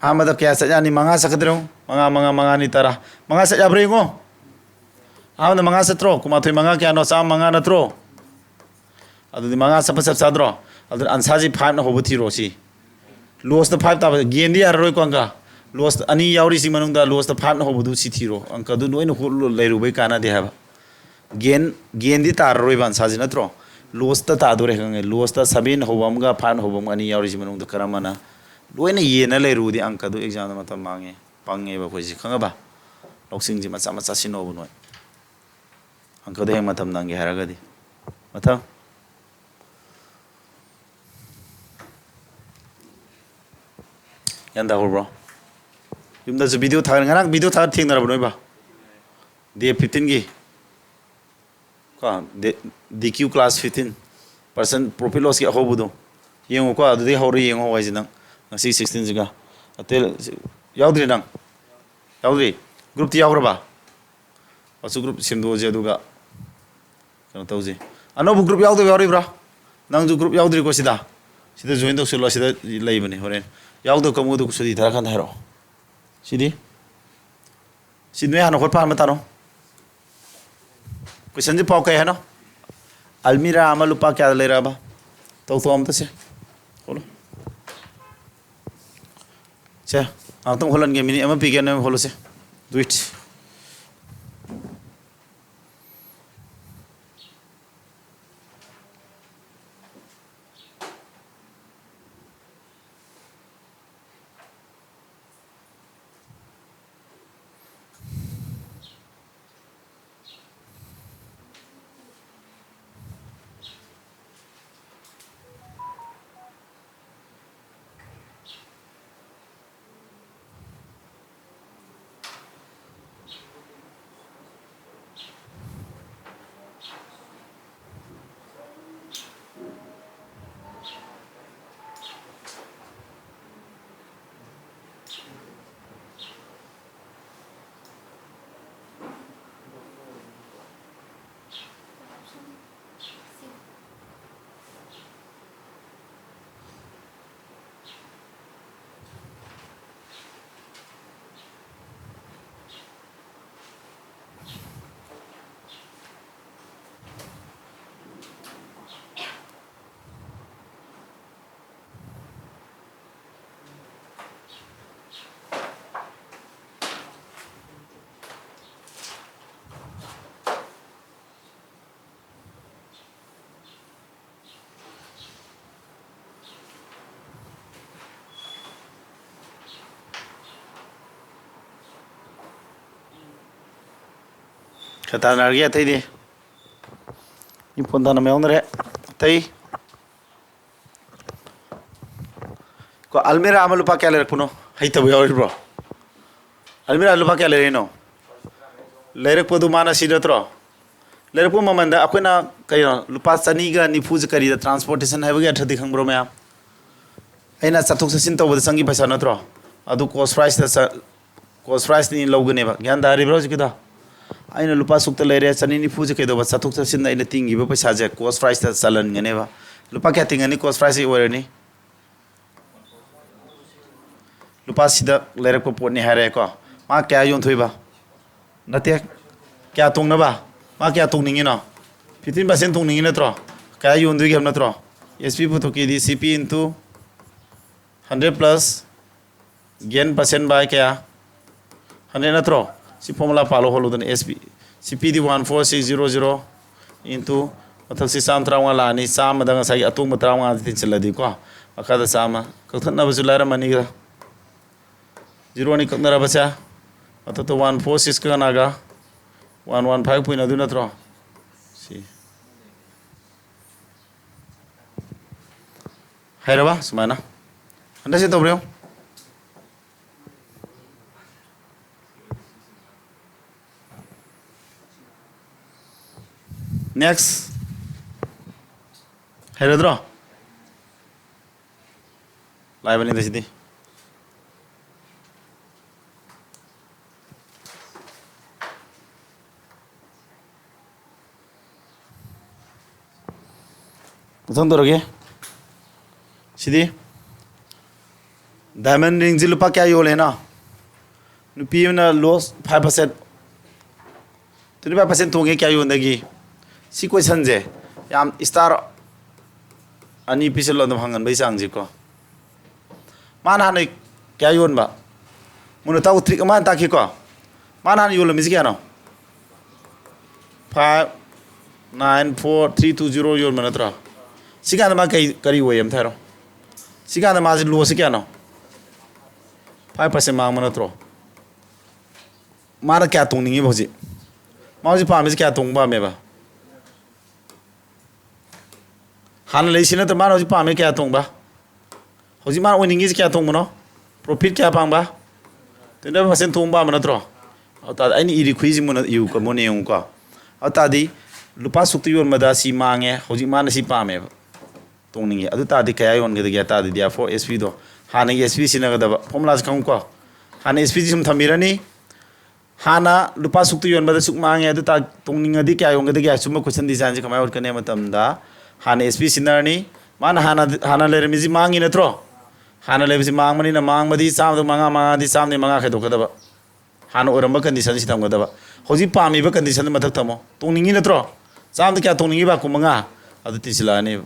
ꯑꯍꯥꯟꯕꯗ ꯀꯌꯥ ꯆꯠ ꯌꯥꯅꯤ? ꯃꯉꯥ ꯆꯠꯀꯗ꯭ꯔꯣ? ꯃꯉꯥ, ꯃꯉꯥ, ꯃꯉꯥꯅꯤ, ꯇꯔꯥ꯫ ꯃꯉꯥ ꯆꯠ ꯌꯥꯕ꯭ꯔꯥ ꯌꯦꯡꯉꯣ꯫ ꯑꯍꯥꯟꯕꯗ ꯃꯉꯥ ꯆꯠꯇ꯭ꯔꯣ? ꯀꯨꯟꯃꯥꯊꯣꯏ ꯃꯉꯥ ꯀꯌꯥꯅꯣ? ꯆꯥꯝꯃ ꯃꯉꯥ ꯅꯠꯇ꯭ꯔꯣ? ꯑꯗꯨꯗꯤ ꯃꯉꯥ ꯆꯠꯄ ꯆꯞ ꯆꯥꯗ꯭ꯔꯣ? ꯑꯗꯨꯅ ꯑꯟꯁꯥꯁꯤ ꯐꯥꯏꯚꯅ ꯍꯧꯕ ꯊꯤꯔꯣ ꯁꯤ꯫ ꯂꯣꯁꯇ ꯐꯥꯏꯚ ꯇꯥꯕ꯫ ꯒꯦꯟꯗꯤ ꯌꯥꯔꯔꯣꯏꯀꯣ ꯑꯪꯀ꯫ ꯂꯣꯁꯇ ꯑꯅꯤ ꯌꯥꯎꯔꯤꯁꯤ ꯃꯅꯨꯡꯗ ꯂꯣꯁꯇ ꯐꯥꯏꯚꯅ ꯍꯧꯕꯗꯨ ꯁꯤ ꯊꯤꯔꯣ꯫ ꯑꯪꯀꯗꯨ ꯂꯣꯏꯅ ꯍꯣꯠꯂ ꯂꯩꯔꯨꯕꯩ ꯀꯥꯟꯅꯗꯦ ꯍꯥꯏꯕ꯫ ꯒꯦꯟ, ꯒꯦꯟꯗꯤ ꯇꯥꯔꯔꯣꯏꯕ ꯑꯟꯁꯥꯁꯤ ꯅꯠꯇ꯭ꯔꯣ? ꯂꯣꯁꯇ ꯇꯥꯗꯣꯔꯦ ꯈꯪꯉꯦ꯫ ꯂꯣꯁꯇ ꯁꯚꯦꯟ ꯍꯧꯕ ꯑꯃꯒ ꯐꯥꯏꯚ ꯍꯧꯕ ꯑꯃꯒ ꯑꯅꯤ ꯌꯥꯎꯔꯤꯁꯤ ꯃꯅꯨꯡꯗ ꯀꯔꯝꯕꯅ ꯂꯣꯏꯅ ꯌꯦꯟꯅ ꯂꯩꯔꯨꯕꯗꯤ ꯑꯪꯀꯗꯨ ꯑꯦꯛꯖꯥꯝꯗ ꯃꯇꯝ ꯃꯥꯡꯉꯦ꯫ ꯄꯪꯉꯦꯕ ꯑꯩꯈꯣꯏꯁꯤ, ꯈꯪꯉꯕ? ꯂꯧꯁꯤꯡꯁꯤ ꯃꯆꯥ ꯃꯆꯥ ꯁꯤꯟꯅꯧꯕ ꯅꯣꯏ꯫ ꯑꯪꯀꯗ ꯍꯦꯛ ꯃꯇꯝ ꯅꯪꯒꯦ ꯍꯥꯏꯔꯒꯗꯤ꯫ ꯃꯊꯪ꯫ ꯒ꯭ꯌꯥꯟ ꯇꯥꯍꯧꯕ꯭ꯔꯣ? ꯌꯨꯝꯗꯁꯨ ꯚꯤꯗꯤꯑꯣ ꯊꯥꯒꯠ-, ꯉꯔꯥꯡ ꯚꯤꯗꯤꯑꯣ ꯊꯥꯒꯠ ꯊꯦꯡꯅꯔꯕ ꯅꯣꯏꯕ? ꯗꯦ ꯐꯤꯐꯇꯤꯟꯒꯤ꯫ ꯀꯣ, the-, the Q class fifteen. Percent profit ꯂꯣꯁꯀꯤ ꯑꯍꯧꯕꯗꯣ꯫ ꯌꯦꯡꯉꯨꯀꯣ, ꯑꯗꯨꯗꯩ ꯍꯧꯔ ꯌꯦꯡꯉꯣ ꯍꯥꯏꯁꯦ ꯅꯪ꯫ ꯉꯁꯤ ꯁꯤꯛꯁꯇꯤꯟꯁꯤꯒ꯫ ꯑꯇꯩ ꯌꯥꯎꯗ꯭ꯔꯤ ꯅꯪ? ꯌꯥꯎꯗ꯭ꯔꯤ? ꯒ꯭ꯔꯨꯞꯇꯤ ꯌꯥꯎꯈ꯭ꯔꯕ? WhatsApp ꯒ꯭ꯔꯨꯞ ꯁꯦꯝꯗꯣꯛꯑꯁꯦ, ꯑꯗꯨꯒ ꯀꯩꯅꯣ ꯇꯧꯁꯦ꯫ ꯑꯅꯧꯕ ꯒ꯭ꯔꯨꯞ ꯌꯥꯎꯗꯕ ꯌꯥꯎꯔꯤꯕ꯭ꯔꯥ? ꯅꯪꯁꯨ ꯒ꯭ꯔꯨꯞ ꯌꯥꯎꯗ꯭ꯔꯤꯀꯣ ꯁꯤꯗ? ꯁꯤꯗ ꯖꯣꯏꯟ ꯇꯧꯁꯤꯜꯂꯣ, ꯁꯤꯗ ꯂꯩꯕꯅꯦ ꯍꯣꯔꯦꯟ꯫ ꯌꯥꯎꯗꯕ ꯀꯥꯡꯕꯨꯗꯨ ꯁꯨꯇꯤ ꯊꯥꯔꯀꯥꯟꯗ ꯍꯥꯏꯔꯛꯑꯣ꯫ ꯁꯤꯗꯤ? ꯁꯤ ꯅꯣꯏ ꯍꯥꯟꯅ ꯍꯣꯠꯄ ꯍꯥꯟꯕ ꯇꯥꯅꯣ꯫ ꯀꯣꯏꯁꯟꯁꯤ ꯄꯥꯎ ꯀꯩ ꯍꯥꯏꯅꯣ? ꯑꯜꯃꯤꯔꯥ ꯑꯃ ꯂꯨꯄꯥ ꯀꯌꯥꯗ ꯂꯩꯔꯛꯑꯕ? ꯇꯧꯊꯣꯛ ꯑꯝꯇ ꯁꯦ꯫ ꯍꯣꯠꯂꯣ꯫ ꯁꯦ, ꯉꯥꯏꯍꯥꯛꯇꯪ ꯍꯣꯜꯍꯟꯒꯦ, ꯃꯤꯅꯤꯠ ꯑꯃ ꯄꯤꯒꯦ, ꯅꯣꯏ ꯍꯣꯜꯂꯨꯁꯦ꯫ Do it. ꯈꯔ ꯇꯥꯟꯅꯔꯒꯦ ꯑꯇꯩꯗꯤ꯫ ꯃꯤ ꯐꯣꯟ ꯇꯥꯟꯅꯕ ꯌꯥꯎꯅꯔꯦ꯫ ꯑꯇꯩ꯫ ꯀꯣ, ꯑꯜꯃꯤꯔꯥ ꯑꯃ ꯂꯨꯄꯥ ꯀꯌꯥ ꯂꯩꯔꯛꯄꯅꯣ? ꯍꯩꯇꯕ ꯌꯥꯎꯔꯤꯕ꯭ꯔꯣ? ꯑꯜꯃꯤꯔꯥ ꯂꯨꯄꯥ ꯀꯌꯥ ꯂꯩꯔꯛꯏꯅꯣ? ꯂꯩꯔꯛꯄꯗꯨ ꯃꯥꯅ ꯁꯤ ꯅꯠꯇ꯭ꯔꯣ? ꯂꯩꯔꯛꯄ ꯃꯃꯜꯗ ꯑꯩꯈꯣꯏꯅ ꯀꯩꯅꯣ, ꯂꯨꯄꯥ ꯆꯅꯤꯒ ꯅꯤꯐꯨꯁꯦ ꯀꯔꯤꯗ transportation ꯍꯥꯏꯕꯒꯤ ꯑꯔꯊꯗꯤ ꯈꯪꯕ꯭ꯔꯣ ꯃꯌꯥꯝ? ꯑꯩꯅ ꯆꯠꯊꯣꯛ ꯆꯠꯁꯤꯟ ꯇꯧꯕꯗ ꯆꯪꯈꯤ ꯄꯩꯁꯥ ꯅꯠꯇ꯭ꯔꯣ? ꯑꯗꯨ cost priceꯇ ꯆ-, cost priceꯅꯤ ꯂꯧꯒꯅꯦꯕ꯫ ꯒ꯭ꯌꯥꯟ ꯇꯥꯔꯤꯕ꯭ꯔꯣ ꯍꯧꯖꯤꯛꯀꯤꯗꯣ? ꯑꯩꯅ ꯂꯨꯄꯥ ꯁꯨꯛꯇ ꯂꯩꯔꯦ, ꯆꯅꯤ ꯅꯤꯐꯨꯁꯦ ꯀꯩꯗꯧꯕ? ꯆꯠꯊꯣꯛ ꯆꯠꯁꯤꯟꯗ ꯑꯩꯅ ꯇꯤꯡꯈꯤꯕ ꯄꯩꯁꯥꯁꯦ cost priceꯇ ꯆꯜꯍꯟꯒꯅꯦꯕ꯫ ꯂꯨꯄꯥ ꯀꯌꯥ ꯇꯤꯡꯒꯅꯤ? Cost priceꯁꯤ ꯑꯣꯏꯔꯅꯤ꯫ ꯂꯨꯄꯥ ꯁꯤꯗ ꯂꯩꯔꯛꯄ ꯄꯣꯠꯅꯤ ꯍꯥꯏꯔꯦꯀꯣ꯫ ꯃꯥ ꯀꯌꯥ ꯌꯣꯟꯊꯣꯛꯏꯕ? ꯅꯠꯇꯦ꯫ ꯀꯌꯥ ꯇꯣꯡꯅꯕ? ꯃꯥ ꯀꯌꯥ ꯇꯣꯡꯅꯤꯡꯉꯤꯅꯣ? Fifteen percent ꯇꯣꯡꯅꯤꯡꯉꯤ ꯅꯠꯇ꯭ꯔꯣ? ꯀꯌꯥ ꯌꯣꯟꯗꯣꯏꯒꯦ ꯍꯥꯏꯕ ꯅꯠꯇ꯭ꯔꯣ? S P ꯄꯨꯊꯣꯛꯀꯦꯗꯤ C P into hundred plus Gain percent by ꯀꯌꯥ? Hundred ꯅꯠꯇ꯭ꯔꯣ? ꯁꯤ formula ꯄꯥꯜꯂꯣ ꯍꯣꯠꯂꯨꯗꯅ, S P, C P D one four six zero zero into ꯃꯊꯛꯁꯤ ꯆꯥꯝꯃ ꯇꯔꯥꯃꯉꯥ ꯂꯥꯛꯑꯅꯤ, ꯆꯥꯝꯃꯗ ꯉꯁꯥꯏꯒꯤ ꯑꯇꯣꯡꯕ ꯇꯔꯥꯃꯉꯥꯁꯤ ꯇꯤꯟꯁꯤꯜꯂꯗꯤꯀꯣ, ꯃꯈꯥꯗ ꯆꯥꯝꯃ ꯀꯛꯊꯠꯅꯕꯁꯨ ꯂꯥꯏꯔꯝꯃꯅꯤꯗ꯫ Zero ꯑꯅꯤ ꯀꯛꯅꯔꯕꯁꯦ, ꯃꯊꯛꯇ one four six ꯀꯅꯥꯒ? One one five point ꯑꯗꯨ ꯅꯠꯇ꯭ꯔꯣ? ꯁꯤ꯫ ꯍꯩꯔꯕ? ꯁꯨꯃꯥꯏꯅ꯫ Understand ꯇꯧꯕ꯭ꯔꯣ? Next. ꯍꯩꯔꯗ꯭ꯔꯣ? ꯂꯥꯏꯕꯅꯤꯗ ꯁꯤꯗꯤ꯫ ꯃꯊꯪ ꯇꯧꯔꯒꯦ꯫ ꯁꯤꯗꯤ diamond ringꯁꯤ ꯂꯨꯄꯥ ꯀꯌꯥ ꯌꯣꯜꯂꯦꯅꯣ? ꯅꯨꯄꯤ ꯑꯃꯅ loss five percent, twenty five percent ꯇꯣꯡꯉꯦ, ꯀꯌꯥ ꯌꯣꯟꯗꯒꯤ? ꯁꯤ questionꯁꯦ ꯌꯥꯝ star ꯑꯅꯤ ꯄꯤꯁꯜꯂꯣ ꯑꯗꯨꯝ ꯍꯪꯍꯟꯕꯒꯤ ꯆꯥꯡꯁꯤꯀꯣ꯫ ꯃꯥꯅ ꯍꯥꯟꯅ ꯀꯌꯥ ꯌꯣꯟꯕ? ꯃꯨꯟꯅ ꯇꯥꯛꯎ, trick ꯑꯃ ꯍꯥꯟꯅ ꯇꯥꯛꯈꯤꯀꯣ꯫ ꯃꯥꯅ ꯍꯥꯟꯅ ꯌꯣꯜꯂꯝꯃꯤꯁꯤ ꯀꯌꯥꯅꯣ? Five nine four three two zero ꯌꯣꯟꯕ ꯅꯠꯇ꯭ꯔꯣ? ꯁꯤ ꯀꯥꯟꯗ ꯃꯥ ꯀꯩ, ꯀꯔꯤ ꯑꯣꯏ ꯑꯝꯇ ꯍꯥꯏꯔꯣ꯫ ꯁꯤ ꯀꯥꯟꯗ ꯃꯥꯁꯤ lossꯁꯤ ꯀꯌꯥꯅꯣ? Five percent ꯃꯥꯡꯕ ꯅꯠꯇ꯭ꯔꯣ? ꯃꯥꯅ ꯀꯌꯥ ꯇꯣꯡꯅꯤꯡꯉꯤꯕ ꯍꯧꯖꯤꯛ? ꯃꯥ ꯍꯧꯖꯤꯛ ꯄꯥꯝꯃꯤꯁꯤ ꯀꯌꯥ ꯇꯣꯡꯕ ꯄꯥꯝꯃꯦꯕ? ꯍꯥꯟꯅ ꯂꯩꯁꯤ ꯅꯠꯇ꯭ꯔ ꯃꯥꯅ ꯍꯧꯖꯤꯛ ꯄꯥꯝꯃꯤ ꯀꯌꯥ ꯇꯣꯡꯕ? ꯍꯧꯖꯤꯛ ꯃꯥꯅ ꯑꯣꯏꯅꯤꯡꯉꯤꯁꯤ ꯀꯌꯥ ꯇꯣꯡꯕꯅꯣ? Profit ꯀꯌꯥ ꯄꯥꯝꯕ? Twenty five percent ꯇꯣꯡꯕ ꯄꯥꯝꯕ ꯅꯠꯇ꯭ꯔꯣ? ꯑꯗꯨ ꯇꯥꯔꯗꯤ ꯑꯩꯅ ꯏꯔꯤ ꯈꯨꯏꯁꯤ ꯃꯨꯟꯅ ꯏꯌꯨꯀꯣ, ꯃꯨꯟꯅ ꯌꯦꯡꯉꯨꯀꯣ꯫ ꯑꯗꯨ ꯇꯥꯔꯗꯤ ꯂꯨꯄꯥ ꯁꯨꯛꯇ ꯌꯣꯟꯕꯗ ꯁꯤ ꯃꯥꯡꯉꯦ, ꯍꯧꯖꯤꯛ ꯃꯥꯅ ꯁꯤ ꯄꯥꯝꯃꯦꯕ, ꯇꯣꯡꯅꯤꯡꯉꯦ꯫ ꯑꯗꯨ ꯇꯥꯔꯗꯤ ꯀꯌꯥ ꯌꯣꯟꯒꯗꯒꯦ ꯍꯥꯏ ꯇꯥꯔꯗꯤ, therefore S P ꯗꯣ ꯍꯥꯟꯅꯒꯤ S P ꯁꯤꯖꯤꯟꯅꯒꯗꯕ, formulaꯁꯤ ꯈꯪꯉꯨꯀꯣ꯫ ꯍꯥꯟꯅ S P ꯁꯤ ꯁꯨꯝ ꯊꯝꯕꯤꯔꯅꯤ꯫ ꯍꯥꯟꯅ ꯂꯨꯄꯥ ꯁꯨꯛꯇ ꯌꯣꯟꯕꯗ ꯁꯨꯛ ꯃꯥꯡꯉꯦ, ꯑꯗꯨ ꯇꯥ-, ꯇꯣꯡꯅꯤꯡꯉꯗꯤ ꯀꯌꯥ ꯌꯣꯟꯒꯗꯒꯦ? ꯁꯨꯝꯕ question designꯁꯦ ꯀꯃꯥꯏꯅ ꯍꯣꯠꯀꯅꯤ ꯍꯥꯏꯕ ꯃꯇꯝꯗ, ꯍꯥꯟꯅ S P ꯁꯤꯖꯤꯟꯅꯔꯅꯤ꯫ ꯃꯥꯅ ꯍꯥꯟꯅ, ꯍꯥꯟꯅ ꯂꯩꯔꯝꯃꯤꯁꯤ ꯃꯥꯡꯉꯤ ꯅꯠꯇ꯭ꯔꯣ? ꯍꯥꯟꯅ ꯂꯩꯕꯁꯤ ꯃꯥꯡꯕꯅꯤꯅ, ꯃꯥꯡꯕꯗꯤ ꯆꯥꯝꯃꯗ ꯃꯉꯥ ꯃꯥꯡꯉꯗꯤ ꯆꯥꯝꯃꯗꯒꯤ ꯃꯉꯥ ꯈꯥꯏꯗꯣꯛꯀꯗꯕ꯫ ꯍꯥꯟꯅ ꯑꯣꯏꯔꯝꯕ conditionꯁꯤ ꯊꯝꯒꯗꯕ꯫ ꯍꯧꯖꯤꯛ ꯄꯥꯝꯃꯤꯕ conditionꯗꯨ ꯃꯊꯛ ꯊꯝꯃꯣ꯫ ꯇꯣꯡꯅꯤꯡꯉꯤ ꯅꯠꯇ꯭ꯔꯣ? ꯆꯥꯝꯃꯗ ꯀꯌꯥ ꯇꯣꯡꯅꯤꯡꯉꯤꯕ? ꯀꯨꯟꯃꯉꯥ꯫ ꯑꯗꯨ ꯇꯤꯟꯁꯤꯜꯂꯛꯑꯅꯦꯕ꯫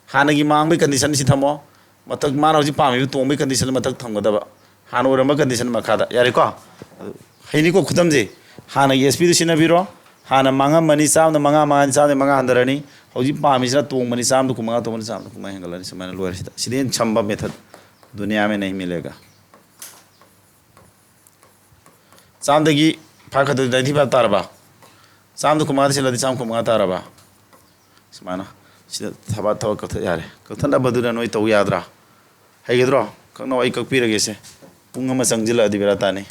ꯍꯥꯟꯅꯒꯤ ꯃꯥꯡꯕꯒꯤ conditionꯁꯤ ꯊꯝꯃꯣ꯫ ꯃꯊꯛ ꯃꯥꯅ ꯍꯧꯖꯤꯛ ꯄꯥꯝꯃꯤꯕ ꯇꯣꯡꯕꯒꯤ conditionꯗꯨ ꯃꯊꯛ ꯊꯝꯒꯗꯕ꯫ ꯍꯥꯟꯅ ꯑꯣꯏꯔꯝꯕ condition ꯃꯈꯥꯗ꯫ ꯌꯥꯔꯦꯀꯣ? ꯑꯗꯨ ꯍꯩꯅꯤꯀꯣ ꯈꯨꯗꯝꯁꯦ꯫ ꯍꯥꯟꯅꯒꯤ S P ꯗꯨ ꯁꯤꯖꯤꯟꯅꯕꯤꯔꯣ꯫ ꯍꯥꯟꯅ ꯃꯥꯡꯉꯝꯃꯅꯤ, ꯆꯥꯝꯗ ꯃꯉꯥ ꯃꯉꯥꯅꯤ, ꯆꯥꯝꯗ ꯃꯉꯥ ꯍꯟꯊꯔꯅꯤ꯫ ꯍꯧꯖꯤꯛ ꯄꯥꯝꯃꯤꯁꯤꯅ ꯇꯣꯡꯕꯅꯤ, ꯆꯥꯝꯗ ꯀꯨꯟꯃꯉꯥ ꯇꯣꯡꯕꯅꯤ, ꯆꯥꯝꯗ ꯀꯨꯟꯃꯉꯥ ꯍꯦꯟꯒꯠꯂꯅꯤ꯫ ꯁꯨꯃꯥꯏꯅ ꯂꯣꯏꯔꯦ ꯁꯤꯗ꯫ ꯁꯤꯗꯩ ꯍꯦꯟꯅ ꯁꯝꯕ method ꯗꯨꯅꯤꯌꯥ ꯃꯦ ꯅꯍꯤ ꯃꯤꯂꯦꯒꯥ꯫ ꯆꯥꯝꯗꯒꯤ five ꯈꯛꯇꯗꯤ ninety five ꯇꯥꯔꯕ? ꯆꯥꯝꯗ ꯀꯨꯟꯃꯉꯥꯗ ꯁꯤꯜꯂꯗꯤ ꯆꯥꯝ ꯀꯨꯟꯃꯉꯥ ꯇꯥꯔꯕ? ꯁꯨꯃꯥꯏꯅ꯫ ꯁꯤꯗ ꯊꯕꯛ, ꯊꯕꯛ ꯀꯛꯊꯠ ꯌꯥꯔꯦ꯫ ꯀꯛꯊꯠꯅꯕꯗꯨꯅ ꯅꯣꯏ ꯇꯧ ꯌꯥꯗ꯭ꯔꯥ? ꯍꯩꯒꯗ꯭ꯔꯣ? ꯀꯛꯅꯕ ꯑꯩ ꯀꯛꯄꯤꯔꯒꯦꯁꯦ꯫ ꯄꯨꯡ ꯑꯃ ꯆꯪꯁꯤꯜꯂꯛꯑꯗꯤ ꯕꯦꯔꯥ ꯇꯥꯅꯤ꯫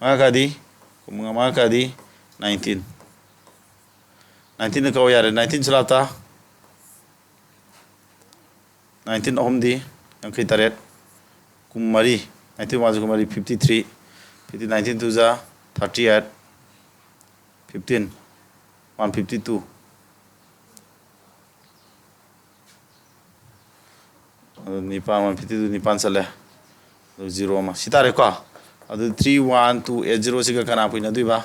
ꯃꯉꯥ ꯀꯥꯗꯤ, ꯃꯉꯥ ꯀꯥꯗꯤ nineteen꯫ Nineteenꯗ ꯀꯛꯑꯣ ꯌꯥꯔꯦ꯫ Nineteen ꯁꯨꯂꯥꯞꯇ꯫ Nineteen ꯑꯍꯨꯝꯗꯤ ꯌꯥꯡꯈꯩ ꯇꯔꯦꯠ꯫ ꯀꯨꯟꯃꯔꯤ꯫ Nineteen oneꯁꯨ ꯀꯨꯟꯃꯔꯤ, fifty three꯫ Fifty, nineteen two ꯖꯥ thirty eight꯫ Fifteen꯫ One fifty two꯫ ꯑꯗꯨ ꯅꯤꯄꯥꯟ, one fifty two ꯅꯤꯄꯥꯟ ꯆꯠꯂꯦ꯫ ꯑꯗꯨ zero ꯑꯃ꯫ ꯁꯤ ꯇꯥꯔꯦꯀꯣ? ꯑꯗꯨ three one two eight zero ꯁꯤꯒ ꯀꯅꯥ ꯄꯨꯏꯅꯗꯣꯏꯕ?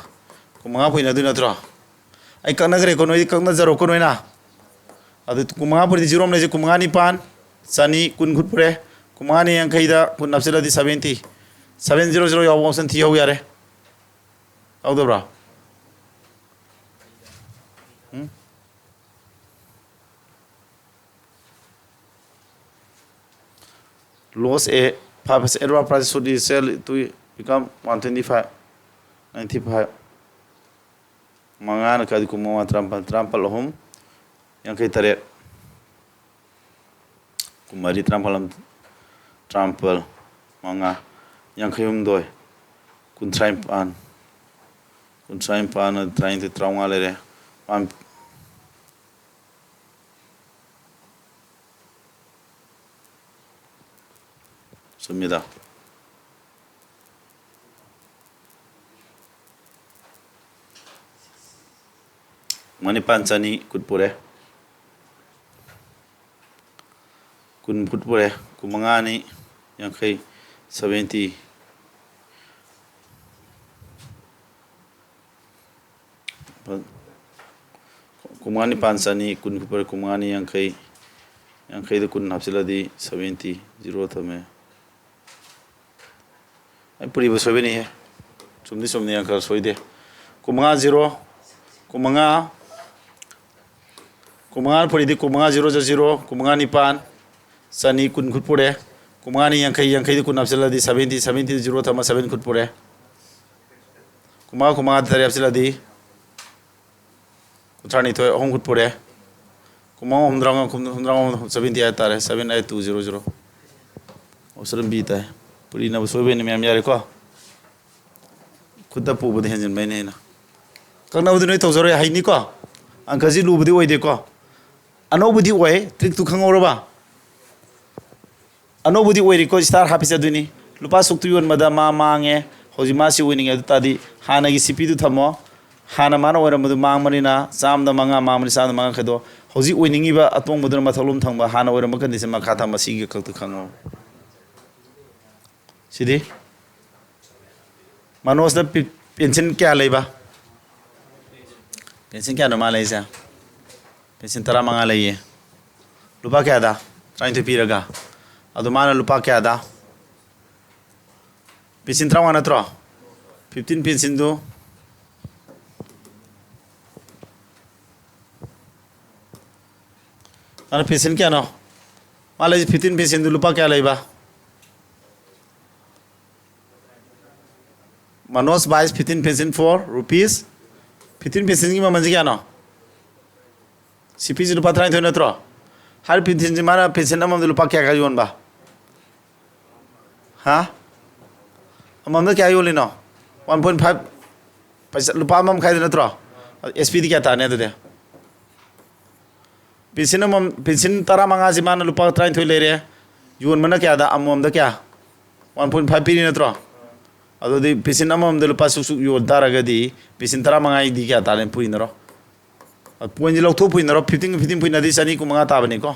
ꯀꯨꯟꯃꯉꯥ ꯄꯨꯏꯅꯗꯣꯏ ꯅꯠꯇ꯭ꯔꯣ? ꯑꯩ ꯀꯛꯅꯈ꯭ꯔꯦꯀꯣ, ꯅꯣꯏꯗꯤ ꯀꯛꯅꯖꯔꯣꯀꯣ ꯅꯣꯏꯅ꯫ ꯑꯗꯨ ꯀꯨꯟꯃꯉꯥ ꯄꯨꯔꯗꯤ zero ꯑꯃ ꯂꯩꯁꯦ, ꯀꯨꯟꯃꯉꯥ ꯅꯤꯄꯥꯟ, ꯆꯅꯤ, ꯀꯨꯟ ꯈꯨꯠ ꯄꯨꯔꯦ꯫ ꯀꯨꯟꯃꯉꯥꯅꯤ ꯌꯥꯡꯈꯩꯗ ꯀꯨꯟ ꯍꯥꯞꯆꯤꯜꯂꯗꯤ seventy꯫ Seven zero zero ꯌꯥꯎꯕ option ꯊꯤꯍꯧ ꯌꯥꯔꯦ꯫ ꯌꯥꯎꯗꯕ꯭ꯔꯥ? ꯎꯝ? Loss a five percent, advance price should be sell to become one twenty five, ninety five꯫ ꯃꯉꯥꯅ ꯀꯥꯏꯗꯤ ꯀꯨꯟꯃꯉꯥ, ꯇꯔꯥꯃꯥꯄꯜ, ꯇꯔꯥꯃꯥꯄꯜ ꯑꯍꯨꯝ, ꯌꯥꯡꯈꯩ ꯇꯔꯦꯠ꯫ ꯀꯨꯟꯃꯔꯤ, ꯇꯔꯥꯃꯥꯄꯜ ꯑꯃ, ꯇꯔꯥꯃꯥꯄꯜ, ꯃꯉꯥ, ꯌꯥꯡꯈꯩ ꯍꯨꯝꯗꯣꯏ, ꯀꯨꯟꯊ꯭ꯔꯥ ꯅꯤꯄꯥꯟ, ꯀꯨꯟꯊ꯭ꯔꯥ ꯅꯤꯄꯥꯟ, ꯇꯔꯥꯅꯤꯊꯣꯏ, ꯇꯔꯥꯃꯉꯥ ꯂꯩꯔꯦ꯫ ꯆꯨꯝꯃꯤꯗ꯫ ꯃꯅꯤꯄꯥꯟ ꯆꯅꯤ ꯀꯨꯠ ꯄꯨꯔꯦ꯫ ꯀꯨꯟ ꯐꯨꯠ ꯄꯨꯔꯦ꯫ ꯀꯨꯟꯃꯉꯥꯅꯤ ꯌꯥꯡꯈꯩ, seventy꯫ ꯀꯨꯟꯃꯉꯥ ꯅꯤꯄꯥꯟ ꯆꯅꯤ, ꯀꯨꯟ ꯐꯨꯠ ꯄꯨꯔꯦ꯫ ꯀꯨꯟꯃꯉꯥꯅꯤ ꯌꯥꯡꯈꯩ, ꯌꯥꯡꯈꯩꯗ ꯀꯨꯟ ꯍꯥꯞꯆꯤꯜꯂꯗꯤ seventy, zero ꯊꯝꯃꯦ꯫ ꯑꯩ ꯄꯨꯔꯤꯕ ꯁꯣꯏꯕꯅꯤꯍꯦ꯫ ꯆꯨꯝꯗꯤ ꯆꯨꯝꯅꯤ, ꯑꯪꯀ ꯁꯣꯏꯗꯦ꯫ ꯀꯨꯟꯃꯉꯥ ꯖꯤꯔꯣ, ꯀꯨꯟꯃꯉꯥ, ꯀꯨꯟꯃꯉꯥ ꯄꯨꯔꯤꯗꯤ ꯀꯨꯟꯃꯉꯥ ꯖꯤꯔꯣ ꯖꯤꯔꯣ, ꯀꯨꯟꯃꯉꯥ ꯅꯤꯄꯥꯟ, ꯆꯅꯤ ꯀꯨꯟ ꯈꯨꯠ ꯄꯨꯔꯦ꯫ ꯀꯨꯟꯃꯉꯥꯅꯤ ꯌꯥꯡꯈꯩ, ꯌꯥꯡꯈꯩꯗ ꯀꯨꯟ ꯍꯥꯞꯆꯤꯜꯂꯗꯤ seventy, seventy ꯖꯤꯔꯣ ꯊꯝꯃ seven ꯈꯨꯠ ꯄꯨꯔꯦ꯫ ꯀꯨꯟꯃꯉꯥ, ꯀꯨꯟꯃꯉꯥ ꯇꯔꯦꯠ ꯍꯥꯞꯆꯤꯜꯂꯗꯤ ꯀꯨꯟꯊ꯭ꯔꯥꯅꯤꯊꯣꯏ, ꯑꯍꯨꯝ ꯈꯨꯠ ꯄꯨꯔꯦ꯫ ꯀꯨꯟꯃꯉꯥ, ꯍꯨꯝꯗ꯭ꯔꯥ ꯃꯉꯥ, ꯍꯨꯝꯗ꯭ꯔꯥ ꯃꯉꯥ, seventy ꯍꯥꯏꯇꯥꯔꯦ, seven eight two zero zero꯫ Option B ꯇꯥꯏ꯫ ꯄꯨꯔꯤꯅ ꯁꯣꯏꯕꯩꯅꯤ ꯃꯌꯥꯝ, ꯌꯥꯔꯦꯀꯣ? ꯈꯨꯠꯇ ꯄꯨꯕꯗ ꯍꯦꯟꯖꯤꯟꯕꯩꯅꯦ ꯑꯩꯅ꯫ ꯀꯛꯅꯕꯗꯤ ꯅꯣꯏ ꯇꯧꯖꯔꯣꯏ, ꯍꯩꯅꯤꯀꯣ? ꯑꯪꯀꯁꯤ ꯂꯨꯕꯗꯤ ꯑꯣꯏꯗꯦꯀꯣ? ꯑꯅꯧꯕꯗꯤ ꯑꯣꯏ, trick ꯇꯨ ꯈꯪꯍꯧꯔꯕ? ꯑꯅꯧꯕꯗꯤ ꯑꯣꯏꯔꯤꯀꯣ, star ꯍꯥꯞꯄꯤꯁꯦ ꯑꯗꯨꯅꯤ꯫ ꯂꯨꯄꯥ ꯁꯨꯛꯇꯨ ꯌꯣꯟꯕꯗ ꯃꯥ ꯃꯥꯡꯉꯦ, ꯍꯧꯖꯤꯛ ꯃꯥ ꯁꯤ ꯑꯣꯏꯅꯤꯡꯉꯦ ꯑꯗꯨ ꯇꯥꯔꯗꯤ ꯍꯥꯟꯅꯒꯤ C P ꯗꯨ ꯊꯝꯃꯣ꯫ ꯍꯥꯟꯅ ꯃꯥꯅ ꯑꯣꯏꯔꯝꯕꯗꯨ ꯃꯥꯡꯕꯅꯤꯅ ꯆꯥꯝꯃꯗ ꯃꯉꯥ ꯃꯥꯡꯕꯅꯤ, ꯆꯥꯝꯃꯗ ꯃꯉꯥ ꯈꯥꯏꯗꯣꯛ꯫ ꯍꯧꯖꯤꯛ ꯑꯣꯏꯅꯤꯡꯉꯤꯕ ꯑꯇꯣꯡꯕꯗꯨꯅ ꯃꯊꯛꯂꯣꯝ ꯊꯪꯕ, ꯍꯥꯟꯅ ꯑꯣꯏꯔꯝꯕ condition ꯃꯈꯥ ꯊꯝꯕ, ꯁꯤꯒꯤ ꯈꯛꯇ ꯈꯪꯉꯣ꯫ ꯁꯤꯗꯤ ꯃꯅꯣꯖꯅ ꯄꯤ-, pension ꯀꯌꯥ ꯂꯩꯕ? Pension ꯀꯌꯥꯅꯣ ꯃꯥ ꯂꯩꯁꯦ? Pension ꯇꯔꯥꯃꯉꯥ ꯂꯩꯌꯦ꯫ ꯂꯨꯄꯥ ꯀꯌꯥꯗ? ꯇꯔꯥꯅꯤꯊꯣꯏ ꯄꯤꯔꯒ꯫ ꯑꯗꯣ ꯃꯥꯅ ꯂꯨꯄꯥ ꯀꯌꯥꯗ? Pension ꯇꯔꯥꯃꯉꯥ ꯅꯠꯇ꯭ꯔꯣ? Fifteen pension ꯗꯨ ꯃꯥꯅ pension ꯀꯌꯥꯅꯣ? ꯃꯥ ꯂꯩꯁꯦ fifteen pension ꯗꯨ ꯂꯨꯄꯥ ꯀꯌꯥ ꯂꯩꯕ? Manoj buys fifteen pension for rupees, fifteen pension ꯒꯤ ꯃꯃꯜꯁꯦ ꯀꯌꯥꯅꯣ? C P ꯁꯤ ꯂꯨꯄꯥ ꯇꯔꯥꯅꯤꯊꯣꯏ ꯅꯠꯇ꯭ꯔꯣ? ꯍꯥꯏꯔꯤꯕ pension ꯁꯤ ꯃꯥꯅ pension ꯑꯃꯃꯝꯗ ꯂꯨꯄꯥ ꯀꯌꯥ ꯀꯌꯥ ꯌꯣꯟꯕ? ꯍꯥ? ꯑꯃꯃꯝꯗ ꯀꯌꯥ ꯌꯣꯜꯂꯤꯅꯣ? One point five, ꯄꯩꯁꯥ ꯂꯨꯄꯥ ꯑꯃ ꯃꯈꯥꯏꯗ ꯅꯠꯇ꯭ꯔꯣ? S P ꯗꯤ ꯀꯌꯥ ꯇꯥꯅꯤ ꯑꯗꯨꯗꯤ? Pension ꯑꯃꯃꯝ, pension ꯇꯔꯥꯃꯉꯥꯁꯤ ꯃꯥꯅ ꯂꯨꯄꯥ ꯇꯔꯥꯅꯤꯊꯣꯏ ꯂꯩꯔꯦ, ꯌꯣꯟꯕꯅ ꯀꯌꯥꯗ? ꯑꯃꯃꯝꯗ ꯀꯌꯥ? One point five ꯄꯤꯔꯤ ꯅꯠꯇ꯭ꯔꯣ? ꯑꯗꯨꯗꯤ pension ꯑꯃꯃꯝꯗ ꯂꯨꯄꯥ ꯁꯨꯛ ꯁꯨꯛ ꯌꯣꯟ ꯇꯥꯔꯒꯗꯤ pension ꯇꯔꯥꯃꯉꯥꯗꯤ ꯀꯌꯥ ꯇꯥꯔꯦ? ꯄꯨꯏꯅꯔꯣ? Point ꯁꯤ ꯂꯧꯊꯣꯛ ꯄꯨꯏꯅꯔꯣ? Fifteen ꯒ fifteen ꯄꯨꯏꯅꯗꯤ ꯆꯅꯤ ꯀꯨꯟꯃꯉꯥ ꯇꯥꯕꯅꯤꯀꯣ꯫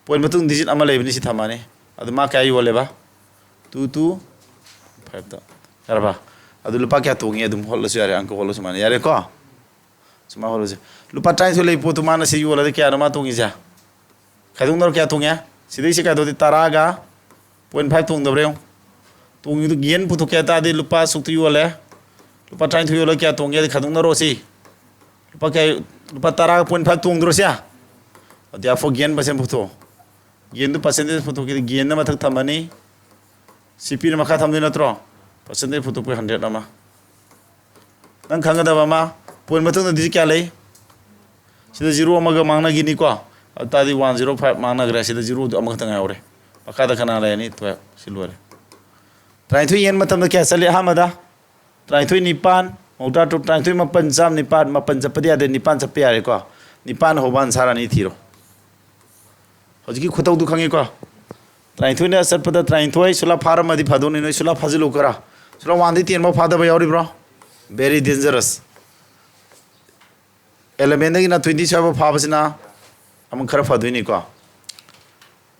Point ꯃꯇꯨꯡ digit ꯑꯃ ꯂꯩꯕꯅꯤ, ꯁꯤ ꯊꯝꯃꯅꯤ꯫ ꯑꯗꯨ ꯃꯥ ꯀꯌꯥ ꯌꯣꯜꯂꯦꯕ? Two two five ꯇ꯫ ꯌꯥꯔꯕ? ꯑꯗꯨ ꯂꯨꯄꯥ ꯀꯌꯥ ꯇꯣꯡꯉꯤ ꯑꯗꯨꯝ ꯍꯣꯠꯂꯁꯨ ꯌꯥꯔꯦ, ꯑꯪꯀ ꯍꯣꯠꯂꯁꯨ ꯃꯥꯅ ꯌꯥꯔꯦꯀꯣ? ꯁꯨꯃꯥꯏꯅ ꯍꯣꯠꯂꯁꯦ꯫ ꯂꯨꯄꯥ ꯇꯔꯥꯅꯤꯊꯣꯏ ꯂꯩ ꯄꯣꯠꯇꯨ ꯃꯥꯅ ꯁꯤ ꯌꯣꯜꯂꯗꯤ ꯀꯌꯥꯅꯣ ꯃꯥ ꯇꯣꯡꯉꯤꯁꯦ? ꯈꯥꯏꯗꯣꯛꯅꯔꯣ, ꯀꯌꯥ ꯇꯣꯡꯉꯦ? ꯁꯤꯗꯩ ꯁꯤ ꯀꯥꯏꯗꯣꯛꯑꯗꯤ ꯇꯔꯥꯒ point five ꯇꯣꯡꯗꯕ꯭ꯔꯥ ꯌꯦꯡꯉꯨ꯫ ꯇꯣꯡꯉꯤꯗꯨ ꯒꯦꯟ ꯄꯨꯊꯣꯛꯀꯦ ꯍꯥꯏ ꯇꯥꯔꯗꯤ ꯂꯨꯄꯥ ꯁꯨꯛꯇ ꯌꯣꯜꯂꯦ, ꯂꯨꯄꯥ ꯇꯔꯥꯅꯤꯊꯣꯏ ꯌꯣꯜꯂꯒ ꯀꯌꯥ ꯇꯣꯡꯒꯦ ꯍꯥꯏꯗꯤ ꯈꯥꯏꯗꯣꯛꯅꯔꯣ ꯁꯤ꯫ ꯂꯨꯄꯥ ꯀꯌꯥ? ꯂꯨꯄꯥ ꯇꯔꯥꯒ ꯄꯣꯏꯟ ꯐꯥꯏꯚ ꯇꯣꯡꯗ꯭ꯔꯣ ꯁꯤ? ꯑꯗꯨꯗꯤ ꯒꯦꯟ ꯄꯥꯔꯁꯦꯟ ꯄꯨꯊꯣꯛꯑꯣ꯫ ꯒꯦꯟꯗꯨ ꯄꯥꯔꯁꯦꯟꯇꯦꯖ ꯄꯨꯊꯣꯛꯈꯤꯗꯤ ꯒꯦꯟꯗ ꯃꯊꯛ ꯊꯝꯃꯅꯤ, ꯁꯤ ꯄꯤꯅ ꯃꯈꯥ ꯊꯝꯗꯣꯏ ꯅꯠꯇ꯭ꯔꯣ? ꯄꯥꯔꯁꯦꯟꯇꯦꯖ ꯄꯨꯊꯣꯛꯄꯩ ꯍꯟꯗ꯭ꯔꯦꯠ ꯑꯃ꯫ ꯅꯪ ꯈꯪꯒꯗꯕ ꯑꯃ, ꯄꯣꯏꯟ ꯃꯇꯨꯡꯗ ꯗꯤꯖꯤꯠ ꯀꯌꯥ ꯂꯩ? ꯁꯤꯗ ꯖꯤꯔꯣ ꯑꯃꯒ ꯃꯥꯡꯅꯈꯤꯅꯤꯀꯣ꯫ ꯑꯗꯨ ꯇꯥꯔꯗꯤ ꯋꯥꯟ ꯖꯤꯔꯣ ꯐꯥꯏꯚ ꯃꯥꯡꯅꯈ꯭ꯔꯦ꯫ ꯁꯤꯗ ꯖꯤꯔꯣꯗꯨ ꯑꯃꯈꯛꯇ ꯉꯥꯏꯍꯧꯔꯦ꯫ ꯃꯈꯥꯗ ꯀꯅꯥ ꯂꯩꯔꯅꯤ? ꯇꯨꯌꯦꯜꯞ꯫ ꯁꯤ ꯂꯣꯏꯔꯦ꯫ ꯇꯔꯥꯅꯤꯊꯣꯏ ꯌꯦꯟ ꯃꯇꯝꯗ ꯀꯌꯥ ꯆꯠꯂꯤ? ꯑꯍꯥꯟꯕꯗ ꯇꯔꯥꯅꯤꯊꯣꯏ ꯅꯤꯄꯥꯟ, ꯃꯧꯗ꯭ꯔꯥ ꯇꯔꯨꯛ, ꯇꯔꯥꯅꯤꯊꯣꯏ ꯃꯥꯄꯟ, ꯆꯥꯝ ꯅꯤꯄꯥꯟ, ꯃꯥꯄꯟ ꯆꯠꯄꯗꯤ ꯌꯥꯗꯦ, ꯅꯤꯄꯥꯟ ꯆꯠꯄ ꯌꯥꯔꯦꯀꯣ꯫ ꯅꯤꯄꯥꯟ ꯍꯧꯕ ꯑꯟꯁꯥꯔ ꯑꯅꯤ ꯊꯤꯔꯣ꯫ ꯍꯧꯖꯤꯛꯀꯤ ꯈꯨꯇꯧꯗꯨ ꯈꯪꯉꯤꯀꯣ? ꯇꯔꯥꯅꯤꯊꯣꯏꯅ ꯆꯠꯄꯗ ꯇꯔꯥꯅꯤꯊꯣꯏ ꯁꯨꯂꯥ ꯐꯥꯔꯝꯃꯗꯤ ꯐꯗꯧꯅꯤ, ꯅꯣꯏ ꯁꯨꯂꯥ ꯐꯥꯖꯤꯜꯂꯨ ꯈꯔ꯫ ꯁꯨꯂꯥ ꯋꯥꯟꯗꯩ ꯇꯦꯟ ꯐꯥꯎ ꯐꯥꯗꯕ ꯌꯥꯎꯔꯤꯕ꯭ꯔꯣ? Very dangerous꯫ ꯑꯦꯂꯚꯦꯟꯗꯒꯤꯅ ꯇ꯭ꯋꯦꯟꯇꯤ ꯁ꯭ꯋꯥꯏꯐꯥꯎ ꯐꯥꯕꯁꯤꯅ ꯑꯃꯨꯛ ꯈꯔ ꯐꯗꯣꯏꯅꯤꯀꯣ꯫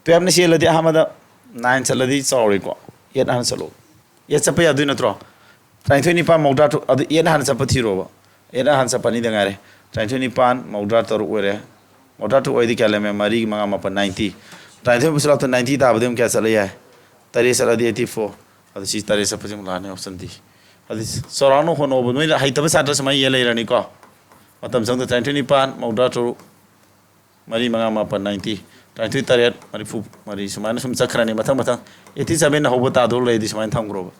ꯇꯨꯌꯦꯜꯞꯅ ꯆꯦꯜꯂꯗꯤ ꯑꯍꯥꯟꯕꯗ ꯅꯥꯏꯟ ꯆꯠꯂꯗꯤ ꯆꯥꯎꯔꯦꯀꯣ꯫ ꯑꯦꯠ ꯍꯥꯟꯅ ꯆꯠꯂꯣ꯫ ꯑꯦꯠ ꯆꯠꯄ ꯌꯥꯗꯣꯏ ꯅꯠꯇ꯭ꯔꯣ? ꯇꯔꯥꯅꯤꯊꯣꯏ ꯅꯤꯄꯥꯟ ꯃꯧꯗ꯭ꯔꯥ ꯇꯔꯨꯛ, ꯑꯗꯨ ꯑꯦꯠ ꯍꯥꯟꯅ ꯆꯠꯄ ꯊꯤꯔꯣꯕ꯫ ꯑꯦꯠ ꯍꯥꯟꯅ ꯆꯠꯄ ꯑꯅꯤꯗ ꯉꯥꯏꯔꯦ꯫ ꯇꯔꯥꯅꯤꯊꯣꯏ ꯅꯤꯄꯥꯟ ꯃꯧꯗ꯭ꯔꯥ ꯇꯔꯨꯛ ꯑꯣꯏꯔꯦ꯫ ꯃꯧꯗ꯭ꯔꯥ ꯇꯔꯨꯛ ꯑꯣꯏꯔꯗꯤ ꯀꯌꯥ ꯂꯩꯔꯝꯃꯦ? ꯃꯔꯤ, ꯃꯉꯥ, ꯃꯥꯄꯟ, ꯅꯥꯏꯟꯇꯤ꯫ ꯇꯔꯥꯅꯤꯊꯣꯏ ꯄꯨꯁꯤꯜꯂꯛꯇ ꯅꯥꯏꯟꯇꯤ ꯇꯥꯕꯗꯤ ꯑꯃꯨꯛ ꯀꯌꯥ ꯆꯠꯂ ꯌꯥꯏ? ꯇꯔꯦꯠ ꯆꯠꯂꯗꯤ ꯑꯩꯠꯇꯤ ꯐꯣꯔ꯫ ꯑꯗꯨ ꯁꯤ ꯇꯔꯦꯠ ꯆꯠꯄꯁꯤ ꯑꯃꯨꯛ ꯂꯥꯛꯑꯅꯤ ꯑꯣꯞꯁꯟ ꯗꯤ꯫ ꯑꯗꯨ ꯆꯥꯎꯔꯥꯛꯅ ꯍꯣꯠꯅꯧꯕ꯫ ꯅꯣꯏꯅ ꯍꯩꯇꯕ ꯁꯥꯇ꯭ꯔ ꯁꯨꯃꯥꯏꯅ ꯌꯦꯟ ꯂꯩꯔꯅꯤꯀꯣ꯫ ꯃꯇꯝ ꯆꯪꯗ ꯇꯔꯥꯅꯤꯊꯣꯏ ꯅꯤꯄꯥꯟ ꯃꯧꯗ꯭ꯔꯥ ꯇꯔꯨꯛ꯫ ꯃꯔꯤ, ꯃꯉꯥ, ꯃꯥꯄꯟ, ꯅꯥꯏꯟꯇꯤ, ꯇꯔꯥꯅꯤꯊꯣꯏ, ꯇꯔꯦꯠ, ꯃꯔꯤꯐꯨ ꯃꯔꯤ, ꯁꯨꯃꯥꯏꯅ ꯁꯨꯝ ꯆꯠꯈ꯭ꯔꯅꯤ ꯃꯊꯪ ꯃꯊꯪ꯫ ꯑꯩꯠꯇꯤ ꯁꯚꯦꯟꯅ ꯍꯧꯕ ꯇꯥꯗꯧ ꯂꯩꯔꯗꯤ ꯁꯨꯃꯥꯏꯅ ꯊꯝꯈ꯭ꯔꯣꯕ꯫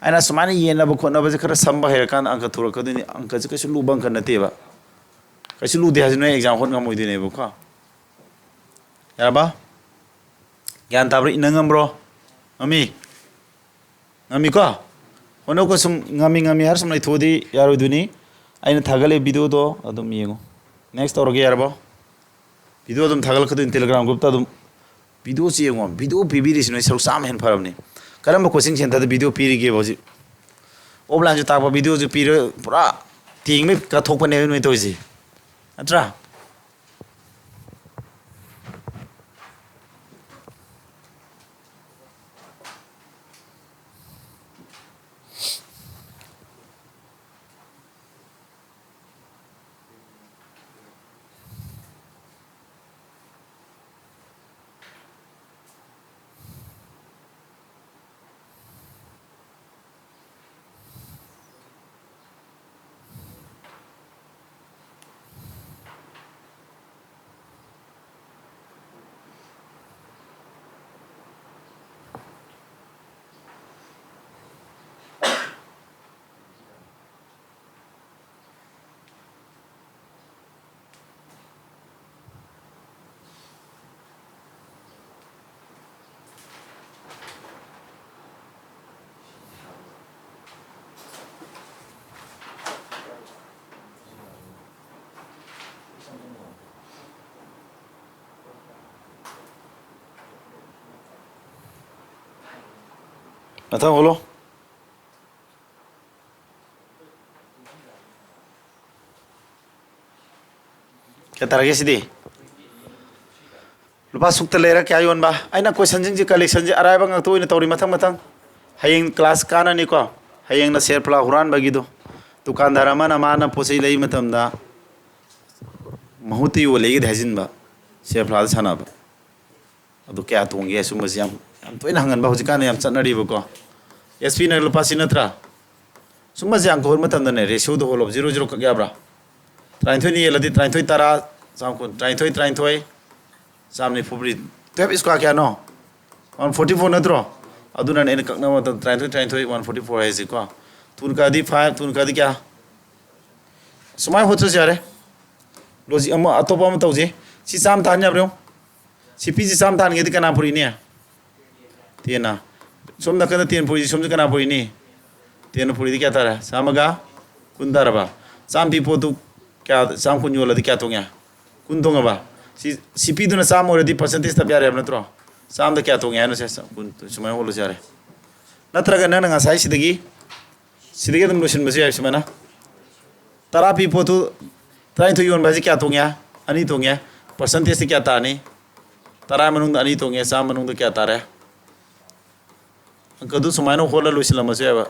ꯑꯩꯅ ꯁꯨꯃꯥꯏꯅ ꯌꯦꯟꯅꯕ ꯈꯣꯠꯅꯕꯁꯦ ꯈꯔ ꯁꯝꯕ ꯍꯩꯔꯀꯥꯟꯗ ꯑꯪꯀ ꯊꯣꯔꯛꯀꯗꯣꯏꯅꯤ꯫ ꯑꯪꯀꯁꯦ ꯀꯩꯁꯨ ꯂꯨꯕ ꯑꯪꯀ ꯅꯠꯇꯦꯕ꯫ ꯀꯩꯁꯨ ꯂꯨꯗꯦ ꯍꯥꯏꯁꯤ ꯅꯣꯏ ꯑꯦꯛꯖꯥꯝ ꯍꯣꯠ ꯉꯝꯃꯣꯏꯗꯣꯏꯅꯦꯕꯀꯣ꯫ ꯌꯥꯔꯕ? ꯒ꯭ꯌꯥꯟ ꯇꯥꯕ꯭ꯔꯥ? ꯏꯟꯅ ꯉꯝꯕ꯭ꯔꯣ? ꯉꯝꯃꯤ? ꯉꯝꯃꯤꯀꯣ? ꯍꯣꯠꯅꯧꯀꯣ, ꯁꯨꯝ ꯉꯝꯃꯤ ꯉꯝꯃꯤ ꯍꯥꯏꯔ ꯁꯨꯝ ꯂꯩꯊꯣꯛꯑꯗꯤ ꯌꯥꯔꯣꯏꯗꯣꯏꯅꯤ꯫ ꯑꯩꯅ ꯊꯥꯒꯠꯂꯤ ꯚꯤꯗꯤꯑꯣꯗꯣ ꯑꯗꯨꯝ ꯌꯦꯡꯉꯨ꯫ ꯅꯦꯛꯁ ꯇꯧꯔꯒꯦ, ꯌꯥꯔꯕꯣ? ꯚꯤꯗꯤꯑꯣ ꯑꯗꯨꯝ ꯊꯥꯒꯠꯂꯛꯀꯗꯣꯏꯅꯤ ꯇꯦꯂꯤꯒ꯭ꯔꯥꯝ ꯒ꯭ꯔꯨꯞꯇ ꯑꯗꯨꯝ꯫ ꯚꯤꯗꯤꯑꯣꯁꯤ ꯌꯦꯡꯉꯣ, ꯚꯤꯗꯤꯑꯣ ꯄꯤꯕꯤꯔꯤꯁꯤ ꯅꯣꯏ ꯁꯔꯨꯛ ꯆꯥꯝꯃ ꯍꯦꯟꯅ ꯐꯔꯕꯅꯤ꯫ ꯀꯔꯝꯕ ꯀꯣꯆꯤꯡ ꯁꯦꯟꯇꯔꯗ ꯚꯤꯗꯤꯑꯣ ꯄꯤꯔꯤꯒꯦꯕ ꯍꯧꯖꯤꯛ? ꯑꯣꯐꯂꯥꯏꯟꯁꯨ ꯇꯥꯛꯄ, ꯚꯤꯗꯤꯑꯣꯁꯨ ꯄꯤꯔ, ꯄꯨꯔꯥ ꯇꯦꯡꯕꯩ ꯀꯠꯊꯣꯛꯄꯅꯦꯕ ꯅꯣꯏ ꯇꯧꯔꯤꯁꯤ, ꯅꯠꯇ꯭ꯔꯥ? ꯃꯊꯪ ꯍꯣꯜꯂꯣ꯫ ꯀꯌꯥ ꯇꯥꯔꯒꯦ ꯁꯤꯗꯤ? ꯂꯨꯄꯥ ꯁꯨꯛꯇ ꯂꯩꯔ ꯀꯌꯥ ꯌꯣꯟꯕ? ꯑꯩꯅ ꯀꯣꯏꯁꯟꯁꯤꯡꯁꯦ, ꯀꯂꯦꯛꯁꯟꯁꯦ ꯑꯔꯥꯏꯕ ꯉꯥꯛꯇ ꯑꯣꯏꯅ ꯇꯧꯔꯤ꯫ ꯃꯊꯪ ꯃꯊꯪ꯫ ꯍꯌꯦꯡ ꯀ꯭ꯂꯥꯁ ꯀꯥꯟꯅꯅꯤꯀꯣ꯫ ꯍꯌꯦꯡꯅ ꯁꯦꯔꯐꯂꯥ ꯍꯨꯔꯥꯟꯕꯒꯤꯗꯣ꯫ ꯗꯨꯀꯥꯟꯗꯥꯔ ꯑꯃꯅ ꯃꯥꯅ ꯄꯣꯠ ꯆꯩ ꯂꯩꯕ ꯃꯇꯝꯗ ꯃꯍꯨꯠꯇ ꯌꯣꯜꯂꯦꯒꯗꯤ ꯍꯥꯏꯖꯤꯟꯕ, ꯁꯦꯔꯐꯂꯥꯗ ꯁꯥꯟꯅꯕ꯫ ꯑꯗꯨ ꯀꯌꯥ ꯇꯣꯡꯒꯦ? ꯁꯨꯝꯕꯁꯤ ꯌꯥꯝ, ꯌꯥꯝ ꯇꯣꯏꯅ ꯍꯪꯒꯟꯕ, ꯍꯧꯖꯤꯛꯀꯥꯟꯗ ꯌꯥꯝ ꯆꯠꯅꯔꯤꯕꯀꯣ꯫ ꯑꯦꯁ ꯄꯤꯅ ꯂꯨꯄꯥ ꯁꯤ ꯅꯠꯇ꯭ꯔꯥ? ꯁꯨꯝꯕꯁꯤ ꯌꯥꯝ ꯇꯧꯕ ꯃꯇꯝꯗꯅꯦ, ꯔꯦꯁꯤꯌꯣꯗꯣ ꯍꯣꯜꯂꯣ, ꯖꯤꯔꯣ ꯖꯤꯔꯣ ꯀꯛ ꯌꯥꯕ꯭ꯔꯥ? ꯇꯔꯥꯅꯤꯊꯣꯏꯅ ꯌꯦꯜꯂꯗꯤ ꯇꯔꯥꯅꯤꯊꯣꯏ ꯇꯔꯥ, ꯆꯥꯝ ꯀꯨꯟ, ꯇꯔꯥꯅꯤꯊꯣꯏ ꯇꯔꯥꯅꯤꯊꯣꯏ, ꯆꯥꯝ ꯅꯤꯐꯨ ꯃꯔꯤ꯫ ꯇꯨꯌꯦꯜꯞ ꯁ꯭ꯀ꯭ꯋꯥꯔ ꯀꯌꯥꯅꯣ? ꯋꯥꯟ ꯐꯣꯔꯇꯤ ꯐꯣꯔ ꯅꯠꯇ꯭ꯔꯣ? ꯑꯗꯨꯅꯅꯦ ꯑꯩꯅ ꯀꯛꯅꯕ ꯃꯇꯝꯗ ꯇꯔꯥꯅꯤꯊꯣꯏ ꯇꯔꯥꯅꯤꯊꯣꯏ, ꯋꯥꯟ ꯐꯣꯔꯇꯤ ꯐꯣꯔ ꯍꯥꯏꯁꯦꯀꯣ꯫ ꯇꯨꯅ ꯀꯛꯑꯗꯤ ꯐꯥꯏꯚ, ꯇꯨꯅ ꯀꯛꯑꯗꯤ ꯀꯌꯥ? ꯁꯨꯃꯥꯏꯅ ꯍꯣꯠꯇ꯭ꯔꯁꯨ ꯌꯥꯔꯦ꯫ ꯂꯣꯖꯤꯛ ꯑꯃ, ꯑꯇꯣꯞꯄ ꯑꯃ ꯇꯧꯁꯤ꯫ ꯁꯤ ꯆꯥꯝꯃ ꯇꯥꯍꯟ ꯌꯥꯕ꯭ꯔꯥ ꯌꯦꯡꯉꯨ꯫ ꯁꯤ ꯄꯤꯁꯤ ꯆꯥꯝꯃ ꯇꯥꯍꯟꯒꯦꯗꯤ ꯀꯅꯥ ꯄꯨꯔꯤꯅꯤ? ꯇꯦꯟꯅ꯫ ꯁꯣꯝ ꯅꯥꯀꯟꯗ ꯇꯦꯟ ꯄꯨꯔꯤꯁꯤ ꯁꯣꯝꯁꯤ ꯀꯅꯥ ꯄꯨꯔꯤꯅꯤ? ꯇꯦꯟꯅ ꯄꯨꯔꯤꯗꯤ ꯀꯌꯥ ꯇꯥꯔꯦ? ꯆꯥꯝꯃꯒ ꯀꯨꯟ ꯇꯥꯔꯕ? ꯆꯥꯝꯃ ꯄꯤ ꯄꯣꯠꯇꯨ ꯀꯌꯥ, ꯆꯥꯝꯃ ꯀꯨꯟ ꯌꯣꯜꯂꯗꯤ ꯀꯌꯥ ꯇꯣꯡꯉꯦ? ꯀꯨꯟ ꯇꯣꯡꯉꯕ? ꯁꯤ, ꯁꯤ ꯄꯤꯗꯨꯅ ꯆꯥꯝꯃ ꯑꯣꯏꯔꯗꯤ ꯄꯔꯁꯦꯟꯇꯦꯖ ꯇꯞ ꯌꯥꯔꯦ ꯍꯥꯏꯕ ꯅꯠꯇ꯭ꯔꯣ? ꯆꯥꯝꯃꯗ ꯀꯌꯥ ꯇꯣꯡꯉꯦ ꯍꯥꯏꯅꯣ? ꯁꯦ, ꯀꯨꯟ, ꯁꯨꯃꯥꯏꯅ ꯍꯣꯠꯂꯁꯨ ꯌꯥꯔꯦ꯫ ꯅꯠꯇ꯭ꯔꯒ ꯅꯪꯅ ꯉꯁꯥꯏ ꯁꯤꯗꯒꯤ, ꯁꯤꯗꯒꯤ ꯑꯗꯨꯝ ꯂꯣꯏꯁꯤꯟꯕꯁꯨ ꯌꯥꯏ ꯁꯨꯃꯥꯏꯅ꯫ ꯇꯔꯥ ꯄꯤ ꯄꯣꯠꯇꯨ ꯇꯔꯥꯅꯤꯊꯣꯏ ꯌꯣꯟꯕ ꯍꯥꯏꯁꯦ ꯀꯌꯥ ꯇꯣꯡꯉꯦ? ꯑꯅꯤ ꯇꯣꯡꯉꯦ꯫ ꯄꯔꯁꯦꯟꯇꯦꯖꯇꯤ ꯀꯌꯥ ꯇꯥꯔꯅꯤ? ꯇꯔꯥ ꯃꯅꯨꯡꯗ ꯑꯅꯤ ꯇꯣꯡꯉꯦ, ꯆꯥꯝꯃ ꯃꯅꯨꯡꯗ ꯀꯌꯥ ꯇꯥꯔꯦ? ꯑꯪꯀꯗꯨ ꯁꯨꯃꯥꯏꯅ ꯍꯣꯠꯂ ꯂꯣꯏꯁꯤꯜꯂꯝꯃꯁꯨ ꯌꯥꯏꯕ꯫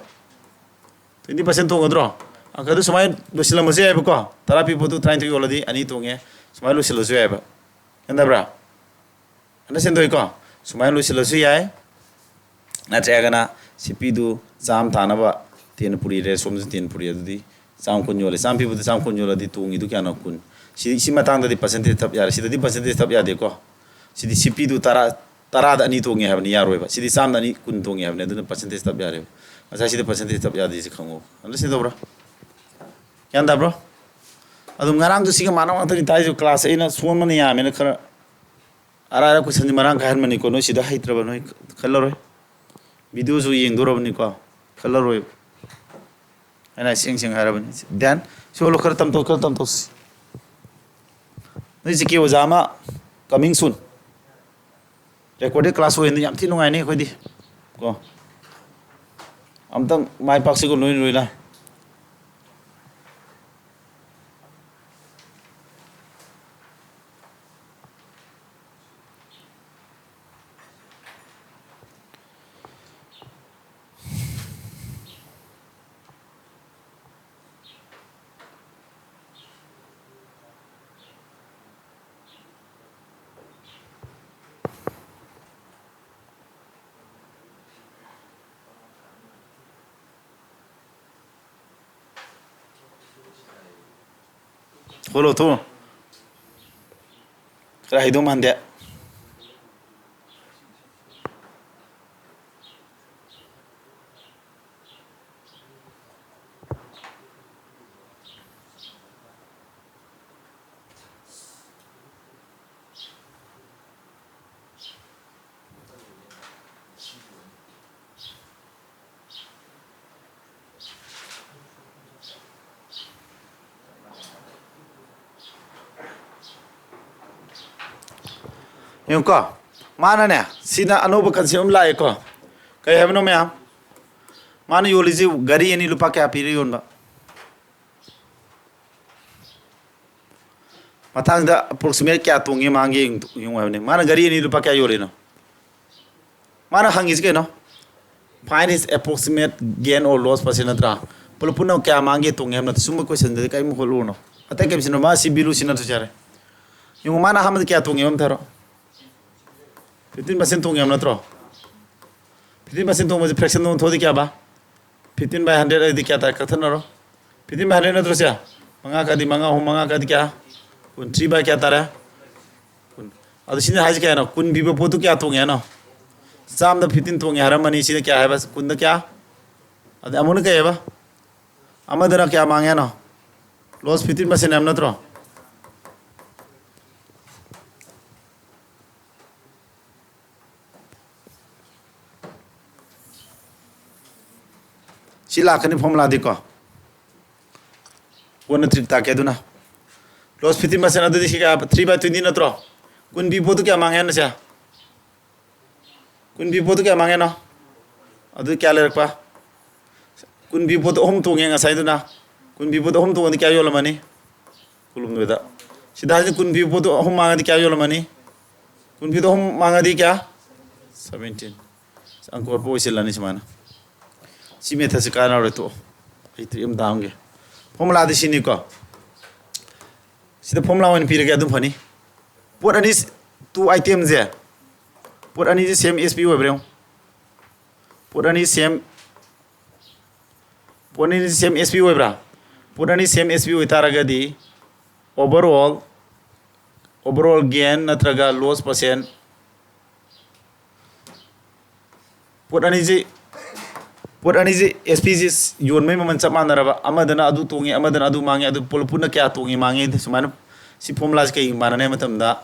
Twenty percent ꯇꯣꯡꯒꯗ꯭ꯔꯣ? ꯑꯪꯀꯗꯨ ꯁꯨꯃꯥꯏꯅ ꯂꯣꯏꯁꯤꯜꯂꯝꯃꯁꯨ ꯌꯥꯏꯕꯀꯣ꯫ ꯇꯔꯥ ꯄꯤ ꯄꯣꯠꯇꯨ ꯇꯔꯥꯅꯤꯊꯣꯏ ꯌꯣꯜꯂꯗꯤ ꯑꯅꯤ ꯇꯣꯡꯉꯦ꯫ ꯁꯨꯃꯥꯏꯅ ꯂꯣꯏꯁꯤꯜꯂꯁꯨ ꯌꯥꯏꯕ꯫ ꯒ꯭ꯌꯥꯟ ꯇꯥꯕ꯭ꯔꯥ? ꯑꯟꯗꯔꯁꯇꯦꯟ ꯇꯧꯏꯀꯣ? ꯁꯨꯃꯥꯏꯅ ꯂꯣꯏꯁꯤꯜꯂꯁꯨ ꯌꯥꯏ꯫ ꯅꯠꯇ꯭ꯔꯒꯅ ꯁꯤ ꯄꯤꯗꯨ ꯆꯥꯝꯃ ꯇꯥꯅꯕ ꯇꯦꯟ ꯄꯨꯔꯤꯔꯦ, ꯁꯣꯝꯁꯨ ꯇꯦꯟ ꯄꯨꯔꯤ, ꯑꯗꯨꯗꯤ ꯆꯥꯝꯃ ꯀꯨꯟ ꯌꯣꯜꯂꯦ꯫ ꯆꯥꯝꯃ ꯄꯤꯕꯗ ꯆꯥꯝꯃ ꯀꯨꯟ ꯌꯣꯜꯂꯗꯤ ꯇꯣꯡꯉꯤꯗꯨ ꯀꯌꯥꯅꯣ? ꯀꯨꯟ꯫ ꯁꯤ, ꯁꯤ ꯃꯇꯥꯡꯗꯗꯤ ꯄꯔꯁꯦꯟꯇꯦꯖ ꯊꯞ ꯌꯥꯔꯦ꯫ ꯁꯤꯗꯗꯤ ꯄꯔꯁꯦꯟꯇꯦꯖ ꯊꯞ ꯌꯥꯗꯦꯀꯣ꯫ ꯁꯤꯗꯤ ꯁꯤ ꯄꯤꯗꯨ ꯇꯔꯥ, ꯇꯔꯥꯗ ꯑꯅꯤ ꯇꯣꯡꯉꯦ ꯍꯥꯏꯕꯅꯤ, ꯌꯥꯔꯣꯏꯕ꯫ ꯁꯤꯗꯤ ꯆꯥꯝꯃꯗ ꯑꯅꯤ ꯀꯨꯟ ꯇꯣꯡꯉꯦ ꯍꯥꯏꯕꯅꯤ, ꯑꯗꯨꯅ ꯄꯔꯁꯦꯟꯇꯦꯖ ꯊꯞ ꯌꯥꯔꯦꯕ꯫ ꯉꯁꯥꯏ ꯁꯤꯗ ꯄꯔꯁꯦꯟꯇꯦꯖ ꯊꯞ ꯌꯥꯗꯦ, ꯁꯤ ꯈꯪꯉꯣ꯫ ꯑꯟꯗꯔꯁꯇꯦꯟ ꯇꯧꯕ꯭ꯔꯥ? ꯒ꯭ꯌꯥꯟ ꯇꯥꯕ꯭ꯔꯣ? ꯑꯗꯨꯝ ꯉꯔꯥꯡꯗꯨ ꯁꯤꯒ ꯃꯥꯟꯅꯕ ꯉꯥꯛꯇꯅꯤ ꯇꯥꯏꯁꯨ, ꯀ꯭ꯂꯥꯁ ꯑꯩꯅ ꯁꯣꯟꯕꯅ ꯌꯥꯝꯃꯦꯅ ꯈꯔ ꯑꯔꯥꯏ ꯑꯔꯥꯏ ꯀꯣꯏꯁꯟꯁꯤ ꯃꯔꯥꯡ ꯀꯥꯏꯍꯟꯕꯅꯤꯀꯣ꯫ ꯅꯣꯏ ꯁꯤꯗ ꯍꯩꯇ꯭ꯔꯕ ꯅꯣꯏ ꯈꯜꯂꯔꯣꯏ꯫ ꯚꯤꯗꯤꯑꯣꯁꯨ ꯌꯦꯡꯗꯣꯔꯕꯅꯤꯀꯣ, ꯈꯜꯂꯔꯣꯏ꯫ ꯑꯩꯅ ꯁꯦꯡ ꯁꯦꯡ ꯍꯥꯏꯔꯕꯅꯤ꯫ ꯗꯦꯟ ꯁꯤ ꯍꯣꯜꯂꯣ, ꯈꯔ ꯇꯝꯊꯣꯛ, ꯈꯔ ꯇꯝꯊꯣꯛꯁꯤ꯫ ꯅꯣꯏ ꯖꯤ ꯀꯦ ꯑꯣꯖꯥ ꯑꯃ coming soon꯫ Recorded class ꯑꯣꯏꯅ ꯌꯥꯝ ꯊꯤ ꯅꯨꯡꯉꯥꯏꯅꯤ ꯑꯩꯈꯣꯏꯗꯤ ꯀꯣ꯫ ꯑꯝꯇꯪ ꯃꯥꯏ ꯄꯥꯛꯁꯤꯀꯣ ꯂꯣꯏ ꯂꯣꯏꯅ꯫ ꯊꯣꯛꯂꯣ, ꯊꯣꯛꯂꯣ꯫ ꯈꯔ ꯍꯩꯗꯧ ꯃꯥꯟꯗꯦ꯫ ꯌꯦꯡꯉꯨꯀꯣ, ꯃꯥꯅꯅꯦ, ꯁꯤꯗ ꯑꯅꯧꯕ concept ꯑꯃ ꯂꯥꯛꯑꯦꯀꯣ꯫ ꯀꯩ ꯍꯥꯏꯕꯅꯣ ꯃꯌꯥꯝ? ꯃꯥꯅ ꯌꯣꯜꯂꯤꯁꯤ ꯒꯥꯔꯤ ꯑꯅꯤ ꯂꯨꯄꯥ ꯀꯌꯥ ꯄꯤꯔ ꯌꯣꯟꯕ? ꯃꯊꯪꯗ approximate ꯀꯌꯥ ꯇꯣꯡꯉꯦ ꯃꯥꯒꯤ ꯌꯦꯡꯉꯨ ꯍꯥꯏꯕꯅꯤ꯫ ꯃꯥꯅ ꯒꯥꯔꯤ ꯑꯅꯤ ꯂꯨꯄꯥ ꯀꯌꯥ ꯌꯣꯜꯂꯤꯅꯣ? ꯃꯥꯅ ꯍꯪꯉꯤꯁꯤ ꯀꯩꯅꯣ? Find his approximate gain or loss percent ꯅꯠꯇ꯭ꯔꯥ? ꯄꯨꯂꯞ ꯄꯨꯟꯅ ꯀꯌꯥ ꯃꯥꯡꯒꯦ ꯇꯣꯡꯉꯦ ꯍꯥꯏꯕ ꯅꯠꯇꯦ꯫ ꯁꯨꯝꯕ questionꯗꯗꯤ ꯀꯔꯤꯝ ꯍꯣꯠꯂꯨꯔꯅꯨ꯫ ꯑꯇꯩ ꯀꯔꯤꯝ ꯁꯤꯟꯅꯣ꯫ ꯃꯥ ꯁꯤ value ꯁꯤ ꯅꯠꯇ꯭ꯔꯁꯨ ꯌꯥꯔꯦ꯫ ꯌꯦꯡꯉꯨ, ꯃꯥꯅ ꯑꯍꯥꯟꯕꯗ ꯀꯌꯥ ꯇꯣꯡꯉꯦ ꯑꯝꯇ ꯍꯥꯏꯔꯣ? Fifteen percent ꯇꯣꯡꯉꯦ ꯍꯥꯏꯕ ꯅꯠꯇ꯭ꯔꯣ? Fifteen percent ꯇꯣꯡꯕꯁꯦ fraction ꯑꯣꯟꯊꯣꯛꯑꯗꯤ ꯀꯌꯥꯕ? Fifteen by hundred ꯑꯗꯨꯗꯤ ꯀꯌꯥ ꯇꯥꯏ? ꯀꯛꯊꯠꯅꯔꯣ꯫ Fifteen by hundred ꯅꯠꯇ꯭ꯔꯣ ꯁꯦ? ꯃꯉꯥ ꯀꯥꯗꯤ ꯃꯉꯥ, ꯑꯍꯨꯝ ꯃꯉꯥ ꯀꯥꯗꯤ ꯀꯌꯥ? ꯀꯨꯟ꯫ Three by ꯀꯌꯥ ꯇꯥꯔꯦ? ꯀꯨꯟ꯫ ꯑꯗꯨ ꯁꯤꯅ ꯍꯥꯏꯁꯦ ꯀꯌꯥꯅꯣ? ꯀꯨꯟ ꯄꯤꯕ ꯄꯣꯠꯇꯨ ꯀꯌꯥ ꯇꯣꯡꯉꯦ ꯍꯥꯏꯅꯣ? ꯆꯥꯝꯗ fifteen ꯇꯣꯡꯉꯦ ꯍꯥꯏꯔꯝꯃꯅꯤ꯫ ꯁꯤꯅ ꯀꯌꯥ ꯍꯥꯏꯕ? ꯀꯨꯟꯗ ꯀꯌꯥ? ꯑꯗꯩ ꯑꯃꯨꯛꯅ ꯀꯩ ꯍꯥꯏꯕ? ꯑꯃꯗꯅ ꯀꯌꯥ ꯃꯥꯡꯉꯦ ꯍꯥꯏꯅꯣ? Loss fifteen percent ꯍꯥꯏꯕ ꯅꯠꯇ꯭ꯔꯣ? ꯁꯤ ꯂꯥꯛꯀꯅꯤ formulaꯗꯤꯀꯣ꯫ ꯀꯣꯟꯅ trick ꯇꯥꯛꯀꯦ ꯑꯗꯨꯅ꯫ Loss fifteen percent ꯑꯗꯨꯗꯤ ꯁꯤ ꯀꯌꯥ? Three by twenty ꯅꯠꯇ꯭ꯔꯣ? ꯀꯨꯟ ꯄꯤ ꯄꯣꯠꯇꯨ ꯀꯌꯥ ꯃꯥꯡꯉꯦ ꯍꯥꯏꯅꯣ ꯁꯦ? ꯀꯨꯟ ꯄꯤ ꯄꯣꯠꯇꯨ ꯀꯌꯥ ꯃꯥꯡꯉꯦ ꯍꯥꯏꯅꯣ? ꯑꯗꯨ ꯀꯌꯥ ꯂꯩꯔꯛꯄ? ꯀꯨꯟ ꯄꯤꯕ ꯄꯣꯠꯇꯣ ꯑꯍꯨꯝ ꯇꯣꯡꯉꯦ ꯉꯁꯥꯏꯗꯨꯅ꯫ ꯀꯨꯟ ꯄꯤꯕ ꯄꯣꯠꯇꯣ ꯑꯍꯨꯝ ꯇꯣꯡꯉꯗꯤ ꯀꯌꯥ ꯌꯣꯜꯂꯝꯃꯅꯤ? ꯀꯨꯟꯍꯨꯝꯗꯣꯏꯗ꯫ ꯁꯤꯗ ꯍꯥꯏꯁꯤ ꯀꯨꯟ ꯄꯤꯕ ꯄꯣꯠꯇꯣ ꯑꯍꯨꯝ ꯃꯥꯡꯉꯗꯤ ꯀꯌꯥ ꯌꯣꯜꯂꯝꯃꯅꯤ? ꯀꯨꯟ ꯄꯤꯕꯗꯣ ꯑꯍꯨꯝ ꯃꯥꯡꯉꯗꯤ ꯀꯌꯥ? ꯁꯚꯦꯟꯇꯤꯟ꯫ ꯑꯪꯀ ꯍꯣꯠꯄ ꯑꯣꯏꯁꯤꯜꯂꯅꯤ ꯁꯨꯃꯥꯏꯅ꯫ ꯁꯤ ꯃꯦꯊꯠꯁꯤ ꯀꯥꯟꯅꯔꯣꯏ, ꯇꯣꯛꯑꯣ꯫ ꯑꯩ ꯇ꯭ꯔꯤꯛ ꯑꯃ ꯇꯥꯛꯑꯝꯒꯦ꯫ ꯐꯣꯔꯃꯨꯂꯥꯗꯤ ꯁꯤꯅꯤꯀꯣ꯫ ꯁꯤꯗ ꯐꯣꯔꯃꯨꯂꯥ ꯑꯣꯏꯅ ꯄꯤꯔꯒꯦ, ꯑꯗꯨꯝ ꯐꯅꯤ꯫ ꯄꯣꯠ ꯑꯅꯤ, ꯇꯨ ꯑꯥꯏꯇꯦꯝꯁꯦ, ꯄꯣꯠ ꯑꯅꯤꯁꯦ ꯁꯦꯝ ꯑꯦꯁ ꯄꯤ ꯑꯣꯏꯕ꯭ꯔꯥ ꯌꯦꯡꯉꯨ꯫ ꯄꯣꯠ ꯑꯅꯤ ꯁꯦꯝ ꯄꯣꯠ ꯑꯅꯤꯁꯦ ꯁꯦꯝ ꯑꯦꯁ ꯄꯤ ꯑꯣꯏꯕ꯭ꯔꯥ? ꯄꯣꯠ ꯑꯅꯤ ꯁꯦꯝ ꯑꯦꯁ ꯄꯤ ꯑꯣꯏꯇꯥꯔꯒꯗꯤ overall, overall gain ꯅꯠꯇ꯭ꯔꯒ loss percent, ꯄꯣꯠ ꯑꯅꯤꯁꯤ, ꯄꯣꯠ ꯑꯅꯤꯁꯤ ꯑꯦꯁ ꯄꯤꯁꯤ ꯌꯣꯟꯕꯩ ꯃꯃꯜ ꯆꯞ ꯃꯥꯟꯅꯔꯕ, ꯑꯃꯗꯅ ꯑꯗꯨ ꯇꯣꯡꯉꯤ, ꯑꯃꯗꯅ ꯑꯗꯨ ꯃꯥꯡꯉꯤ, ꯑꯗꯨ ꯄꯨꯂꯞ ꯄꯨꯟꯅ ꯀꯌꯥ ꯇꯣꯡꯉꯤ ꯃꯥꯡꯉꯤ, ꯁꯨꯃꯥꯏꯅ꯫ ꯁꯤ ꯐꯣꯔꯃꯨꯂꯥꯁꯤ ꯀꯩ ꯃꯥꯟꯅꯅꯤ ꯍꯥꯏ ꯃꯇꯝꯗ,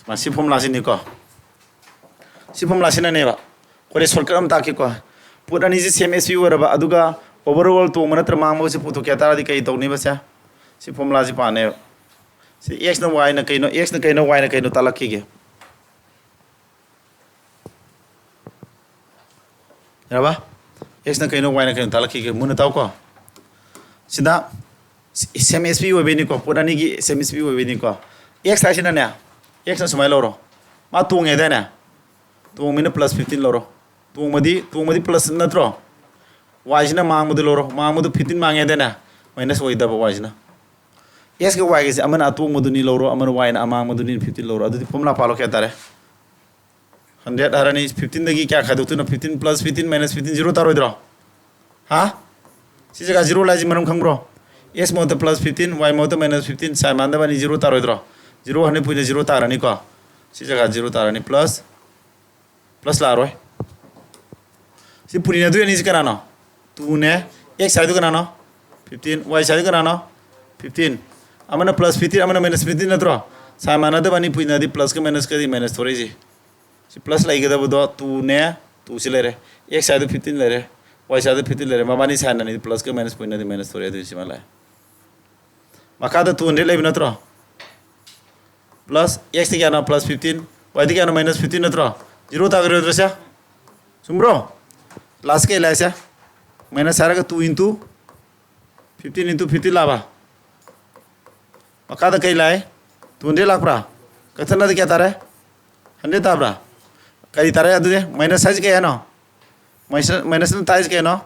ꯃꯁꯤ ꯐꯣꯔꯃꯨꯂꯥꯁꯤꯅꯤꯀꯣ꯫ ꯁꯤ ꯐꯣꯔꯃꯨꯂꯥꯁꯤꯅꯅꯦꯕ꯫ ꯍꯣꯔꯦꯟ ꯁꯣꯔꯠꯀꯠ ꯑꯃ ꯇꯥꯛꯀꯦꯀꯣ꯫ ꯄꯣꯠ ꯑꯅꯤꯁꯤ ꯁꯦꯝ ꯑꯦꯁ ꯄꯤ ꯑꯣꯏꯔꯕ, ꯑꯗꯨꯒ overall ꯇꯣꯡꯕ ꯅꯠꯇ꯭ꯔ ꯃꯥꯡꯕꯒꯁꯦ ꯄꯨꯊꯣꯛꯀꯦ ꯍꯥꯏ ꯇꯥꯔꯗꯤ ꯀꯩ ꯇꯧꯅꯤꯕꯁꯦ? ꯁꯤ ꯐꯣꯔꯃꯨꯂꯥꯁꯤ ꯄꯥꯅꯦꯕ꯫ ꯁꯤ ꯑꯦꯛꯁꯅ ꯋꯥꯏꯅ ꯀꯩꯅꯣ, ꯑꯦꯛꯁꯅ ꯀꯩꯅꯣ, ꯋꯥꯏꯅ ꯀꯩꯅꯣ ꯇꯥꯛꯂꯛꯈꯤꯒꯦ꯫ ꯌꯥꯔꯕ? ꯑꯦꯛꯁꯅ ꯀꯩꯅꯣ, ꯋꯥꯏꯅ ꯀꯩꯅꯣ ꯇꯥꯛꯂꯛꯈꯤꯒꯦ, ꯃꯨꯟꯅ ꯇꯥꯎꯀꯣ꯫ ꯁꯤꯗ ꯁꯦꯝ ꯑꯦꯁ ꯄꯤ ꯑꯣꯏꯕꯩꯅꯤꯀꯣ, ꯄꯣꯠ ꯑꯅꯤꯒꯤ ꯁꯦꯝ ꯑꯦꯁ ꯄꯤ ꯑꯣꯏꯕꯩꯅꯤꯀꯣ꯫ ꯑꯦꯛꯁ ꯍꯥꯏꯁꯤꯅꯅꯦ, ꯑꯦꯛꯁꯅ ꯁꯨꯃꯥꯏꯅ ꯂꯧꯔꯣ, ꯃꯥ ꯇꯣꯡꯉꯦ ꯍꯥꯏꯗꯥꯏꯅꯦ? ꯇꯣꯡꯕꯅꯤꯅ ꯄ꯭ꯂꯁ ꯐꯤꯐꯇꯤꯟ ꯂꯧꯔꯣ꯫ ꯇꯣꯡꯕꯗꯤ, ꯇꯣꯡꯕꯗꯤ ꯄ꯭ꯂꯁ ꯅꯠꯇ꯭ꯔꯣ? ꯋꯥꯏꯁꯤꯅ ꯃꯥꯡꯕꯗꯨ ꯂꯧꯔꯣ, ꯃꯥꯡꯕꯗꯨ ꯐꯤꯐꯇꯤꯟ ꯃꯥꯡꯉꯦ ꯍꯥꯏꯗꯥꯏꯅꯦ? ꯃꯥꯏꯅꯁ ꯑꯣꯏꯗꯕ ꯋꯥꯏꯁꯤꯅ꯫ ꯑꯦꯛꯁꯀ ꯋꯥꯏꯒꯁꯦ ꯑꯃꯅ ꯑꯇꯣꯡꯕꯗꯨꯅꯤ ꯂꯧꯔꯣ, ꯑꯃꯅ ꯋꯥꯏꯅ ꯑꯃꯥꯡꯕꯗꯨꯅꯤ ꯐꯤꯐꯇꯤꯟ ꯂꯧꯔꯣ꯫ ꯑꯗꯨꯗꯤ ꯐꯣꯔꯃꯨꯂꯥ ꯄꯥꯜꯂꯣ, ꯀꯌꯥ ꯇꯥꯔꯦ? ꯍꯟꯗ꯭ꯔꯦꯠ ꯍꯥꯏꯔꯅꯤ, ꯐꯤꯐꯇꯤꯟꯗꯒꯤ ꯀꯌꯥ ꯈꯥꯏꯗꯣꯛꯇꯣꯏꯅꯣ? Fifteen plus fifteen minus fifteen zero ꯇꯥꯔꯣꯏꯗ꯭ꯔꯣ? ꯍꯥ? ꯁꯤ ꯖꯒꯥ ꯖꯤꯔꯣ ꯂꯥꯏꯁꯤ ꯃꯔꯝ ꯈꯪꯕ꯭ꯔꯣ? ꯑꯦꯛꯁ ꯃꯍꯨꯠꯇ ꯄ꯭ꯂꯁ ꯐꯤꯐꯇꯤꯟ, ꯋꯥꯏ ꯃꯍꯨꯠꯇ ꯃꯥꯏꯅꯁ ꯐꯤꯐꯇꯤꯟ, ꯁꯥꯏ ꯃꯥꯟꯅꯗꯕ ꯑꯅꯤ ꯖꯤꯔꯣ ꯇꯥꯔꯣꯏꯗ꯭ꯔꯣ? ꯖꯤꯔꯣ ꯍꯟꯗ꯭ꯔꯦꯠ ꯄꯨꯏꯅ ꯖꯤꯔꯣ ꯇꯥꯔꯅꯤꯀꯣ꯫ ꯁꯤ ꯖꯒꯥ ꯖꯤꯔꯣ ꯇꯥꯔꯅꯤ, ꯄ꯭ꯂꯁ, ꯄ꯭ꯂꯁ ꯂꯥꯛꯑꯔꯣꯏ꯫ ꯁꯤ ꯄꯨꯔꯤꯅꯗꯣꯏ ꯑꯅꯤꯁꯤ ꯀꯅꯥꯅꯣ? ꯇꯨꯅꯦ꯫ ꯑꯦꯛꯁ ꯍꯥꯏꯗꯨ ꯀꯅꯥꯅꯣ? ꯐꯤꯐꯇꯤꯟ꯫ ꯋꯥꯏ ꯍꯥꯏꯗꯨ ꯀꯅꯥꯅꯣ? ꯐꯤꯐꯇꯤꯟ꯫ ꯑꯃꯅ ꯄ꯭ꯂꯁ ꯐꯤꯐꯇꯤꯟ, ꯑꯃꯅ ꯃꯥꯏꯅꯁ ꯐꯤꯐꯇꯤꯟ ꯅꯠꯇ꯭ꯔꯣ? ꯁꯥꯏ ꯃꯥꯟꯅꯗꯕ ꯑꯅꯤ ꯄꯨꯏꯅꯗꯤ ꯄ꯭ꯂꯁꯀ ꯃꯥꯏꯅꯁꯀꯗꯤ ꯃꯥꯏꯅꯁ ꯊꯣꯔꯛꯏꯁꯦ꯫ ꯁꯤ ꯄ꯭ꯂꯁ ꯂꯩꯒꯗꯕꯗꯣ ꯇꯨꯅꯦ, ꯇꯨꯁꯤ ꯂꯩꯔꯦ꯫ ꯑꯦꯛꯁ ꯍꯥꯏꯗꯨ ꯐꯤꯐꯇꯤꯟ ꯂꯩꯔꯦ, ꯋꯥꯏ ꯍꯥꯏꯗꯨ ꯐꯤꯐꯇꯤꯟ ꯂꯩꯔꯦ꯫ ꯃꯕꯥꯅꯤ ꯁꯥꯏꯟ ꯑꯅꯤꯗꯨ ꯄ꯭ꯂꯁꯀ ꯃꯥꯏꯅꯁ ꯄꯣꯏꯟꯅꯗꯤ ꯃꯥꯏꯅꯁ ꯊꯣꯔꯛꯑꯦ, ꯑꯗꯨꯗꯤ ꯁꯤ ꯃꯥ ꯂꯥꯛꯑꯦ꯫ ꯃꯈꯥꯗ two hundred ꯂꯩꯕ ꯅꯠꯇ꯭ꯔꯣ? Plus x ꯇꯤ ꯀꯌꯥꯅꯣ? Plus fifteen. Y ꯗꯤ ꯀꯌꯥꯅꯣ? Minus fifteen ꯅꯠꯇ꯭ꯔꯣ? Zero ꯇꯥꯒꯗꯧꯔꯤꯕ꯭ꯔꯣ ꯁꯦ? ꯆꯨꯝꯕ꯭ꯔꯣ? Last ꯀꯩ ꯂꯥꯛꯏꯁꯦ? Minus ꯍꯥꯏꯔꯒ two into fifteen into fifteen ꯂꯥꯛꯑꯕ? ꯃꯈꯥꯗ ꯀꯩ ꯂꯥꯛꯑꯦ? Two hundred ꯂꯥꯛꯄ꯭ꯔꯥ? ꯀꯛꯊꯠꯅꯗꯤ ꯀꯌꯥ ꯇꯥꯔꯦ? Hundred ꯇꯥꯕ꯭ꯔꯥ? ꯀꯔꯤ ꯇꯥꯔꯦ ꯑꯗꯨꯗꯤ? Minus ꯍꯥꯏꯁꯦ ꯀꯩ ꯍꯥꯏꯅꯣ? Minus, minus ꯅ ꯇꯥꯛꯏꯁꯦ ꯀꯩꯅꯣ?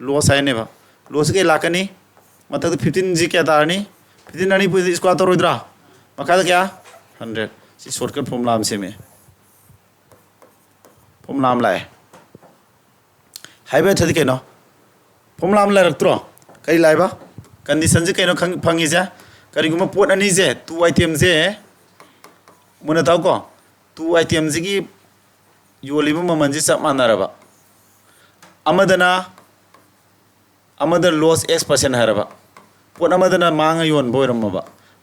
Loss ꯍꯥꯏꯅꯦꯕ꯫ Loss ꯁꯤ ꯀꯩ ꯂꯥꯛꯀꯅꯤ? ꯃꯊꯛꯇ fifteen ꯁꯤ ꯀꯌꯥ ꯇꯥꯔꯅꯤ? Fifteen ꯑꯅꯤ ꯄꯨꯗꯤ square ꯇꯧꯔꯣꯏꯗ꯭ꯔꯥ? ꯃꯈꯥꯗ ꯀꯌꯥ? Hundred꯫ ꯁꯤ shortcut formula ꯑꯃ ꯁꯦꯝꯃꯦ꯫ Formula ꯑꯃ ꯂꯥꯛꯑꯦ꯫ ꯍꯥꯏꯕ ꯅꯠꯇ꯭ꯔꯗꯤ ꯀꯩꯅꯣ? Formula ꯑꯃ ꯂꯩꯔꯛꯇ꯭ꯔꯣ? ꯀꯔꯤ ꯂꯥꯛꯑꯦꯕ? Condition ꯁꯦ ꯀꯩꯅꯣ ꯈꯪ-, ꯐꯪꯉꯤꯁꯦ? ꯀꯔꯤꯒꯨꯝꯕ ꯄꯣꯠ ꯑꯅꯤꯁꯦ, two item ꯁꯦ, ꯃꯨꯟꯅ ꯇꯥꯎꯀꯣ, two item ꯁꯤꯒꯤ ꯌꯣꯜꯂꯤꯕ ꯃꯃꯜꯁꯤ ꯆꯞ ꯃꯥꯟꯅꯔꯕ, ꯑꯃꯗꯅ, ꯑꯃꯗ loss X percent ꯍꯥꯏꯔꯕ, ꯄꯣꯠ ꯑꯃꯗꯅ ꯃꯥꯡꯉ ꯌꯣꯟꯕ ꯑꯣꯏꯔꯝꯃꯕ,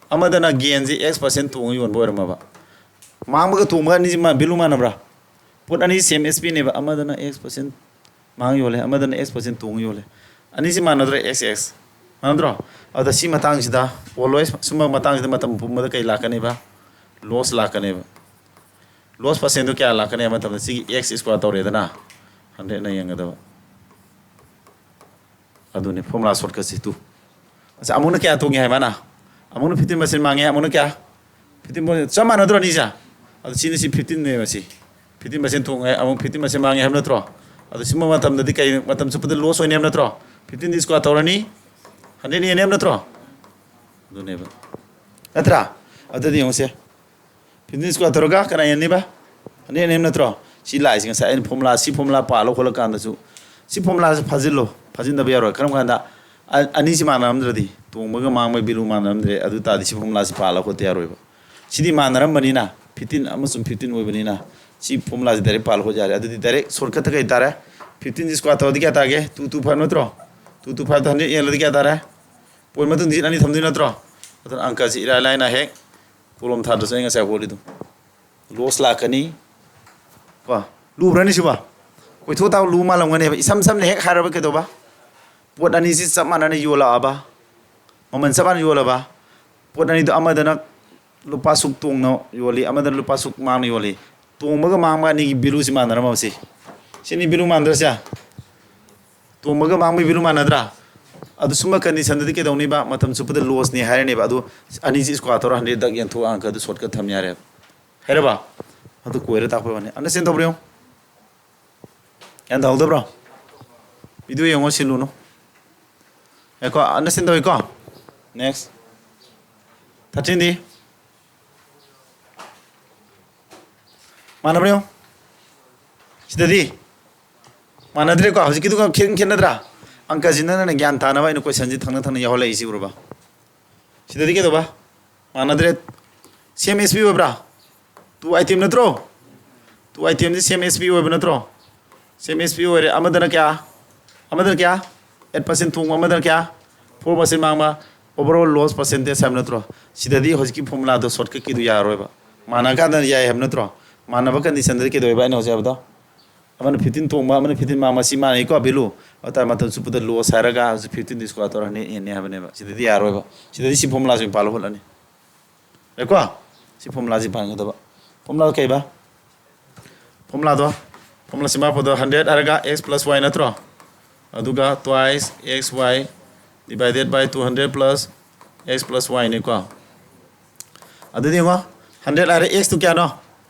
ꯑꯃꯗꯅ gain ꯁꯤ X percent ꯇꯣꯡꯉ ꯌꯣꯟꯕ ꯑꯣꯏꯔꯝꯃꯕ, ꯃꯥꯡꯕꯒ ꯇꯣꯡꯕꯒ ꯑꯅꯤꯁꯤ ꯃꯥ-, value ꯃꯥꯟꯅꯕ꯭ꯔꯥ? ꯄꯣꯠ ꯑꯅꯤ same S P ꯅꯦꯕ, ꯑꯃꯗꯅ X percent ꯃꯥꯡ ꯌꯣꯜꯂꯦ, ꯑꯃꯗꯅ X percent ꯇꯣꯡ ꯌꯣꯜꯂꯦ꯫ ꯑꯅꯤꯁꯤ ꯃꯥꯟꯅꯗ꯭ꯔꯥ? X X꯫ ꯃꯥꯟꯅꯗ꯭ꯔꯣ? ꯑꯗ ꯁꯤ ꯃꯇꯥꯡꯁꯤꯗ, always ꯁꯨꯝꯕ ꯃꯇꯥꯡꯁꯤꯗ ꯃꯇꯝ ꯄꯨꯝꯕꯗ ꯀꯩ ꯂꯥꯛꯀꯅꯦꯕ? Loss ꯂꯥꯛꯀꯅꯦꯕ꯫ Loss percent ꯗꯨ ꯀꯌꯥ ꯂꯥꯛꯀꯅꯤ ꯍꯥꯏꯕ ꯃꯇꯝꯗ ꯁꯤꯒꯤ X square ꯇꯧꯔꯦꯗꯅ, hundred ꯅ ꯌꯦꯡꯒꯗꯕ꯫ ꯑꯗꯨꯅꯤ formula shortcut ꯁꯤ two꯫ ꯑꯁ, ꯑꯃꯨꯛꯅ ꯀꯌꯥ ꯇꯣꯡꯉꯦ ꯍꯥꯏ ꯃꯥꯅ? ꯑꯃꯨꯛꯅ fifteen percent ꯃꯥꯡꯉꯦ, ꯑꯃꯨꯛꯅ ꯀꯌꯥ? Fifteen percent꯫ ꯆꯞ ꯃꯥꯟꯅꯗ꯭ꯔꯣ ꯑꯅꯤꯁꯦ? ꯑꯗꯨ ꯁꯤꯅ ꯁꯤ fifteen ꯅꯦꯕ ꯁꯤ꯫ Fifteen percent ꯇꯣꯡꯉꯦ, ꯑꯃꯨꯛ fifteen percent ꯃꯥꯡꯉꯦ ꯍꯥꯏꯕ ꯅꯠꯇ꯭ꯔꯣ? ꯑꯗꯨ ꯁꯤꯒꯨꯝꯕ ꯃꯇꯝꯗꯗꯤ ꯀꯩ ꯃꯇꯝ ꯆꯨꯞꯄꯗ loss ꯑꯣꯏꯅꯤ ꯍꯥꯏꯕ ꯅꯠꯇ꯭ꯔꯣ? Fifteen ꯗꯤ square ꯇꯧꯔꯅꯤ, hundred ꯌꯦꯟꯅꯤ ꯍꯥꯏꯕ ꯅꯠꯇ꯭ꯔꯣ? ꯑꯗꯨꯅꯦꯕ꯫ ꯅꯠꯇ꯭ꯔꯥ? ꯑꯗꯨꯗꯤ ꯌꯦꯡꯉꯨꯁꯦ꯫ Fifteen square ꯇꯧꯔꯒ ꯀꯅꯥ ꯌꯦꯟꯅꯤꯕ? Hundred ꯌꯦꯟꯅꯤ ꯍꯥꯏꯕ ꯅꯠꯇ꯭ꯔꯣ? ꯁꯤ ꯂꯥꯛꯏꯁꯦ ꯉꯁꯥꯏ ꯑꯩꯅ formula, ꯁꯤ formula ꯄꯥꯜꯂ ꯈꯣꯠꯂꯀꯥꯟꯗꯁꯨ ꯁꯤ formula ꯁꯦ ꯐꯥꯖꯤꯜꯂꯣ꯫ ꯐꯥꯖꯤꯟꯗꯕ ꯌꯥꯔꯣꯏ꯫ ꯀꯔꯝ ꯀꯥꯟꯗ? ꯑ-, ꯑꯅꯤꯁꯤ ꯃꯥꯟꯅꯔꯝꯗ꯭ꯔꯗꯤ, ꯇꯣꯡꯕꯒ ꯃꯥꯡꯕꯒꯤ value ꯃꯥꯟꯅꯔꯝꯗ꯭ꯔꯦ, ꯑꯗꯨ ꯇꯥꯔꯗꯤ ꯁꯤ formula ꯁꯤ ꯄꯥꯜꯂ ꯈꯣꯠꯇ ꯌꯥꯔꯣꯏꯕ꯫ ꯁꯤꯗꯤ ꯃꯥꯟꯅꯔꯝꯕꯅꯤꯅ, fifteen ꯑꯃꯁꯨꯡ fifteen ꯑꯣꯏꯕꯅꯤꯅ, ꯁꯤ formula ꯁꯤ direct ꯄꯥꯜꯂ ꯈꯣꯠ ꯌꯥꯔꯦ꯫ ꯑꯗꯨꯗꯤ direct shortcut ꯇ ꯀꯩ ꯇꯥꯔꯦ? Fifteen ꯁꯤ square ꯇꯧꯔꯗꯤ ꯀꯌꯥ ꯇꯥꯒꯦ? Two two five ꯅꯠꯇ꯭ꯔꯣ? Two two five ꯗ hundred ꯌꯦꯜꯂꯗꯤ ꯀꯌꯥ ꯇꯥꯔꯦ? Point ꯃꯇꯨꯡ digit ꯑꯅꯤ ꯊꯝꯗꯣꯏ ꯅꯠꯇ꯭ꯔꯣ? ꯑꯗꯨꯅ ꯑꯪꯀꯁꯤ ꯏꯔꯥꯏ ꯂꯥꯏꯅ ꯍꯦꯛ ꯀꯣꯂꯣꯝ ꯊꯥꯗ꯭ꯔꯁꯨ ꯑꯩ ꯉꯁꯥꯏ ꯍꯣꯠꯂꯤꯗꯣ꯫ Loss ꯂꯥꯛꯀꯅꯤ꯫ ꯀꯣ? ꯂꯨꯕ꯭ꯔꯅꯤ ꯁꯤꯕꯣ? ꯀꯣꯏꯊꯣꯛ ꯇꯥꯕ ꯂꯨ ꯃꯥꯜꯂꯝꯒꯅꯦꯕ꯫ ꯏꯁꯝ ꯁꯝꯅ ꯍꯦꯛ ꯍꯥꯏꯔꯕ ꯀꯩꯗꯧꯕ? ꯄꯣꯠ ꯑꯅꯤꯁꯤ ꯆꯞ ꯃꯥꯟꯅꯅ ꯌꯣꯜꯂꯛꯑꯕ, ꯃꯃꯜ ꯆꯞ ꯃꯥꯟꯅ ꯌꯣꯜꯂꯕ, ꯄꯣꯠ ꯑꯅꯤꯗꯣ ꯑꯃꯗꯅ ꯂꯨꯄꯥ ꯁꯨꯛ ꯇꯣꯡꯅ ꯌꯣꯜꯂꯤ, ꯑꯃꯗꯅ ꯂꯨꯄꯥ ꯁꯨꯛ ꯃꯥꯡꯅ ꯌꯣꯜꯂꯤ꯫ ꯇꯣꯡꯕꯒ ꯃꯥꯡꯕ ꯑꯅꯤꯒꯤ value ꯁꯤ ꯃꯥꯟꯅꯔꯝꯃꯕ ꯁꯤ? ꯁꯤꯅꯤ value ꯃꯥꯟꯅꯗ꯭ꯔꯁꯦ? ꯇꯣꯡꯕꯒ ꯃꯥꯡꯕꯒꯤ value ꯃꯥꯟꯅꯗ꯭ꯔꯥ? ꯑꯗꯨ ꯁꯨꯝꯕ condition ꯗꯗꯤ ꯀꯩꯗꯧꯅꯤꯕ? ꯃꯇꯝ ꯆꯨꯞꯄꯗ loss ꯅꯤ ꯍꯥꯏꯔꯅꯦꯕ꯫ ꯑꯗꯨ ꯑꯅꯤꯁꯤ square ꯇꯧꯔ hundred ꯗꯛ ꯌꯦꯟꯊꯣꯛꯑꯒ ꯑꯪꯀꯗꯨ shortcut ꯊꯝ ꯌꯥꯔꯦꯕ꯫ ꯍꯩꯔꯕ? ꯑꯗꯨ ꯀꯣꯏꯔ ꯇꯥꯛꯄꯩ ꯋꯥꯅꯤ꯫ Understand ꯇꯧꯕ꯭ꯔꯥ ꯌꯦꯡꯉꯨ꯫ ꯒ꯭ꯌꯥꯟ ꯇꯥꯍꯧꯗꯕ꯭ꯔꯣ? Video ꯌꯦꯡꯉꯣ, ꯁꯤꯜꯂꯨꯅꯨ꯫ ꯉꯥꯏꯈꯣ, understand ꯇꯧꯏꯀꯣ? Next꯫ Thirteen ꯗꯤ? ꯃꯥꯟꯅꯕ꯭ꯔꯥ ꯌꯦꯡꯉꯣ꯫ ꯁꯤꯗꯗꯤ? ꯃꯥꯟꯅꯗ꯭ꯔꯦꯀꯣ? ꯍꯧꯖꯤꯛꯀꯤꯗꯨꯒ ꯈꯦꯠ-, ꯈꯦꯠꯅꯗ꯭ꯔꯥ? ꯑꯪꯀꯁꯤ ꯅꯪꯅ ꯒ꯭ꯌꯥꯟ ꯇꯥꯅꯕ ꯑꯩꯅ question ꯁꯤ ꯊꯪꯅ ꯊꯪꯅ ꯌꯥꯎꯍꯜꯂꯛꯏꯁꯤ ꯎꯔꯕ? ꯁꯤꯗꯗꯤ ꯀꯩꯗꯧꯕ? ꯃꯥꯟꯅꯗ꯭ꯔꯦ꯫ Same S P ꯑꯣꯏꯕ꯭ꯔꯥ? Two item ꯅꯠꯇ꯭ꯔꯣ? Two item ꯁꯤ same S P ꯑꯣꯏꯕ ꯅꯠꯇ꯭ꯔꯣ? Same S P ꯑꯣꯏꯔꯦ꯫ ꯑꯃꯗꯅ ꯀꯌꯥ? ꯑꯃꯗꯅ ꯀꯌꯥ? Eight percent ꯇꯣꯡꯕ, ꯑꯃꯗꯅ ꯀꯌꯥ? Four percent ꯃꯥꯡꯕ꯫ Overall loss percentage ꯍꯥꯏꯕ ꯅꯠꯇ꯭ꯔꯣ? ꯁꯤꯗꯗꯤ ꯍꯧꯖꯤꯛꯀꯤ formula ꯗꯣ shortcut ꯀꯤꯗꯣ ꯌꯥꯔꯔꯣꯏꯕ꯫ ꯃꯥꯟꯅ ꯀꯥꯟꯗ ꯌꯥꯏ ꯍꯥꯏꯕ ꯅꯠꯇ꯭ꯔꯣ? ꯃꯥꯟꯅꯕ condition ꯗꯗꯤ ꯀꯩꯗꯧꯋꯦꯕ ꯑꯩꯅ ꯍꯧꯖꯤꯛ ꯍꯥꯏꯕꯗꯣ? ꯑꯃꯅ fifteen ꯇꯣꯡꯕ, ꯑꯃꯅ fifteen ꯃꯥꯡꯕ, ꯁꯤ ꯃꯥꯟꯅꯩꯀꯣ value꯫ ꯑꯗꯨ ꯇꯥꯔꯗꯤ ꯃꯇꯝ ꯆꯨꯞꯄꯗ loss ꯍꯥꯏꯔꯒ ꯍꯧꯖꯤꯛ fifteen ꯗꯤ square ꯇꯧꯔ hundred ꯍꯦꯟꯅꯤ ꯍꯥꯏꯕꯅꯦꯕ꯫ ꯁꯤꯗꯗꯤ ꯌꯥꯔꯣꯏꯕ꯫ ꯁꯤꯗꯗꯤ ꯁꯤ formula ꯁꯤ ꯄꯥꯜꯂ ꯍꯨꯠꯂꯅꯤ꯫ ꯌꯥꯏꯀꯣ? ꯁꯤ formula ꯁꯤ ꯄꯥꯟꯒꯗꯕ꯫ Formula ꯀꯩꯕ? Formula ꯗꯣ? Formula ꯁꯤ ꯃꯥꯄꯗꯣ hundred ꯍꯥꯏꯔꯒ x plus y ꯅꯠꯇ꯭ꯔꯣ? ꯑꯗꯨꯒ twice x y divided by two hundred plus x plus y ꯅꯤꯀꯣ꯫ ꯑꯗꯨꯗꯤ ꯌꯦꯡꯉꯣ, hundred ꯍꯥꯏꯔꯦ, x ꯇꯨ ꯀꯌꯥꯅꯣ?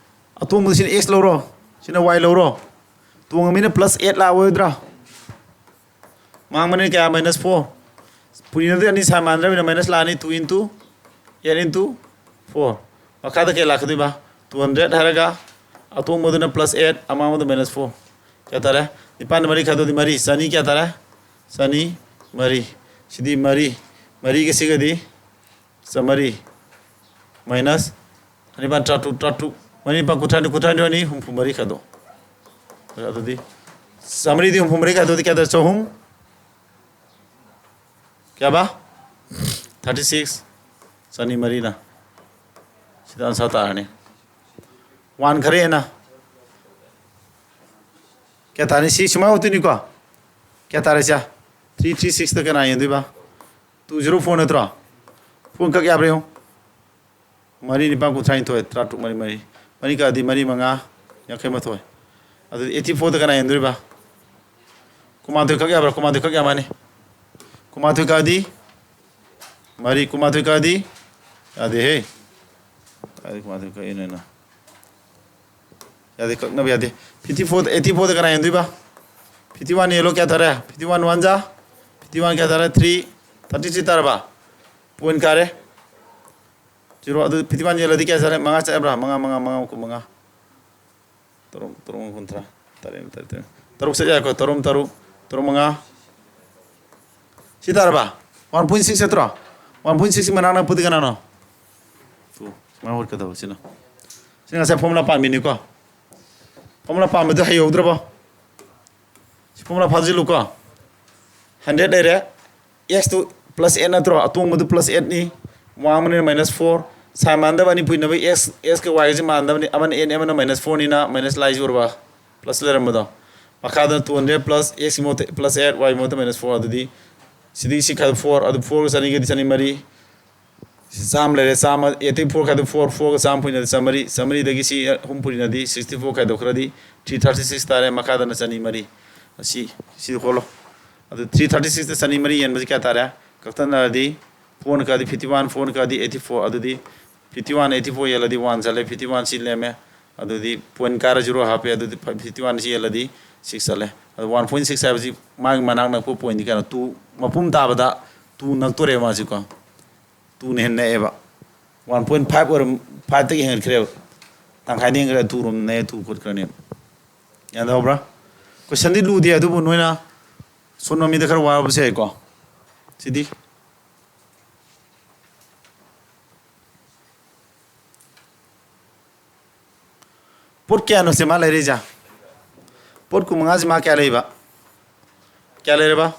ꯑꯇꯣꯡꯕꯗ ꯁꯤꯅ x ꯂꯧꯔꯣ, ꯁꯤꯅ y ꯂꯧꯔꯣ꯫ ꯇꯣꯡꯉ ꯃꯤꯅ plus eight ꯂꯥꯛꯑꯣꯏꯗ꯭ꯔꯥ? ꯃꯥꯡꯕꯅ ꯀꯌꯥ? Minus four꯫ ꯄꯨꯔꯤꯅꯗꯤ ꯑꯅꯤ ꯁꯥ ꯃꯥꯟꯅꯗ꯭ꯔꯕꯅꯤꯅ minus ꯂꯥꯛꯑꯅꯤ, two into eight into four꯫ ꯃꯈꯥꯗ ꯀꯌꯥ ꯂꯥꯛꯀꯗꯣꯏꯕ? Two hundred ꯍꯥꯏꯔꯒ ꯑꯇꯣꯡꯕꯗꯨꯅ plus eight, ꯑꯃꯥꯡꯕꯗ minus four꯫ ꯀꯌꯥ ꯇꯥꯔꯦ? ꯅꯤꯄꯥꯟꯗ ꯃꯔꯤ ꯈꯥꯏꯗꯣꯛꯑꯗꯤ ꯃꯔꯤ, ꯆꯅꯤ ꯀꯌꯥ ꯇꯥꯔꯦ? ꯆꯅꯤ ꯃꯔꯤ꯫ ꯁꯤꯗꯤ ꯃꯔꯤ, ꯃꯔꯤꯒ ꯁꯤꯒꯗꯤ ꯆꯥꯃꯔꯤ꯫ Minus ꯑꯅꯤꯄꯥꯟ ꯇꯔꯥꯇꯔꯨꯛ, ꯇꯔꯥꯇꯔꯨꯛ, ꯃꯔꯤ ꯅꯤꯄꯥꯟ ꯀꯨꯟꯊ꯭ꯔꯥꯅꯤꯊꯣꯏ, ꯀꯨꯟꯊ꯭ꯔꯥꯅꯤꯊꯣꯏ, ꯍꯨꯝꯐꯨ ꯃꯔꯤ ꯈꯥꯏꯗꯣꯛ꯫ ꯑꯗꯨꯗꯤ ꯆꯥꯃꯔꯤꯗꯤ ꯍꯨꯝꯐꯨ ꯃꯔꯤ ꯈꯥꯏꯗꯣꯛꯑꯗꯤ ꯀꯌꯥ ꯇꯥꯔꯦ? ꯆꯍꯨꯝ꯫ ꯀꯌꯥꯕ? Thirty six꯫ ꯆꯅꯤ ꯃꯔꯤꯅ꯫ ꯁꯤꯗ answer ꯇꯥꯔꯅꯤ꯫ One ꯈꯔ ꯍꯦꯟꯅ꯫ ꯀꯌꯥ ꯇꯥꯔꯅꯤ? ꯁꯤ ꯁꯨꯃꯥꯏꯅ ꯍꯧꯗꯣꯏꯅꯤꯀꯣ꯫ ꯀꯌꯥ ꯇꯥꯔꯦ ꯁꯦ? Three three six ꯇ ꯀꯅꯥ ꯌꯦꯡꯗꯣꯏꯕ? Two zero four ꯅꯠꯇ꯭ꯔꯣ? ꯄꯣꯏꯟ ꯀꯛ ꯌꯥꯕ꯭ꯔꯥ ꯌꯦꯡꯉꯨ꯫ ꯃꯔꯤ ꯅꯤꯄꯥꯟ ꯀꯨꯟꯊ꯭ꯔꯥ ꯅꯤꯊꯣꯏ, ꯇꯔꯥ ꯇꯔꯨꯛ ꯃꯔꯤ ꯃꯔꯤ, ꯃꯔꯤ ꯀꯛꯑꯗꯤ ꯃꯔꯤ ꯃꯉꯥ ꯌꯥꯡꯈꯩ ꯃꯥꯊꯣꯏ꯫ ꯑꯗꯨꯗꯤ eighty fourꯗ ꯀꯅꯥ ꯍꯦꯟꯗꯣꯔꯤꯕ? ꯀꯨꯟꯃꯥꯊꯣꯏ ꯀꯛ ꯌꯥꯕ꯭ꯔꯥ? ꯀꯨꯟꯃꯥꯊꯣꯏ ꯀꯛ ꯌꯥꯝꯃꯅꯤ꯫ ꯀꯨꯟꯃꯥꯊꯣꯏ ꯀꯛꯑꯗꯤ ꯃꯔꯤ, ꯀꯨꯟꯃꯥꯊꯣꯏ ꯀꯛꯑꯗꯤ ꯌꯥꯗꯦꯍꯦ꯫ ꯀꯥꯏꯗꯩ ꯀꯨꯟꯃꯥꯊꯣꯏ ꯀꯛꯏꯅꯣ ꯑꯩꯅ? ꯌꯥꯗꯦ, ꯀꯛꯅꯕ ꯌꯥꯗꯦ꯫ Fifty four, eighty fourꯗ ꯀꯅꯥ ꯍꯦꯟꯗꯣꯏꯕ? Fifty one ꯌꯦꯜꯂꯣ, ꯀꯌꯥ ꯇꯥꯔꯦ? Fifty one one ꯖꯥ, fifty one ꯀꯌꯥ ꯇꯥꯔꯦ? Three thirty three ꯇꯥꯔꯕ? ꯄꯣꯏꯟ ꯀꯥꯔꯦ꯫ Zero꯫ ꯑꯗꯨ fifty one ꯌꯦꯜꯂꯗꯤ ꯀꯌꯥ ꯇꯥꯔꯦ? ꯃꯉꯥ ꯆꯠ ꯌꯥꯕ꯭ꯔꯥ? ꯃꯉꯥ, ꯃꯉꯥ, ꯃꯉꯥ, ꯀꯨꯟꯃꯉꯥ꯫ ꯇꯔꯨꯛ, ꯇꯔꯨꯛ, ꯀꯨꯟꯊ꯭ꯔꯥ꯫ ꯇꯔꯦꯠ, ꯇꯔꯦꯠ, ꯇꯔꯦꯠ꯫ ꯇꯔꯨꯛ ꯆꯠ ꯌꯥꯏꯀꯣ? ꯇꯔꯨꯛ, ꯇꯔꯨꯛ, ꯇꯔꯨꯛ, ꯃꯉꯥ꯫ ꯁꯤ ꯇꯥꯔꯕ? One point six ꯅꯠꯇ꯭ꯔꯣ? One point six ꯃꯅꯥꯛ ꯅꯛꯄꯗꯤ ꯀꯅꯥꯅꯣ? Two꯫ ꯁꯨꯃꯥꯏꯅ ꯍꯣꯠꯀꯗꯕ ꯁꯤꯅ꯫ ꯁꯤꯅ ꯉꯁꯥꯏ formula ꯄꯥꯟꯕꯤꯅꯤꯀꯣ꯫ Formula ꯄꯥꯟꯕꯗꯨ ꯍꯩꯍꯧꯗ꯭ꯔꯕꯣ? ꯁꯤ formula ꯐꯥꯖꯤꯜꯂꯨꯀꯣ꯫ Hundred ꯂꯩꯔꯦ꯫ X ꯇꯨ plus eight ꯅꯠꯇ꯭ꯔꯣ? ꯑꯇꯣꯡꯕꯗꯨ plus eight ꯅꯤ꯫ ꯋꯥꯡꯕꯅꯤꯅ minus four꯫ Sign ꯃꯥꯟꯅꯗꯕ ꯑꯅꯤ ꯄꯨꯏꯅꯕ x, x ꯀ y ꯒꯁꯤ ꯃꯥꯟꯅꯗꯕꯅꯤ꯫ ꯑꯃꯅ eight ꯅꯤ, ꯑꯃꯅ minus four ꯅꯤꯅ minus ꯂꯥꯏꯁꯤ ꯎꯔꯕ? Plus ꯂꯩꯔꯝꯕꯗꯣ꯫ ꯃꯈꯥꯗꯅ two hundred plus x ꯃꯍꯨꯠꯇ plus eight, y ꯃꯍꯨꯠꯇ minus four꯫ ꯑꯗꯨꯗꯤ ꯁꯤꯗꯒꯤ ꯁꯤ ꯈꯥꯏꯗꯣꯛ four, ꯑꯗꯨ four ꯒ ꯆꯅꯤꯒꯗꯤ ꯆꯅꯤ ꯃꯔꯤ꯫ ꯁꯤ ꯆꯥꯝꯃ ꯂꯩꯔꯦ, ꯆꯥꯝꯃ, eighty four ꯈꯥꯏꯗꯣꯛ four, four ꯒ ꯆꯥꯝꯃ ꯄꯨꯏꯅꯗꯤ ꯆꯥꯝꯃꯔꯤ, ꯆꯥꯝꯃꯔꯤꯗꯒꯤ ꯁꯤ ꯑꯍꯨꯝ ꯄꯨꯏꯅꯗꯤ sixty four ꯈꯥꯏꯗꯣꯛꯈ꯭ꯔꯗꯤ three thirty six ꯇꯥꯔꯦ, ꯃꯈꯥꯗꯅ ꯆꯅꯤ ꯃꯔꯤ꯫ ꯑꯁꯤ, ꯁꯤ ꯍꯣꯜꯂꯣ꯫ ꯑꯗꯨ three thirty sixꯇ ꯆꯅꯤ ꯃꯔꯤ ꯌꯦꯟꯕꯁꯤ ꯀꯌꯥ ꯇꯥꯔꯦ? ꯀꯛꯊꯠꯅꯔꯗꯤ fourꯅ ꯀꯛꯑꯗꯤ fifty one, fourꯅ ꯀꯛꯑꯗꯤ eighty four, ꯑꯗꯨꯗꯤ fifty one, eighty four ꯌꯦꯜꯂꯗꯤ one ꯆꯠꯂꯦ, fifty one ꯁꯤ ꯂꯦꯝꯃꯦ꯫ ꯑꯗꯨꯗꯤ ꯄꯣꯏꯟ ꯀꯥꯔ zero ꯍꯥꯞꯄꯦ, ꯑꯗꯨꯗꯤ fifty one ꯁꯤ ꯌꯦꯜꯂꯗꯤ six ꯆꯠꯂꯦ꯫ ꯑꯗꯨ one point six ꯍꯥꯏꯕꯁꯤ ꯃꯥꯒꯤ ꯃꯅꯥꯛ ꯅꯛꯄ ꯄꯣꯏꯟꯗꯤ ꯀꯌꯥꯅꯣ? Two, ꯃꯄꯨꯝ ꯇꯥꯕꯗ two ꯅꯛꯇꯣꯔꯦꯕ ꯃꯥꯁꯤꯀꯣ꯫ Twoꯅ ꯍꯦꯟꯅ ꯅꯛꯑꯦꯕ꯫ One point five ꯑꯣꯏꯔꯝ-, fiveꯇꯒꯤ ꯍꯦꯟꯒꯠꯈ꯭ꯔꯦꯕ꯫ ꯇꯪꯈꯥꯏꯗꯤ ꯍꯦꯟꯒꯠꯈ꯭ꯔꯦ, two ꯔꯣꯝ ꯅꯛꯑꯦ, two ꯈꯣꯠꯈ꯭ꯔꯅꯦꯕ꯫ ꯒ꯭ꯌꯥꯟ ꯇꯥꯍꯧꯕ꯭ꯔꯥ? Questionꯗꯤ ꯂꯨꯗꯦ, ꯑꯗꯨꯕꯨ ꯅꯣꯏꯅ ꯁꯣꯝ ꯃꯤꯗ ꯈꯔ ꯋꯥꯕꯁꯨ ꯌꯥꯏꯀꯣ꯫ ꯁꯤꯗꯤ ꯄꯣꯠ ꯀꯌꯥꯅꯣ ꯁꯦ ꯃꯥ ꯂꯩꯔꯛꯏꯁꯦ? ꯄꯣꯠ ꯀꯨꯟꯃꯉꯥꯁꯦ ꯃꯥ ꯀꯌꯥ ꯂꯩꯕ? ꯀꯌꯥ ꯂꯩꯔꯕ?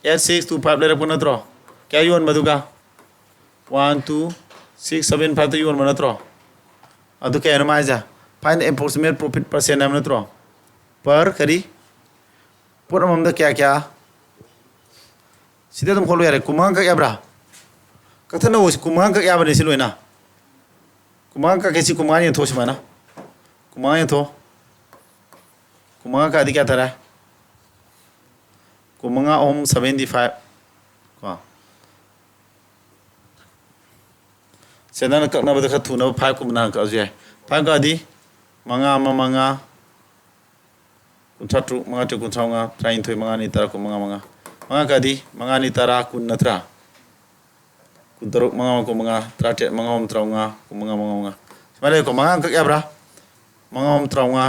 Eight six two five ꯂꯩꯔꯛꯄ ꯅꯠꯇ꯭ꯔꯣ? ꯀꯌꯥ ꯌꯣꯟꯕꯗꯨꯒ? One two six seven fiveꯇ ꯌꯣꯟꯕ ꯅꯠꯇ꯭ꯔꯣ? ꯑꯗꯨ ꯀꯌꯥꯅꯣ ꯃꯥ ꯍꯥꯏꯁꯦ? Find approximate profit percent ꯍꯥꯏꯕ ꯅꯠꯇ꯭ꯔꯣ? Per ꯀꯔꯤ? ꯄꯣꯠ ꯑꯃꯃꯝꯗ ꯀꯌꯥ ꯀꯌꯥ? ꯁꯤꯗ ꯑꯗꯨꯝ ꯍꯣꯠꯂꯨ ꯌꯥꯔꯦ꯫ ꯀꯨꯟꯃꯉꯥ ꯀꯛ ꯌꯥꯕ꯭ꯔꯥ? ꯀꯛꯊꯠꯅꯧ, ꯁꯤ ꯀꯨꯟꯃꯉꯥ ꯀꯛ ꯌꯥꯕꯅꯦ ꯁꯤ ꯂꯣꯏꯅ꯫ ꯀꯨꯟꯃꯉꯥ ꯀꯛꯀꯦ, ꯁꯤ ꯀꯨꯟꯃꯉꯥ ꯌꯦꯟꯊꯣꯛ ꯁꯨꯃꯥꯏꯅ꯫ ꯀꯨꯟꯃꯉꯥ ꯌꯦꯟꯊꯣꯛ꯫ ꯀꯨꯟꯃꯉꯥ ꯀꯛꯑꯗꯤ ꯀꯌꯥ ꯇꯥꯔꯦ? ꯀꯨꯟꯃꯉꯥ ꯑꯍꯨꯝ seventy five꯫ ꯀꯣ꯫ ꯁꯦ, ꯅꯪꯅ ꯀꯛꯅꯕꯗ ꯈꯔ ꯊꯨꯅꯕ five ꯀꯨꯝꯕ ꯅꯍꯥꯟ ꯀꯛꯑꯁꯨ ꯌꯥꯏ꯫ Five ꯀꯛꯑꯗꯤ ꯃꯉꯥ ꯑꯃ ꯃꯉꯥ, ꯀꯨꯟꯊ꯭ꯔꯥ ꯇꯔꯨꯛ, ꯃꯉꯥ ꯇꯔꯨꯛ ꯀꯨꯟꯊ꯭ꯔꯥ ꯃꯉꯥ, ꯇꯔꯥꯅꯤꯊꯣꯏ, ꯃꯉꯥ ꯑꯅꯤ ꯇꯔꯥ, ꯀꯨꯟ ꯃꯉꯥ, ꯃꯉꯥ꯫ ꯃꯉꯥ ꯀꯛꯑꯗꯤ ꯃꯉꯥ ꯑꯅꯤ ꯇꯔꯥ, ꯀꯨꯟ ꯅꯠꯇ꯭ꯔꯥ? ꯀꯨꯟ ꯇꯔꯨꯛ, ꯃꯉꯥ ꯃꯉꯥ ꯀꯨꯟ ꯃꯉꯥ, ꯇꯔꯥ ꯇꯔꯦꯠ, ꯃꯉꯥ ꯑꯍꯨꯝ ꯇꯔꯥ ꯃꯉꯥ, ꯀꯨꯟ ꯃꯉꯥ, ꯃꯉꯥ ꯃꯉꯥ꯫ ꯁꯨꯃꯥꯏꯅ ꯂꯩꯀꯣ, ꯃꯉꯥ ꯑꯃ ꯀꯛ ꯌꯥꯕ꯭ꯔꯥ? ꯃꯉꯥ ꯑꯍꯨꯝ ꯇꯔꯥ ꯃꯉꯥ,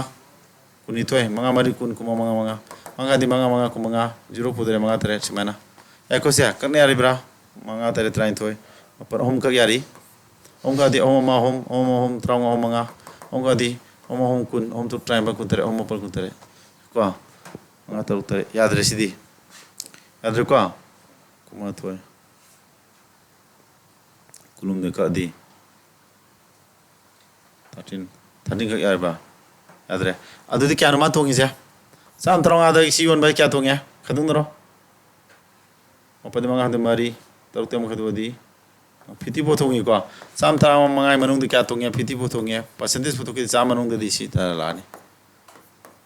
ꯀꯨꯟꯅꯤꯊꯣꯏ, ꯃꯉꯥ ꯃꯔꯤ ꯀꯨꯟ, ꯀꯨꯟ ꯃꯉꯥ, ꯃꯉꯥ ꯃꯉꯥ꯫ ꯃꯉꯥ ꯀꯛꯑꯗꯤ ꯃꯉꯥ ꯃꯉꯥ ꯀꯨꯟ ꯃꯉꯥ, zero ꯄꯨꯗ꯭ꯔꯦ, ꯃꯉꯥ ꯇꯔꯦꯠ ꯁꯨꯃꯥꯏꯅ꯫ ꯌꯥꯏꯀꯣ ꯁꯦ, ꯀꯛꯅ ꯌꯥꯔꯤꯕ꯭ꯔꯥ? ꯃꯉꯥ ꯇꯔꯦꯠ ꯇꯔꯥꯅꯤꯊꯣꯏ, ꯃꯥꯄꯟ, ꯑꯍꯨꯝ ꯀꯛ ꯌꯥꯔꯤ꯫ ꯑꯍꯨꯝ ꯀꯛꯑꯗꯤ ꯑꯍꯨꯝ ꯑꯃ ꯑꯍꯨꯝ, ꯑꯍꯨꯝ ꯑꯍꯨꯝ ꯇꯔꯥꯃꯉꯥ, ꯑꯍꯨꯝ ꯃꯉꯥ꯫ ꯑꯍꯨꯝ ꯀꯛꯑꯗꯤ ꯑꯍꯨꯝ ꯑꯍꯨꯝ ꯀꯨꯟ, ꯑꯍꯨꯝ ꯇꯔꯨꯛ ꯇꯔꯥꯅꯤꯄꯥꯟ, ꯀꯨꯟ ꯇꯔꯦꯠ, ꯑꯍꯨꯝ ꯃꯥꯄꯟ ꯀꯨꯟ ꯇꯔꯦꯠ꯫ ꯀꯣ? ꯃꯉꯥ ꯇꯔꯨꯛ ꯇꯔꯦꯠ꯫ ꯌꯥꯗ꯭ꯔꯦ ꯁꯤꯗꯤ꯫ ꯌꯥꯗ꯭ꯔꯦꯀꯣ? ꯀꯨꯟꯃꯥꯊꯣꯏ꯫ ꯀꯨꯟꯍꯨꯝꯗꯣꯏ ꯀꯛꯑꯗꯤ ꯊꯥꯔꯇꯤꯟ꯫ ꯊꯥꯔꯇꯤꯟ ꯀꯛ ꯌꯥꯔꯕ? ꯌꯥꯗ꯭ꯔꯦ꯫ ꯑꯗꯨꯗꯤ ꯀꯌꯥꯅꯣ ꯃꯥ ꯇꯣꯡꯉꯤꯁꯦ? ꯆꯥꯝ ꯇꯔꯥꯃꯉꯥꯗ ꯁꯤ ꯌꯣꯟꯕ ꯀꯌꯥ ꯇꯣꯡꯉꯦ? ꯈꯪꯗꯣꯛꯅꯔꯣ꯫ ꯃꯥꯄꯟꯗ ꯃꯉꯥ ꯍꯟꯗꯣꯛ ꯃꯔꯤ, ꯇꯔꯨꯛꯇ ꯑꯃ ꯈꯟꯗꯣꯛꯑꯗꯤ fifty four ꯇꯣꯡꯉꯤꯀꯣ꯫ ꯆꯥꯝ ꯇꯔꯥꯃꯉꯥꯒꯤ ꯃꯅꯨꯡꯗ ꯀꯌꯥ ꯇꯣꯡꯉꯦ? Fifty four ꯇꯣꯡꯉꯦ꯫ Percentage ꯄꯨꯊꯣꯛꯈꯤꯗꯤ ꯆꯥꯝ ꯃꯅꯨꯡꯗꯗꯤ ꯁꯤ ꯇꯥꯔ ꯂꯥꯛꯑꯅꯤ꯫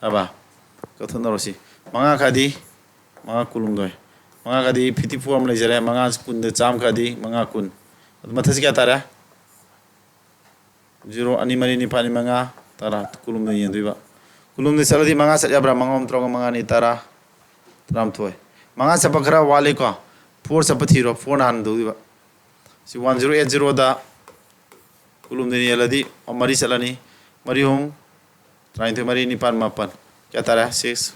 ꯌꯥꯔꯕ? ꯀꯛꯊꯠꯅꯔꯣ ꯁꯤ꯫ ꯃꯉꯥ ꯀꯛꯑꯗꯤ ꯃꯉꯥ ꯀꯨꯟꯍꯨꯝꯗꯣꯏ꯫ ꯃꯉꯥ ꯀꯛꯑꯗꯤ fifty four ꯑꯃ ꯂꯩꯖꯔꯦ꯫ ꯃꯉꯥ ꯀꯨꯟꯗ ꯆꯥꯝ ꯀꯛꯑꯗꯤ ꯃꯉꯥ ꯀꯨꯟ꯫ ꯑꯗꯨ ꯃꯊꯛꯁꯤ ꯀꯌꯥ ꯇꯥꯔꯦ? Zero, ꯑꯅꯤ ꯃꯔꯤ ꯅꯤꯄꯥꯜ, ꯑꯅꯤ ꯃꯉꯥ, ꯇꯔꯥ꯫ ꯀꯨꯟꯍꯨꯝꯗꯣꯏ ꯌꯦꯟꯗꯣꯏꯕ꯫ ꯀꯨꯟꯍꯨꯝꯗꯣꯏ ꯆꯠꯂꯗꯤ ꯃꯉꯥ ꯆꯠ ꯌꯥꯕ꯭ꯔꯥ? ꯃꯉꯥ ꯑꯍꯨꯝ ꯇꯔꯥꯃꯉꯥ, ꯃꯉꯥ ꯑꯅꯤ ꯇꯔꯥ, ꯇꯔꯥꯃꯥꯊꯣꯏ꯫ ꯃꯉꯥ ꯆꯠꯄ ꯈꯔ ꯋꯥꯠꯂꯤꯀꯣ꯫ Four ꯆꯠꯄ ꯊꯤꯔꯣ꯫ Fourꯅ ꯍꯥꯟꯅ ꯇꯧꯗꯣꯏꯕ꯫ ꯁꯤ one zero eight zeroꯗ ꯀꯨꯟꯍꯨꯝꯗꯣꯏ ꯌꯦꯜꯂꯗꯤ, ꯑꯣ, ꯃꯔꯤ ꯆꯠꯂꯅꯤ꯫ ꯃꯔꯤ ꯑꯍꯨꯝ, ꯇꯔꯥꯅꯤꯊꯣꯏ, ꯃꯔꯤ ꯅꯤꯄꯥꯜ, ꯃꯥꯄꯟ꯫ ꯀꯌꯥ ꯇꯥꯔꯦ? Six꯫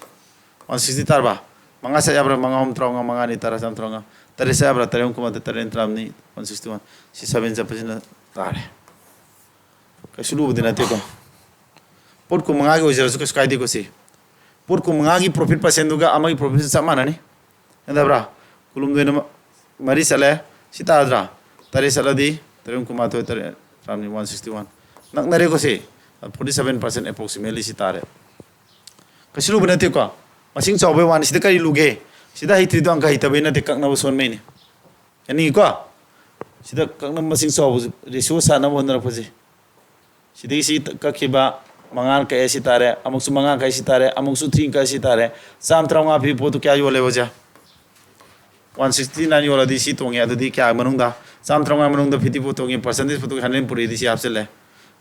One sixty ꯇꯥꯔꯕ? ꯃꯉꯥ ꯆꯠ ꯌꯥꯕ꯭ꯔꯥ? ꯃꯉꯥ ꯑꯍꯨꯝ ꯇꯔꯥꯃꯉꯥ, ꯃꯉꯥ ꯑꯅꯤ ꯇꯔꯥ, ꯆꯥꯝ ꯇꯔꯥꯃꯉꯥ꯫ ꯇꯔꯦꯠ ꯆꯠ ꯌꯥꯕ꯭ꯔꯥ? ꯇꯔꯦꯠ ꯑꯍꯨꯝ ꯀꯨꯟꯃꯥꯊꯣꯏ, ꯇꯔꯦꯠ ꯑꯅꯤ ꯇꯔꯥꯃꯔꯤ, one sixty one꯫ ꯁꯤ seven ꯆꯠꯄꯁꯤꯅ ꯇꯥꯔꯦ꯫ ꯀꯩꯁꯨ ꯂꯨꯕꯗꯤ ꯅꯠꯇꯦꯀꯣ꯫ ꯄꯣꯠ ꯀꯨꯟꯃꯉꯥꯒꯤ ꯑꯣꯏꯖꯔꯁꯨ ꯀꯩꯁꯨ ꯀꯥꯏꯗꯦꯀꯣ ꯁꯤ꯫ ꯄꯣꯠ ꯀꯨꯟꯃꯉꯥꯒꯤ profit percentꯗꯨꯒ ꯑꯃꯒꯤ profitꯁꯨ ꯆꯞ ꯃꯥꯟꯅꯅꯤ꯫ ꯌꯥꯗꯕ꯭ꯔꯥ? ꯀꯨꯟꯍꯨꯝꯗꯣꯏꯅ ꯃ-, ꯃꯔꯤ ꯆꯠꯂꯦ꯫ ꯁꯤ ꯇꯥꯗ꯭ꯔꯥ? ꯇꯔꯦꯠ ꯆꯠꯂꯗꯤ ꯇꯔꯦꯠ ꯀꯨꯟꯃꯥꯊꯣꯏ, ꯇꯔꯦꯠ ꯇꯔꯥꯃꯔꯤ, one sixty one꯫ ꯅꯛꯅꯔꯦꯀꯣ ꯁꯤ꯫ Forty seven percent approximately ꯁꯤ ꯇꯥꯔꯦ꯫ ꯀꯩꯁꯨ ꯂꯨꯕ ꯅꯠꯇꯦꯀꯣ꯫ ꯃꯁꯤꯡ ꯆꯥꯎꯕꯩ ꯋꯥꯅꯤ꯫ ꯁꯤꯗ ꯀꯔꯤ ꯂꯨꯒꯦ? ꯁꯤꯗ ꯍꯩꯇ꯭ꯔꯤꯗꯣ ꯑꯪꯀ ꯍꯩꯇꯕꯩ ꯅꯠꯇꯦ, ꯀꯛꯅꯕ ꯁꯣꯟꯕꯩꯅꯤ꯫ ꯌꯥꯅꯤꯡꯉꯤꯀꯣ? ꯁꯤꯗ ꯀꯛꯅꯕ ꯃꯁꯤꯡ ꯆꯥꯎꯕꯁꯦ, ꯔꯦꯁꯤꯑꯣ ꯁꯥꯟꯅꯕ ꯍꯣꯠꯅꯔꯛꯄꯁꯦ, ꯁꯤꯗꯒꯤ ꯁꯤ ꯀꯛꯈꯤꯕ ꯃꯉꯥꯅ ꯀꯛꯑꯦ ꯁꯤ ꯇꯥꯔꯦ, ꯑꯃꯨꯛꯁꯨ ꯃꯉꯥ ꯀꯛꯑꯦ ꯁꯤ ꯇꯥꯔꯦ, ꯑꯃꯨꯛꯁꯨ ꯊ꯭ꯔꯤꯅ ꯀꯛꯑꯦ ꯁꯤ ꯇꯥꯔꯦ꯫ ꯆꯥꯝ ꯇꯔꯥꯃꯉꯥ ꯄꯤꯕ ꯄꯣꯠꯇꯨ ꯀꯌꯥ ꯌꯣꯜꯂꯦꯕ ꯍꯧꯖꯤꯛ? ꯋꯥꯟ ꯁꯤꯛꯁꯇꯤ ꯅꯥꯏꯟ ꯌꯣꯜꯂꯗꯤ ꯁꯤ ꯇꯣꯡꯉꯦ꯫ ꯑꯗꯨꯗꯤ ꯀꯌꯥ ꯃꯅꯨꯡꯗ? ꯆꯥꯝ ꯇꯔꯥꯃꯉꯥ ꯃꯅꯨꯡꯗ ꯐꯤꯐꯇꯤ ꯐꯣꯔ ꯇꯣꯡꯉꯦ, ꯄꯥꯔꯁꯦꯟꯇꯦꯖ ꯄꯨꯊꯣꯛꯑꯦ, ꯍꯟꯗ꯭ꯔꯦꯠ ꯄꯨꯔꯛꯏꯗꯤ ꯁꯤ ꯍꯥꯞꯆꯤꯜꯂꯦ꯫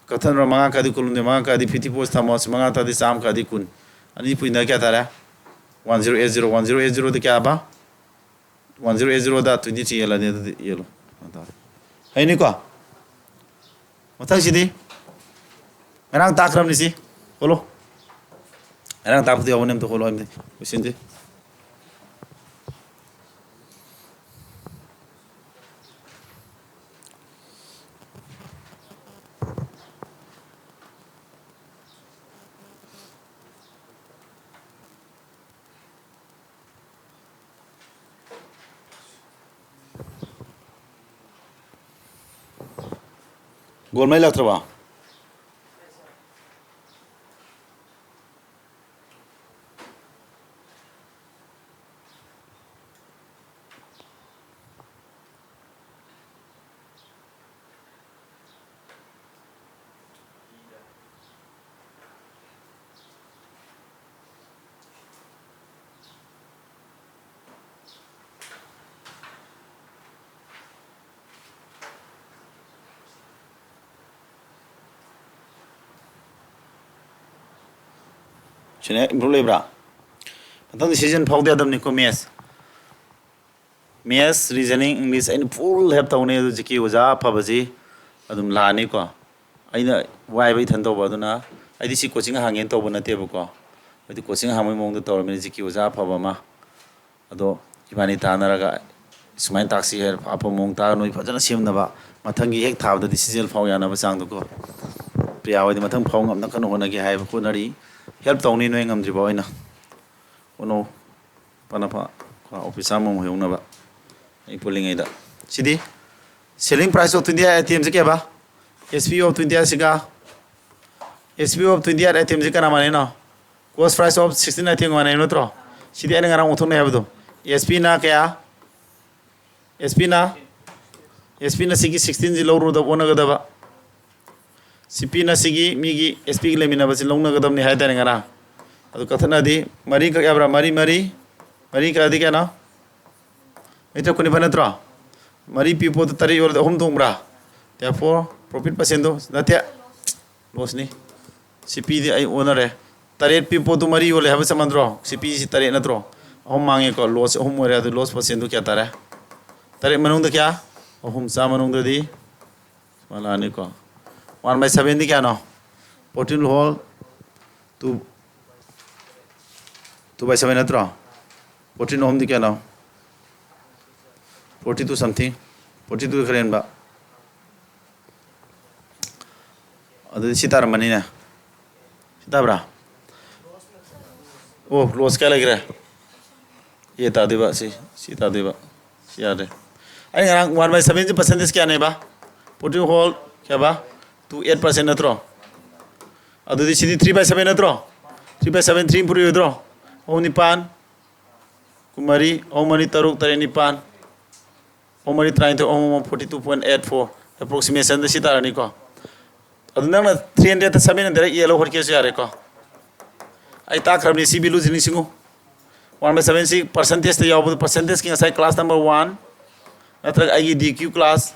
ꯀꯛꯊꯠꯅꯔꯣ, ꯃꯉꯥ ꯀꯛꯑꯗꯤ ꯀꯨꯟꯍꯨꯝꯗꯣꯏ, ꯃꯉꯥ ꯀꯛꯑꯗꯤ ꯐꯤꯐꯇꯤ ꯐꯣꯔ ꯊꯝꯃꯣ, ꯁꯤ ꯃꯉꯥ ꯀꯛꯑꯗꯤ ꯆꯥꯝ ꯀꯛꯑꯗꯤ ꯀꯨꯟ꯫ ꯑꯅꯤ ꯄꯨꯟꯅ ꯀꯌꯥ ꯇꯥꯔꯦ? One zero eight zero. One zero eight ꯖꯤꯔꯣꯗ ꯀꯌꯥ ꯍꯥꯏꯕ? ꯋꯥꯟ ꯖꯤꯔꯣ ꯑꯦꯠ ꯖꯤꯔꯣꯗ ꯇ꯭ꯋꯦꯟꯇꯤ ꯊ꯭ꯔꯤ ꯌꯦꯜꯂꯅꯤ, ꯑꯗꯨꯗꯤ ꯌꯦꯜꯂꯣ꯫ ꯍꯩꯅꯤꯀꯣ? ꯃꯊꯪꯁꯤꯗꯤ ꯉꯔꯥꯡ ꯇꯥꯛꯈ꯭ꯔꯕꯅꯤ ꯁꯤ꯫ ꯍꯣꯜꯂꯣ꯫ ꯉꯔꯥꯡ ꯇꯥꯛꯄꯗꯤ ꯌꯥꯎꯕꯅꯦ, ꯑꯝꯇ ꯍꯣꯜꯂꯣ ꯍꯥꯏꯕꯅꯤ꯫ ꯂꯣꯏꯁꯤꯟꯁꯤ꯫ ꯒꯣꯜ ꯃꯩ ꯂꯥꯛꯇ꯭ꯔꯕ? ꯁꯤꯅ ꯏꯝꯄ꯭ꯔꯨꯞ ꯂꯩꯕ꯭ꯔꯥ? ꯃꯊꯪꯗꯤ ꯁꯤꯖꯟ ꯐꯥꯎꯗ ꯌꯥꯗꯕꯅꯤꯀꯣ, ꯃꯦꯠꯁ꯫ ꯃꯦꯠꯁ, ꯔꯤꯖꯅꯤꯡ, ꯏꯪꯂꯤꯁ ꯑꯩꯅ ꯐꯨꯜ ꯍꯦꯜꯞ ꯇꯧꯅꯤ꯫ ꯑꯗꯨ ꯖꯤ ꯀꯦ ꯑꯣꯖꯥ ꯑꯐꯕꯁꯤ ꯑꯗꯨꯝ ꯂꯥꯛꯑꯅꯤꯀꯣ꯫ ꯑꯩꯅ ꯋꯥꯏꯕ ꯏꯊꯟ ꯇꯧꯕ, ꯑꯗꯨꯅ ꯑꯩꯗꯤ ꯁꯤ ꯀꯣꯆꯤꯡ ꯍꯥꯡꯒꯦꯅ ꯇꯧꯕ ꯅꯠꯇꯦꯕꯀꯣ꯫ ꯑꯩꯗꯤ ꯀꯣꯆꯤꯡ ꯍꯥꯡꯕꯒꯤ ꯃꯑꯣꯡꯗ ꯇꯧꯔꯝꯃꯤꯅꯤ, ꯖꯤ ꯀꯦ ꯑꯣꯖꯥ ꯑꯐꯕ ꯑꯃ꯫ ꯑꯗꯣ ꯏꯕꯥꯅꯤ ꯇꯥꯟꯅꯔꯒ ꯁꯨꯃꯥꯏꯅ ꯇꯥꯛꯁꯤ ꯍꯥꯏꯔ ꯑꯐꯕ ꯃꯑꯣꯡ ꯇꯥꯛꯑꯒ ꯅꯣꯏ ꯐꯖꯅ ꯁꯦꯝꯅꯕ, ꯃꯊꯪꯒꯤ ꯍꯦꯛ ꯊꯥꯕꯗꯗꯤ ꯁꯤ ꯖꯤ ꯑꯦꯜ ꯐꯥꯎ ꯌꯥꯅꯕ ꯆꯥꯡꯗꯀꯣ꯫ ꯄ꯭ꯔꯤꯌꯥ ꯍꯣꯏꯗꯤ ꯃꯊꯪ ꯐꯥꯎ ꯉꯝꯅ ꯀꯟꯅ ꯍꯣꯠꯅꯒꯦ ꯍꯥꯏꯕ ꯍꯣꯠꯅꯔꯤ꯫ ꯍꯦꯜꯞ ꯇꯧꯅꯤ ꯅꯣꯏ ꯉꯝꯗ꯭ꯔꯤꯐꯥꯎ ꯑꯩꯅ꯫ ꯍꯣꯠꯅꯧ꯫ ꯐꯅ ꯐ-, ꯀꯣ, ꯑꯣꯐꯤꯁꯥꯔ ꯑꯃꯃꯨꯛ ꯌꯧꯅꯕ ꯑꯩ ꯄꯨꯜꯂꯤꯉꯩꯗ꯫ ꯁꯤꯗꯤ selling price of twenty item ꯁꯤ ꯀꯩ ꯍꯥꯏꯕ? S P of twenty ꯁꯤꯒ S P of twenty item ꯁꯤ ꯀꯅꯥ ꯃꯥꯟꯅꯩꯅꯣ? Cost price of sixteen item ꯃꯥꯟꯅꯩ ꯅꯠꯇ꯭ꯔꯣ? ꯁꯤꯗꯤ ꯑꯩꯅ ꯉꯔꯥꯡ ꯑꯣꯟꯊꯣꯛꯅꯩ ꯍꯥꯏꯕꯗꯣ꯫ S P ꯅ ꯀꯌꯥ? S P ꯅ ꯑꯦꯁ ꯄꯤꯅ ꯁꯤꯒꯤ ꯁꯤꯛꯁꯇꯤꯟꯁꯤ ꯂꯧꯔꯨꯗꯕ ꯑꯣꯟꯅꯒꯗꯕ, ꯁꯤ ꯄꯤꯅ ꯁꯤꯒꯤ ꯃꯤꯒꯤ ꯑꯦꯁ ꯄꯤꯒꯤ ꯂꯩꯃꯤꯟꯅꯕꯁꯤ ꯂꯧꯅꯒꯗꯕꯅꯤ ꯍꯥꯏꯇꯥꯔꯦ꯫ ꯉꯔꯥꯡ ꯑꯗꯨ ꯀꯛꯊꯠꯅꯗꯤ ꯃꯔꯤ ꯀꯛ ꯌꯥꯕ꯭ꯔꯥ? ꯃꯔꯤ ꯃꯔꯤ, ꯃꯔꯤ ꯀꯛꯑꯗꯤ ꯀꯌꯥꯅꯣ? ꯃꯤꯇꯔ ꯀꯨꯟꯅꯤꯄꯥꯜ ꯅꯠꯇ꯭ꯔꯣ? ꯃꯔꯤ ꯄꯤ ꯄꯣꯠꯇꯨ ꯇꯔꯦꯠ ꯌꯣꯜꯂꯗꯤ ꯑꯍꯨꯝ ꯇꯣꯡꯕ꯭ꯔꯥ? Therefore profit percentꯗꯨ ꯅꯠꯇꯦ, lossꯅꯤ꯫ ꯁꯤ ꯄꯤꯗꯤ ꯑꯩ ꯑꯣꯟꯅꯔꯦ꯫ ꯇꯔꯦꯠ ꯄꯤ ꯄꯣꯠꯇꯨ ꯃꯔꯤ ꯌꯣꯜꯂꯦ ꯍꯥꯏꯕ ꯆꯞ ꯃꯥꯟꯅꯗ꯭ꯔꯣ? ꯁꯤ ꯄꯤꯁꯤ ꯇꯔꯦꯠ ꯅꯠꯇ꯭ꯔꯣ? ꯑꯍꯨꯝ ꯃꯥꯡꯉꯦꯀꯣ, loss ꯑꯍꯨꯝ ꯑꯣꯏꯔꯦ꯫ ꯑꯗꯨ loss percentꯗꯨ ꯀꯌꯥ ꯇꯥꯔꯦ? ꯇꯔꯦꯠ ꯃꯅꯨꯡꯗ ꯀꯌꯥ? ꯑꯍꯨꯝ ꯆꯥ ꯃꯅꯨꯡꯗꯗꯤ ꯁꯨꯃꯥꯏꯅ ꯂꯥꯛꯑꯅꯤꯀꯣ꯫ One by sevenꯗꯤ ꯀꯌꯥꯅꯣ? Fourteen whole two, two by seven ꯅꯠꯇ꯭ꯔꯣ? Fourteen ꯑꯍꯨꯝꯗꯤ ꯀꯌꯥꯅꯣ? Forty two something, forty two ꯈꯔ ꯍꯦꯟꯕ꯫ ꯑꯗꯨꯗꯤ ꯁꯤ ꯇꯥꯔꯝꯃꯅꯤꯅꯦ꯫ ꯁꯤ ꯇꯥꯕ꯭ꯔꯥ? ꯑꯣ, loss ꯀꯌꯥ ꯂꯩꯈ꯭ꯔꯦ? ꯑꯦ ꯇꯥꯗꯣꯏꯕ, ꯁꯤ, ꯁꯤ ꯇꯥꯗꯣꯏꯕ꯫ ꯁꯤ ꯌꯥꯗ꯭ꯔꯦ꯫ ꯑꯩ ꯉꯔꯥꯡ one by sevenꯁꯤ percentage ꯀꯌꯥꯅꯦꯕ? Fourteen whole ꯀꯌꯥꯕ? Two eight percent ꯅꯠꯇ꯭ꯔꯣ? ꯑꯗꯨꯗꯤ ꯁꯤꯗꯤ three by seven ꯅꯠꯇ꯭ꯔꯣ? Three by seven, three ꯄꯨꯔꯛꯑꯣꯏꯗ꯭ꯔꯣ? ꯑꯍꯨꯝ ꯅꯤꯄꯥꯟ, ꯀꯨꯟꯃꯔꯤ, ꯑꯍꯨꯝ ꯃꯔꯤ ꯇꯔꯨꯛ, ꯇꯔꯦꯠ ꯅꯤꯄꯥꯟ, ꯑꯍꯨꯝ ꯃꯔꯤ ꯇꯔꯥꯅꯤꯊꯣꯏ, ꯑꯍꯨꯝ ꯑꯃ forty two point eight four, approximationꯗ ꯁꯤ ꯇꯥꯔꯅꯤꯀꯣ꯫ ꯑꯗꯨ ꯅꯪꯅ three hundredꯇ seven hundred ꯌꯦꯜꯂꯣ ꯍꯣꯠꯀꯦꯁꯨ ꯌꯥꯔꯦꯀꯣ꯫ ꯑꯩ ꯇꯥꯛꯈ꯭ꯔꯕꯅꯤ, ꯁꯤ valueꯁꯤ ꯅꯤꯡꯁꯤꯡꯉꯨ꯫ One by sevenꯁꯤ percentageꯇ ꯌꯥꯎꯕꯗꯨ, percentageꯀꯤ ꯉꯁꯥꯏ class number one ꯅꯠꯇ꯭ꯔꯒ ꯑꯩꯒꯤ D Q class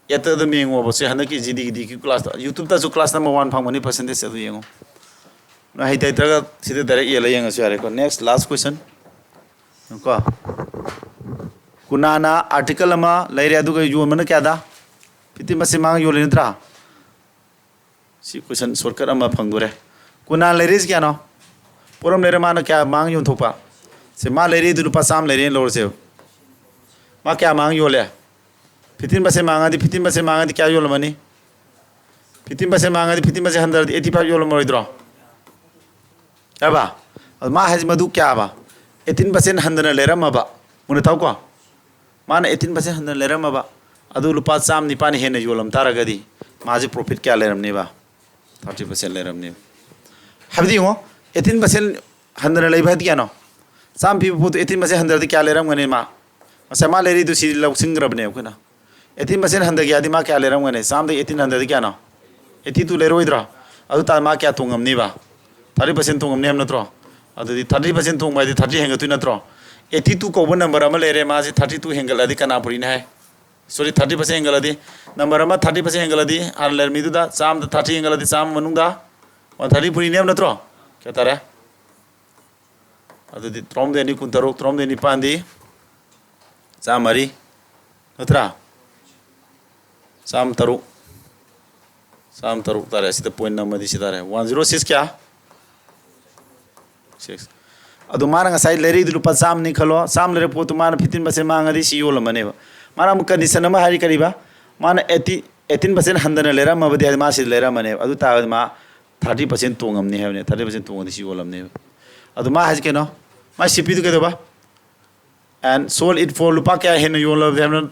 eightꯇ ꯑꯗꯨꯝ ꯌꯦꯡꯉꯣꯕ꯫ ꯁꯤ ꯍꯟꯗꯛꯀꯤ GDꯒꯤ D Q classꯇ, YouTubeꯇꯁꯨ class number one ꯐꯪꯕꯅꯤ, percentage ꯑꯗꯨ ꯌꯦꯡꯉꯨ꯫ ꯅꯣꯏ ꯍꯩꯇ ꯍꯩꯇ꯭ꯔꯒ ꯁꯤꯗ direct ꯌꯦꯜꯂ ꯌꯦꯡꯉꯁꯨ ꯌꯥꯔꯦꯀꯣ꯫ Next, last question꯫ ꯀꯣ, ꯀꯨꯅꯥꯅ article ꯑꯃ ꯂꯩꯔꯦ, ꯑꯗꯨꯒ ꯌꯣꯟꯕꯅ ꯀꯌꯥꯗ? Fifteen percent ꯃꯥꯡ ꯌꯣꯜꯂꯤ ꯅꯠꯇ꯭ꯔꯥ? ꯁꯤ question shortcut ꯑꯃ ꯐꯪꯗꯣꯔꯦ꯫ ꯀꯨꯅꯥ ꯂꯩꯔꯛꯏꯁꯤ ꯀꯌꯥꯅꯣ? ꯄꯣꯠ ꯑꯃ ꯂꯩꯔ ꯃꯥꯅ ꯀꯌꯥ ꯃꯥꯡ ꯌꯣꯟꯊꯣꯛꯄ? ꯁꯦ, ꯃꯥ ꯂꯩꯔꯛꯏꯗꯨ ꯂꯨꯄꯥ ꯆꯥꯝꯃ ꯂꯩꯔꯦꯅ ꯂꯧꯔꯁꯦꯕ꯫ ꯃꯥ ꯀꯌꯥ ꯃꯥꯡ ꯌꯣꯜꯂꯦ? Fifteen percent ꯃꯥꯡꯉꯗꯤ, fifteen percent ꯃꯥꯡꯉꯗꯤ ꯀꯌꯥ ꯌꯣꯜꯂꯝꯃꯅꯤ? Fifteen percent ꯃꯥꯡꯉꯗꯤ fifteen percent ꯍꯟꯊꯔꯗꯤ eighty five ꯌꯣꯜꯂꯝꯃꯔꯣꯏꯗ꯭ꯔꯣ? ꯌꯥꯕ? ꯑꯗꯨ ꯃꯥ ꯍꯥꯏꯁꯤ ꯃꯗꯨ ꯀꯌꯥꯕ? Eighteen percent ꯍꯟꯊꯅ ꯂꯩꯔꯝꯃꯕ꯫ ꯃꯨꯟꯅ ꯇꯥꯎꯀꯣ꯫ ꯃꯥꯅ eighteen percent ꯍꯟꯊꯅ ꯂꯩꯔꯝꯃꯕ꯫ ꯑꯗꯨ ꯂꯨꯄꯥ ꯆꯥꯝꯃ ꯅꯤꯄꯥꯟ ꯍꯦꯟꯅ ꯌꯣꯜꯂꯝ ꯇꯥꯔꯒꯗꯤ ꯃꯥꯁꯦ profit ꯀꯌꯥ ꯂꯩꯔꯝꯅꯦꯕ? Thirty percent ꯂꯩꯔꯝꯅꯦꯕ꯫ ꯍꯥꯏꯕꯗꯤ ꯌꯦꯡꯉꯣ, eighteen percent ꯍꯟꯊꯅ ꯂꯩꯕ ꯍꯥꯏꯗꯤ ꯀꯌꯥꯅꯣ? ꯆꯥꯝꯃ ꯄꯤꯕ ꯄꯣꯠꯇꯨ eighteen percent ꯍꯟꯊꯔꯗꯤ ꯀꯌꯥ ꯂꯩꯔꯝꯒꯅꯤ ꯃꯥ? ꯉꯁꯥꯏ ꯃꯥ ꯂꯩꯔꯤꯗꯨ ꯁꯤ ꯂꯧꯁꯤꯟꯈ꯭ꯔꯕꯅꯦ ꯑꯩꯈꯣꯏꯅ꯫ ꯑꯩꯠꯇꯤꯟ ꯄꯥꯔꯁꯦꯟ ꯍꯟꯊꯒꯦ ꯍꯥꯏꯗꯤ ꯃꯥ ꯀꯌꯥ ꯂꯩꯔꯝꯒꯅꯤ? ꯆꯥꯝꯃꯗꯒꯤ ꯑꯩꯠꯇꯤꯟ ꯍꯟꯊꯔꯗꯤ ꯀꯌꯥꯅꯣ? ꯑꯩꯠꯇꯤ ꯇꯨ ꯂꯩꯔꯣꯏꯗ꯭ꯔꯣ? ꯑꯗꯨ ꯇꯥꯔꯗꯤ ꯃꯥ ꯀꯌꯥ ꯇꯣꯡꯉꯝꯅꯤꯕ? ꯊꯥꯔꯇꯤ ꯄꯥꯔꯁꯦꯟ ꯇꯣꯡꯉꯝꯅꯤ ꯍꯥꯏꯕ ꯅꯠꯇ꯭ꯔꯣ? ꯑꯗꯨꯗꯤ ꯊꯥꯔꯇꯤ ꯄꯥꯔꯁꯦꯟ ꯇꯣꯡꯕ ꯍꯥꯏꯗꯤ ꯊꯥꯔꯇꯤ ꯍꯦꯟꯒꯠꯇꯣꯏ ꯅꯠꯇ꯭ꯔꯣ? ꯑꯩꯠꯇꯤ ꯇꯨ ꯀꯧꯕ ꯅꯝꯕꯔ ꯑꯃ ꯂꯩꯔꯦ, ꯃꯥꯁꯤ ꯊꯥꯔꯇꯤ ꯇꯨ ꯍꯦꯟꯒꯠꯂꯗꯤ ꯀꯅꯥ ꯄꯨꯔꯤꯅꯤ ꯍꯥꯏ? ꯁꯣꯔꯤ, ꯊꯥꯔꯇꯤ ꯄꯥꯔꯁꯦꯟ ꯍꯦꯟꯒꯠꯂꯗꯤ, ꯅꯝꯕꯔ ꯑꯃ ꯊꯥꯔꯇꯤ ꯄꯥꯔꯁꯦꯟ ꯍꯦꯟꯒꯠꯂꯗꯤ, ꯍꯥꯟꯅ ꯂꯩꯔꯝꯃꯤꯗꯨꯗ ꯆꯥꯝꯃꯗ ꯊꯥꯔꯇꯤ ꯍꯦꯟꯒꯠꯂꯗꯤ, ꯆꯥꯝꯃ ꯃꯅꯨꯡꯗ ꯋꯥꯟ ꯊꯥꯔꯇꯤ ꯄꯨꯔꯤꯅꯤ ꯍꯥꯏꯕ ꯅꯠꯇ꯭ꯔꯣ? ꯀꯌꯥ ꯇꯥꯔꯦ? ꯑꯗꯨꯗꯤ ꯇꯔꯥꯍꯨꯝꯗꯣꯏ ꯑꯅꯤ ꯀꯨꯟꯇꯔꯨꯛ, ꯇꯔꯥꯍꯨꯝꯗꯣꯏ ꯅꯤꯄꯥꯟꯗꯤ ꯆꯥꯝꯃꯔꯤ, ꯅꯠꯇ꯭ꯔꯥ? ꯆꯥꯝꯃ ꯇꯔꯨꯛ, ꯆꯥꯝꯃ ꯇꯔꯨꯛ ꯇꯥꯔꯦ꯫ ꯑꯁꯤꯗ ꯄꯣꯏꯟ ꯑꯃꯗꯤ ꯁꯤ ꯇꯥꯔꯦ, ꯋꯥꯟ ꯖꯤꯔꯣ ꯁꯤꯛꯁ ꯀꯌꯥ? ꯁꯤꯛꯁ꯫ ꯑꯗꯣ ꯃꯥꯅ ꯉꯁꯥꯏ ꯂꯩꯔꯛꯏꯗꯨ ꯂꯨꯄꯥ ꯆꯥꯝꯃꯅꯤ ꯈꯜꯂꯣ, ꯆꯥꯝꯃ ꯂꯩꯔꯛ ꯄꯣꯠꯇꯨ ꯃꯥꯅ ꯐꯤꯐꯇꯤꯟ ꯄꯥꯔꯁꯦꯟ ꯃꯥꯡꯉꯗꯤ ꯁꯤ ꯌꯣꯜꯂꯝꯃꯅꯦꯕ꯫ ꯃꯥꯅ ꯑꯃꯨꯛ ꯀꯟꯗꯤꯁꯟ ꯑꯃ ꯍꯥꯏꯔꯤ, ꯀꯔꯤꯕ? ꯃꯥꯅ ꯑꯩꯠꯇꯤ, ꯑꯩꯠꯇꯤꯟ ꯄꯥꯔꯁꯦꯟ ꯍꯟꯊꯅ ꯂꯩꯔꯝꯃꯕꯗꯤ ꯍꯥꯏꯗꯤ ꯃꯥ ꯁꯤ ꯂꯩꯔꯝꯃꯅꯦꯕ꯫ ꯑꯗꯨ ꯇꯥꯔꯒꯗꯤ ꯃꯥ ꯊꯥꯔꯇꯤ ꯄꯥꯔꯁꯦꯟ ꯇꯣꯡꯉꯝꯅꯤ ꯍꯥꯏꯕꯅꯦ, ꯊꯥꯔꯇꯤ ꯄꯥꯔꯁꯦꯟ ꯇꯣꯡꯉꯗꯤ ꯁꯤ ꯌꯣꯜꯂꯝꯅꯦꯕ꯫ ꯑꯗꯨ ꯃꯥ ꯍꯥꯏꯁꯤ ꯀꯩꯅꯣ? ꯃꯥ ꯁꯤ ꯄꯤꯗꯨ ꯀꯩꯗꯧꯕ? And sold it for, ꯂꯨꯄꯥ ꯀꯌꯥ ꯍꯦꯟꯅ ꯌꯣꯜꯂꯕꯗꯤ ꯍꯥꯏꯕꯅꯣ?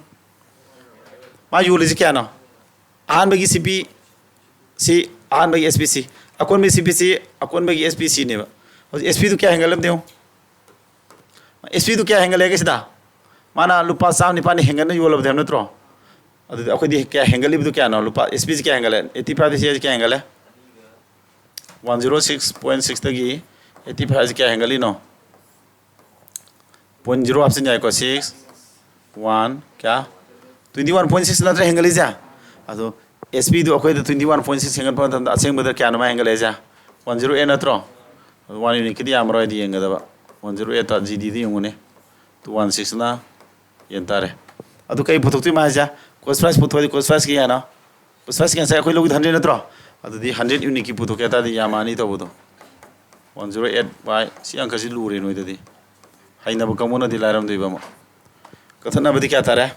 ꯃꯥ ꯌꯣꯜꯂꯤꯁꯤ ꯀꯌꯥꯅꯣ? ꯑꯍꯥꯟꯕꯒꯤ ꯁꯤ ꯄꯤ ꯁꯤ, ꯑꯍꯥꯟꯕꯒꯤ ꯑꯦꯁ ꯄꯤ ꯁꯤ, ꯑꯀꯣꯟꯕꯒꯤ ꯁꯤ ꯄꯤ ꯁꯤ, ꯑꯀꯣꯟꯕꯒꯤ ꯑꯦꯁ ꯄꯤ ꯁꯤꯅꯦꯕ꯫ ꯍꯧꯖꯤꯛ ꯑꯦꯁ ꯄꯤꯗꯨ ꯀꯌꯥ ꯍꯦꯟꯒꯠꯂꯝꯅꯦ ꯌꯦꯡꯉꯨ꯫ ꯑꯦꯁ ꯄꯤꯗꯨ ꯀꯌꯥ ꯍꯦꯟꯒꯠꯂꯦꯒꯦ ꯁꯤꯗ? ꯃꯥꯅ ꯂꯨꯄꯥ ꯆꯥꯝ ꯅꯤꯄꯥꯟ ꯍꯦꯟꯒꯠꯅ ꯌꯣꯜꯂꯕꯗꯤ ꯍꯥꯏꯕ ꯅꯠꯇ꯭ꯔꯣ? ꯑꯗꯨꯗꯤ ꯑꯩꯈꯣꯏꯗꯤ ꯀꯌꯥ ꯍꯦꯟꯒꯠꯂꯤꯕꯗꯨ ꯀꯌꯥꯅꯣ? ꯂꯨꯄꯥ, ꯑꯦꯁ ꯄꯤꯁꯤ ꯀꯌꯥ ꯍꯦꯟꯒꯠꯂꯦ? ꯑꯩꯠꯇꯤ ꯐꯥꯏꯚꯇ ꯁꯤ ꯀꯌꯥ ꯍꯦꯟꯒꯠꯂꯦ? ꯋꯥꯟ ꯖꯤꯔꯣ ꯁꯤꯛꯁ ꯄꯣꯏꯟ ꯁꯤꯛꯁꯇꯒꯤ ꯑꯩꯠꯇꯤ ꯐꯥꯏꯚꯁꯤ ꯀꯌꯥ ꯍꯦꯟꯒꯠꯂꯤꯅꯣ? ꯄꯣꯏꯟ ꯖꯤꯔꯣ ꯍꯥꯞꯆꯤꯟ ꯌꯥꯏꯀꯣ, ꯁꯤꯛꯁ, ꯋꯥꯟ, ꯀꯌꯥ? ꯇ꯭ꯋꯦꯟꯇꯤ ꯋꯥꯟ ꯄꯣꯏꯟ ꯁꯤꯛꯁ ꯅꯠꯇ꯭ꯔꯥ ꯍꯦꯟꯒꯠꯂꯤꯁꯦ? ꯑꯗꯣ ꯑꯦꯁ ꯄꯤꯗꯨ ꯑꯩꯈꯣꯏꯗ ꯇ꯭ꯋꯦꯟꯇꯤ ꯋꯥꯟ ꯄꯣꯏꯟ ꯁꯤꯛꯁ ꯍꯦꯟꯒꯠꯄ ꯃꯇꯝꯗ ꯑꯁꯦꯡꯕꯗ ꯀꯌꯥꯅꯣ ꯃꯥ ꯍꯦꯟꯒꯠꯂꯛꯏꯁꯦ? ꯋꯥꯟ ꯖꯤꯔꯣ ꯑꯦꯠ ꯅꯠꯇ꯭ꯔꯣ? ꯑꯗꯨ ꯋꯥꯟ ꯌꯨꯅꯤꯠꯀꯤꯗꯤ ꯌꯥꯝꯃꯔꯣꯏ, ꯍꯥꯏꯗꯤ ꯌꯦꯡꯒꯗꯕ꯫ ꯋꯥꯟ ꯖꯤꯔꯣ ꯑꯦꯠꯇ ꯖꯤ ꯗꯤꯗ ꯌꯦꯡꯉꯨꯅꯦ, ꯇꯨ ꯋꯥꯟ ꯁꯤꯛꯁꯅ ꯌꯦꯟ ꯇꯥꯔꯦ꯫ ꯑꯗꯨ ꯀꯩ ꯄꯨꯊꯣꯛꯇꯣꯏ ꯃꯥ ꯍꯥꯏꯁꯦ? ꯀꯣꯁ ꯄ꯭ꯔꯥꯏꯁ ꯄꯨꯊꯣꯛꯑꯗꯤ ꯀꯣꯁ ꯄ꯭ꯔꯥꯏꯁꯀꯤ ꯀꯌꯥꯅꯣ? ꯀꯣꯁ ꯄ꯭ꯔꯥꯏꯁꯀꯤ ꯉꯁꯥꯏ ꯑꯩꯈꯣꯏ ꯂꯧꯈꯤꯗ ꯍꯟꯗ꯭ꯔꯦꯠ ꯅꯠꯇ꯭ꯔꯣ? ꯑꯗꯨꯗꯤ ꯍꯟꯗ꯭ꯔꯦꯠ ꯌꯨꯅꯤꯠꯀꯤ ꯄꯨꯊꯣꯛꯀꯦ ꯍꯥꯏ ꯇꯥꯔꯗꯤ ꯌꯥꯝꯃꯅꯤ ꯇꯧꯕꯗꯣ꯫ ꯋꯥꯟ ꯖꯤꯔꯣ ꯑꯦꯠ ꯕꯥꯏ, ꯁꯤ ꯑꯪꯀꯁꯤ ꯂꯨꯔꯦ ꯅꯣꯏꯗꯗꯤ꯫ ꯍꯩꯅꯕ ꯀꯥꯡꯕꯨꯅꯗꯤ ꯂꯥꯏꯔꯝꯗꯣꯏꯕ ꯑꯃꯨꯛ꯫ ꯀꯛꯊꯠꯅꯕꯗꯤ ꯀꯌꯥ ꯇꯥꯔꯦ?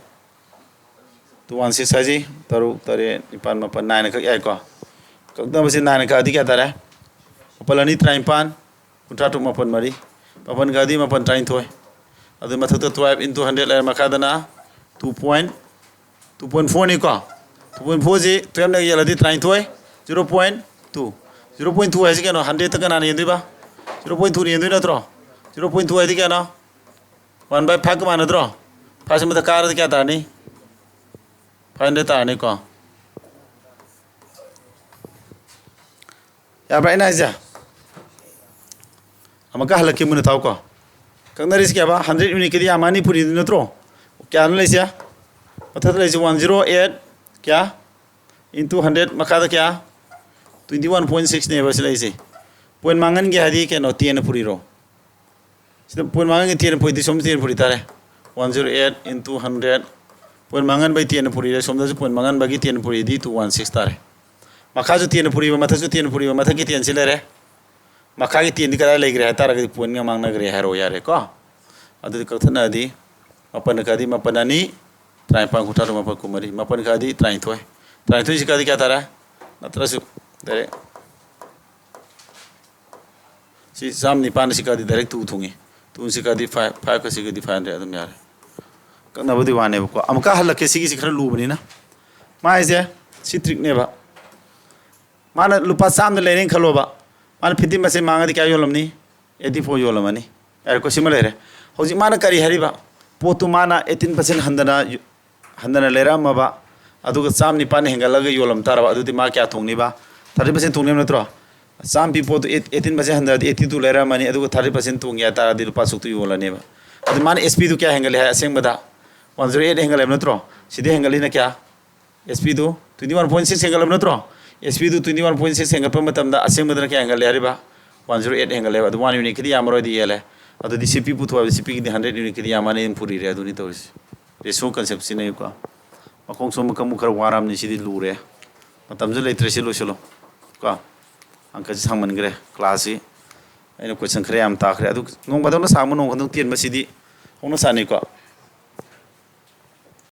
ꯇꯨ ꯋꯥꯟ ꯁꯤꯛꯁ ꯍꯥꯏꯁꯤ ꯇꯔꯨꯛ, ꯇꯔꯦꯠ, ꯅꯤꯄꯥꯜ, ꯃꯥꯄꯜ, ꯅꯥꯏꯟꯅ ꯀꯛ ꯌꯥꯏꯀꯣ꯫ ꯀꯛꯅꯕꯁꯤ ꯅꯥꯏꯟꯅ ꯀꯛꯑꯗꯤ ꯀꯌꯥ ꯇꯥꯔꯦ? ꯃꯥꯄꯜ ꯑꯅꯤ ꯇꯔꯥꯅꯤꯄꯥꯜ, ꯀꯨꯟꯊ꯭ꯔꯥ ꯇꯔꯨꯛ, ꯃꯥꯄꯜ ꯃꯔꯤ꯫ ꯃꯥꯄꯜ ꯀꯛꯑꯗꯤ ꯃꯥꯄꯜ ꯇꯔꯥꯅꯤꯊꯣꯏ꯫ ꯑꯗꯨ ꯃꯊꯛꯇ twelve into hundred ꯂꯩꯔꯦ, ꯃꯈꯥꯗꯅ two point, two point four ꯅꯤꯀꯣ꯫ Two point fourꯁꯤ twelveꯅ ꯌꯦꯜꯂꯗꯤ ꯇꯔꯥꯅꯤꯊꯣꯏ, zero point two꯫ Zero point two ꯍꯥꯏꯁꯤ ꯀꯩꯅꯣ? Hundredꯇ ꯀꯅꯥꯅ ꯌꯦꯟꯗꯣꯏꯕ? Zero point twoꯅ ꯌꯦꯟꯗꯣꯏ ꯅꯠꯇ꯭ꯔꯣ? Zero point two ꯍꯥꯏꯗꯤ ꯀꯌꯥꯅꯣ? One by fiveꯀ ꯃꯥꯟꯅꯗ꯭ꯔꯣ? Five ꯃꯊꯛ ꯀꯥꯔꯗꯤ ꯀꯌꯥ ꯇꯥꯔꯅꯤ? Five hundred ꯇꯥꯔꯅꯤꯀꯣ꯫ ꯌꯥꯕ꯭ꯔꯥ ꯑꯩꯅ ꯍꯥꯏꯁꯦ? ꯑꯃꯨꯛꯀ ꯍꯜꯂꯛꯀꯦ, ꯃꯨꯟꯅ ꯇꯥꯎꯀꯣ꯫ ꯀꯛꯅꯔꯤꯁꯤ ꯀꯌꯥꯕ? Hundred unitꯀꯤꯗꯤ ꯌꯥꯝꯃꯅꯤ ꯄꯨꯔꯤꯗꯨ ꯅꯠꯇ꯭ꯔꯣ? ꯀꯌꯥꯅꯣ ꯂꯩꯁꯦ? ꯃꯊꯛꯇ ꯂꯩꯁꯦ one zero eight ꯀꯌꯥ? Into hundred, ꯃꯈꯥꯗ ꯀꯌꯥ? Twenty one point sixꯅꯦꯕ ꯁꯤ ꯂꯩꯁꯦ꯫ Point ꯃꯥꯡꯍꯟꯒꯦ ꯍꯥꯏꯗꯤ ꯀꯩꯅꯣ, tenꯅ ꯄꯨꯔꯤꯔꯣ? ꯁꯤꯗ point ꯃꯥꯡꯍꯟꯒꯦ tenꯅ ꯄꯨꯔꯤꯗꯤ ꯁꯣꯝ tenꯅ ꯄꯨꯔꯤ ꯇꯥꯔꯦ꯫ One zero eight into hundred꯫ Point ꯃꯥꯡꯍꯟꯕꯩ tenꯅ ꯄꯨꯔꯤꯔꯦ, ꯁꯣꯝꯗꯁꯨ point ꯃꯥꯡꯍꯟꯕꯒꯤ tenꯅ ꯄꯨꯔꯤꯗꯤ two one six ꯇꯥꯔꯦ꯫ ꯃꯈꯥꯁꯨ tenꯅ ꯄꯨꯔꯤꯕ, ꯃꯊꯛꯁꯨ tenꯅ ꯄꯨꯔꯤꯕ, ꯃꯊꯛꯀꯤ tenꯁꯤ ꯂꯩꯔꯦ꯫ ꯃꯈꯥꯒꯤ tenꯗꯤ ꯀꯗꯥꯏ ꯂꯩꯈ꯭ꯔꯦ ꯍꯥꯏ ꯇꯥꯔꯒꯗꯤ pointꯒ ꯃꯥꯡꯅꯈ꯭ꯔꯦ ꯍꯥꯏꯔꯣ, ꯌꯥꯔꯦꯀꯣ꯫ ꯑꯗꯨꯗꯤ ꯀꯛꯊꯠꯅꯔꯗꯤ ꯃꯥꯄꯟ ꯀꯥꯗꯤ ꯃꯥꯄꯟ ꯑꯅꯤ, ꯇꯔꯥꯅꯤꯄꯥꯟ ꯀꯨꯟꯊ꯭ꯔꯥ ꯃꯥꯄꯟ ꯀꯨꯟꯃꯔꯤ, ꯃꯥꯄꯟ ꯀꯥꯗꯤ ꯇꯔꯥꯅꯤꯊꯣꯏ꯫ ꯇꯔꯥꯅꯤꯊꯣꯏꯁꯤ ꯀꯥꯗꯤ ꯀꯌꯥ ꯇꯥꯔꯦ? ꯅꯠꯇ꯭ꯔꯁꯨ direct ꯁꯤ ꯆꯥꯝ ꯅꯤꯄꯥꯟ ꯁꯤ ꯀꯥꯗꯤ direct two ꯊꯨꯡꯉꯤ꯫ Twoꯁꯤ ꯀꯥꯗꯤ five, fiveꯀ ꯁꯤꯒꯗꯤ five hundred ꯑꯗꯨꯝ ꯌꯥꯔꯦ꯫ ꯀꯛꯅꯕꯗꯤ ꯋꯥꯅꯦꯕꯀꯣ꯫ ꯑꯃꯨꯛꯀ ꯍꯜꯂꯛꯀꯦ, ꯁꯤꯒꯤꯁꯤ ꯈꯔ ꯂꯨꯕꯅꯤꯅ꯫ ꯃꯥꯏꯁꯦ ꯁꯤ trickꯅꯦꯕ꯫ ꯃꯥꯅ ꯂꯨꯄꯥ ꯆꯥꯝꯗ ꯂꯩꯔꯦꯅ ꯈꯜꯂꯣꯕ꯫ ꯃꯥꯅ fifteen percent ꯃꯥꯡꯉꯗꯤ ꯀꯌꯥ ꯌꯣꯜꯂꯝꯅꯤ? Eighty four ꯌꯣꯜꯂꯝꯃꯅꯤ꯫ ꯌꯥꯔꯦꯀꯣ, ꯁꯤꯃ ꯂꯩꯔꯦ꯫ ꯍꯧꯖꯤꯛ ꯃꯥꯅ ꯀꯔꯤ ꯍꯥꯏꯔꯤꯕ? ꯄꯣꯠꯇꯨ ꯃꯥꯅ eighteen percent ꯍꯟꯊꯅ ꯌꯨ-, ꯍꯟꯊꯅ ꯂꯩꯔꯛꯑꯝꯃꯕ, ꯑꯗꯨꯒ ꯆꯥꯝ ꯅꯤꯄꯥꯟ ꯍꯦꯟꯒꯠꯂꯒ ꯌꯣꯜꯂꯝ ꯇꯥꯔꯕ, ꯑꯗꯨꯗꯤ ꯃꯥ ꯀꯌꯥ ꯇꯣꯡꯅꯤꯕ? Thirty percent ꯇꯣꯡꯅꯦꯕ ꯅꯠꯇ꯭ꯔꯣ? ꯆꯥꯝ ꯄꯤ ꯄꯣꯠꯇꯨ eight-, eighteen percent ꯍꯟꯊꯔꯗꯤ eighty two ꯂꯩꯔꯛꯑꯝꯃꯅꯤ, ꯑꯗꯨꯒ thirty percent ꯇꯣꯡꯒꯦ ꯍꯥꯏ ꯇꯥꯔꯗꯤ ꯂꯨꯄꯥ ꯆꯥꯇ꯭ꯔꯨꯛꯇꯨ ꯌꯣꯜꯂꯅꯦꯕ꯫ ꯑꯗꯨ ꯃꯥꯅ S Pꯗꯨ ꯀꯌꯥ ꯍꯦꯟꯒꯠꯂꯦ ꯍꯥꯏ? ꯑꯁꯦꯡꯕꯗ one zero eight ꯍꯦꯟꯒꯠꯂꯦꯕ ꯅꯠꯇ꯭ꯔꯣ? ꯁꯤꯗꯤ ꯍꯦꯟꯒꯠꯂꯤꯅ ꯀꯌꯥ? S Pꯗꯨ twenty one point six ꯍꯦꯟꯒꯠꯂꯕ ꯅꯠꯇ꯭ꯔꯣ? S Pꯗꯨ twenty one point six ꯍꯦꯟꯒꯠꯄ ꯃꯇꯝꯗ ꯑꯁꯦꯡꯕꯗꯅ ꯀꯌꯥ ꯍꯦꯟꯒꯠꯂꯦ ꯍꯥꯏꯔꯤꯕ? One zero eight ꯍꯦꯟꯒꯠꯂꯦꯕ꯫ ꯑꯗꯨ one unitꯀꯤꯗꯤ ꯌꯥꯝꯃꯔꯣꯏꯗꯤ ꯌꯦꯜꯂꯦ꯫ ꯑꯗꯨꯗꯤ C P ꯄꯨꯊꯣꯛꯑꯕ, C Pꯒꯤꯗꯤ hundred unitꯀꯤꯗꯤ ꯌꯥꯝꯃꯅꯤ ꯑꯗꯨꯝ ꯄꯨꯔꯤꯔꯦ꯫ ꯑꯗꯨꯅꯤ ꯇꯧꯔꯤꯁꯦ꯫ Ratio concept ꯁꯤꯖꯤꯟꯅꯩꯀꯣ꯫ ꯃꯈꯣꯡ ꯁꯣꯝꯕ ꯀꯥꯡꯕꯨ ꯈꯔ ꯋꯥꯔꯝꯅꯤ, ꯁꯤꯗꯤ ꯂꯨꯔꯦ꯫ ꯃꯇꯝꯁꯨ ꯂꯩꯇ꯭ꯔꯦ, ꯁꯤ ꯂꯣꯏꯁꯤꯜꯂꯣ꯫ ꯀꯣ? ꯑꯪꯀꯁꯤ ꯁꯥꯡꯃꯟꯈ꯭ꯔꯦ꯫ Classꯁꯤ ꯑꯩꯅ question ꯈꯔ ꯌꯥꯝ ꯇꯥꯈ꯭ꯔꯦ꯫ ꯑꯗꯨ ꯅꯣꯡ ꯐꯥꯗꯣꯛꯅ ꯁꯥꯡꯕ, ꯅꯣꯡ ꯐꯥꯗꯣꯛ ꯇꯦꯟꯕꯁꯤꯗꯤ ꯍꯧꯅ ꯁꯥꯅꯤꯀꯣ꯫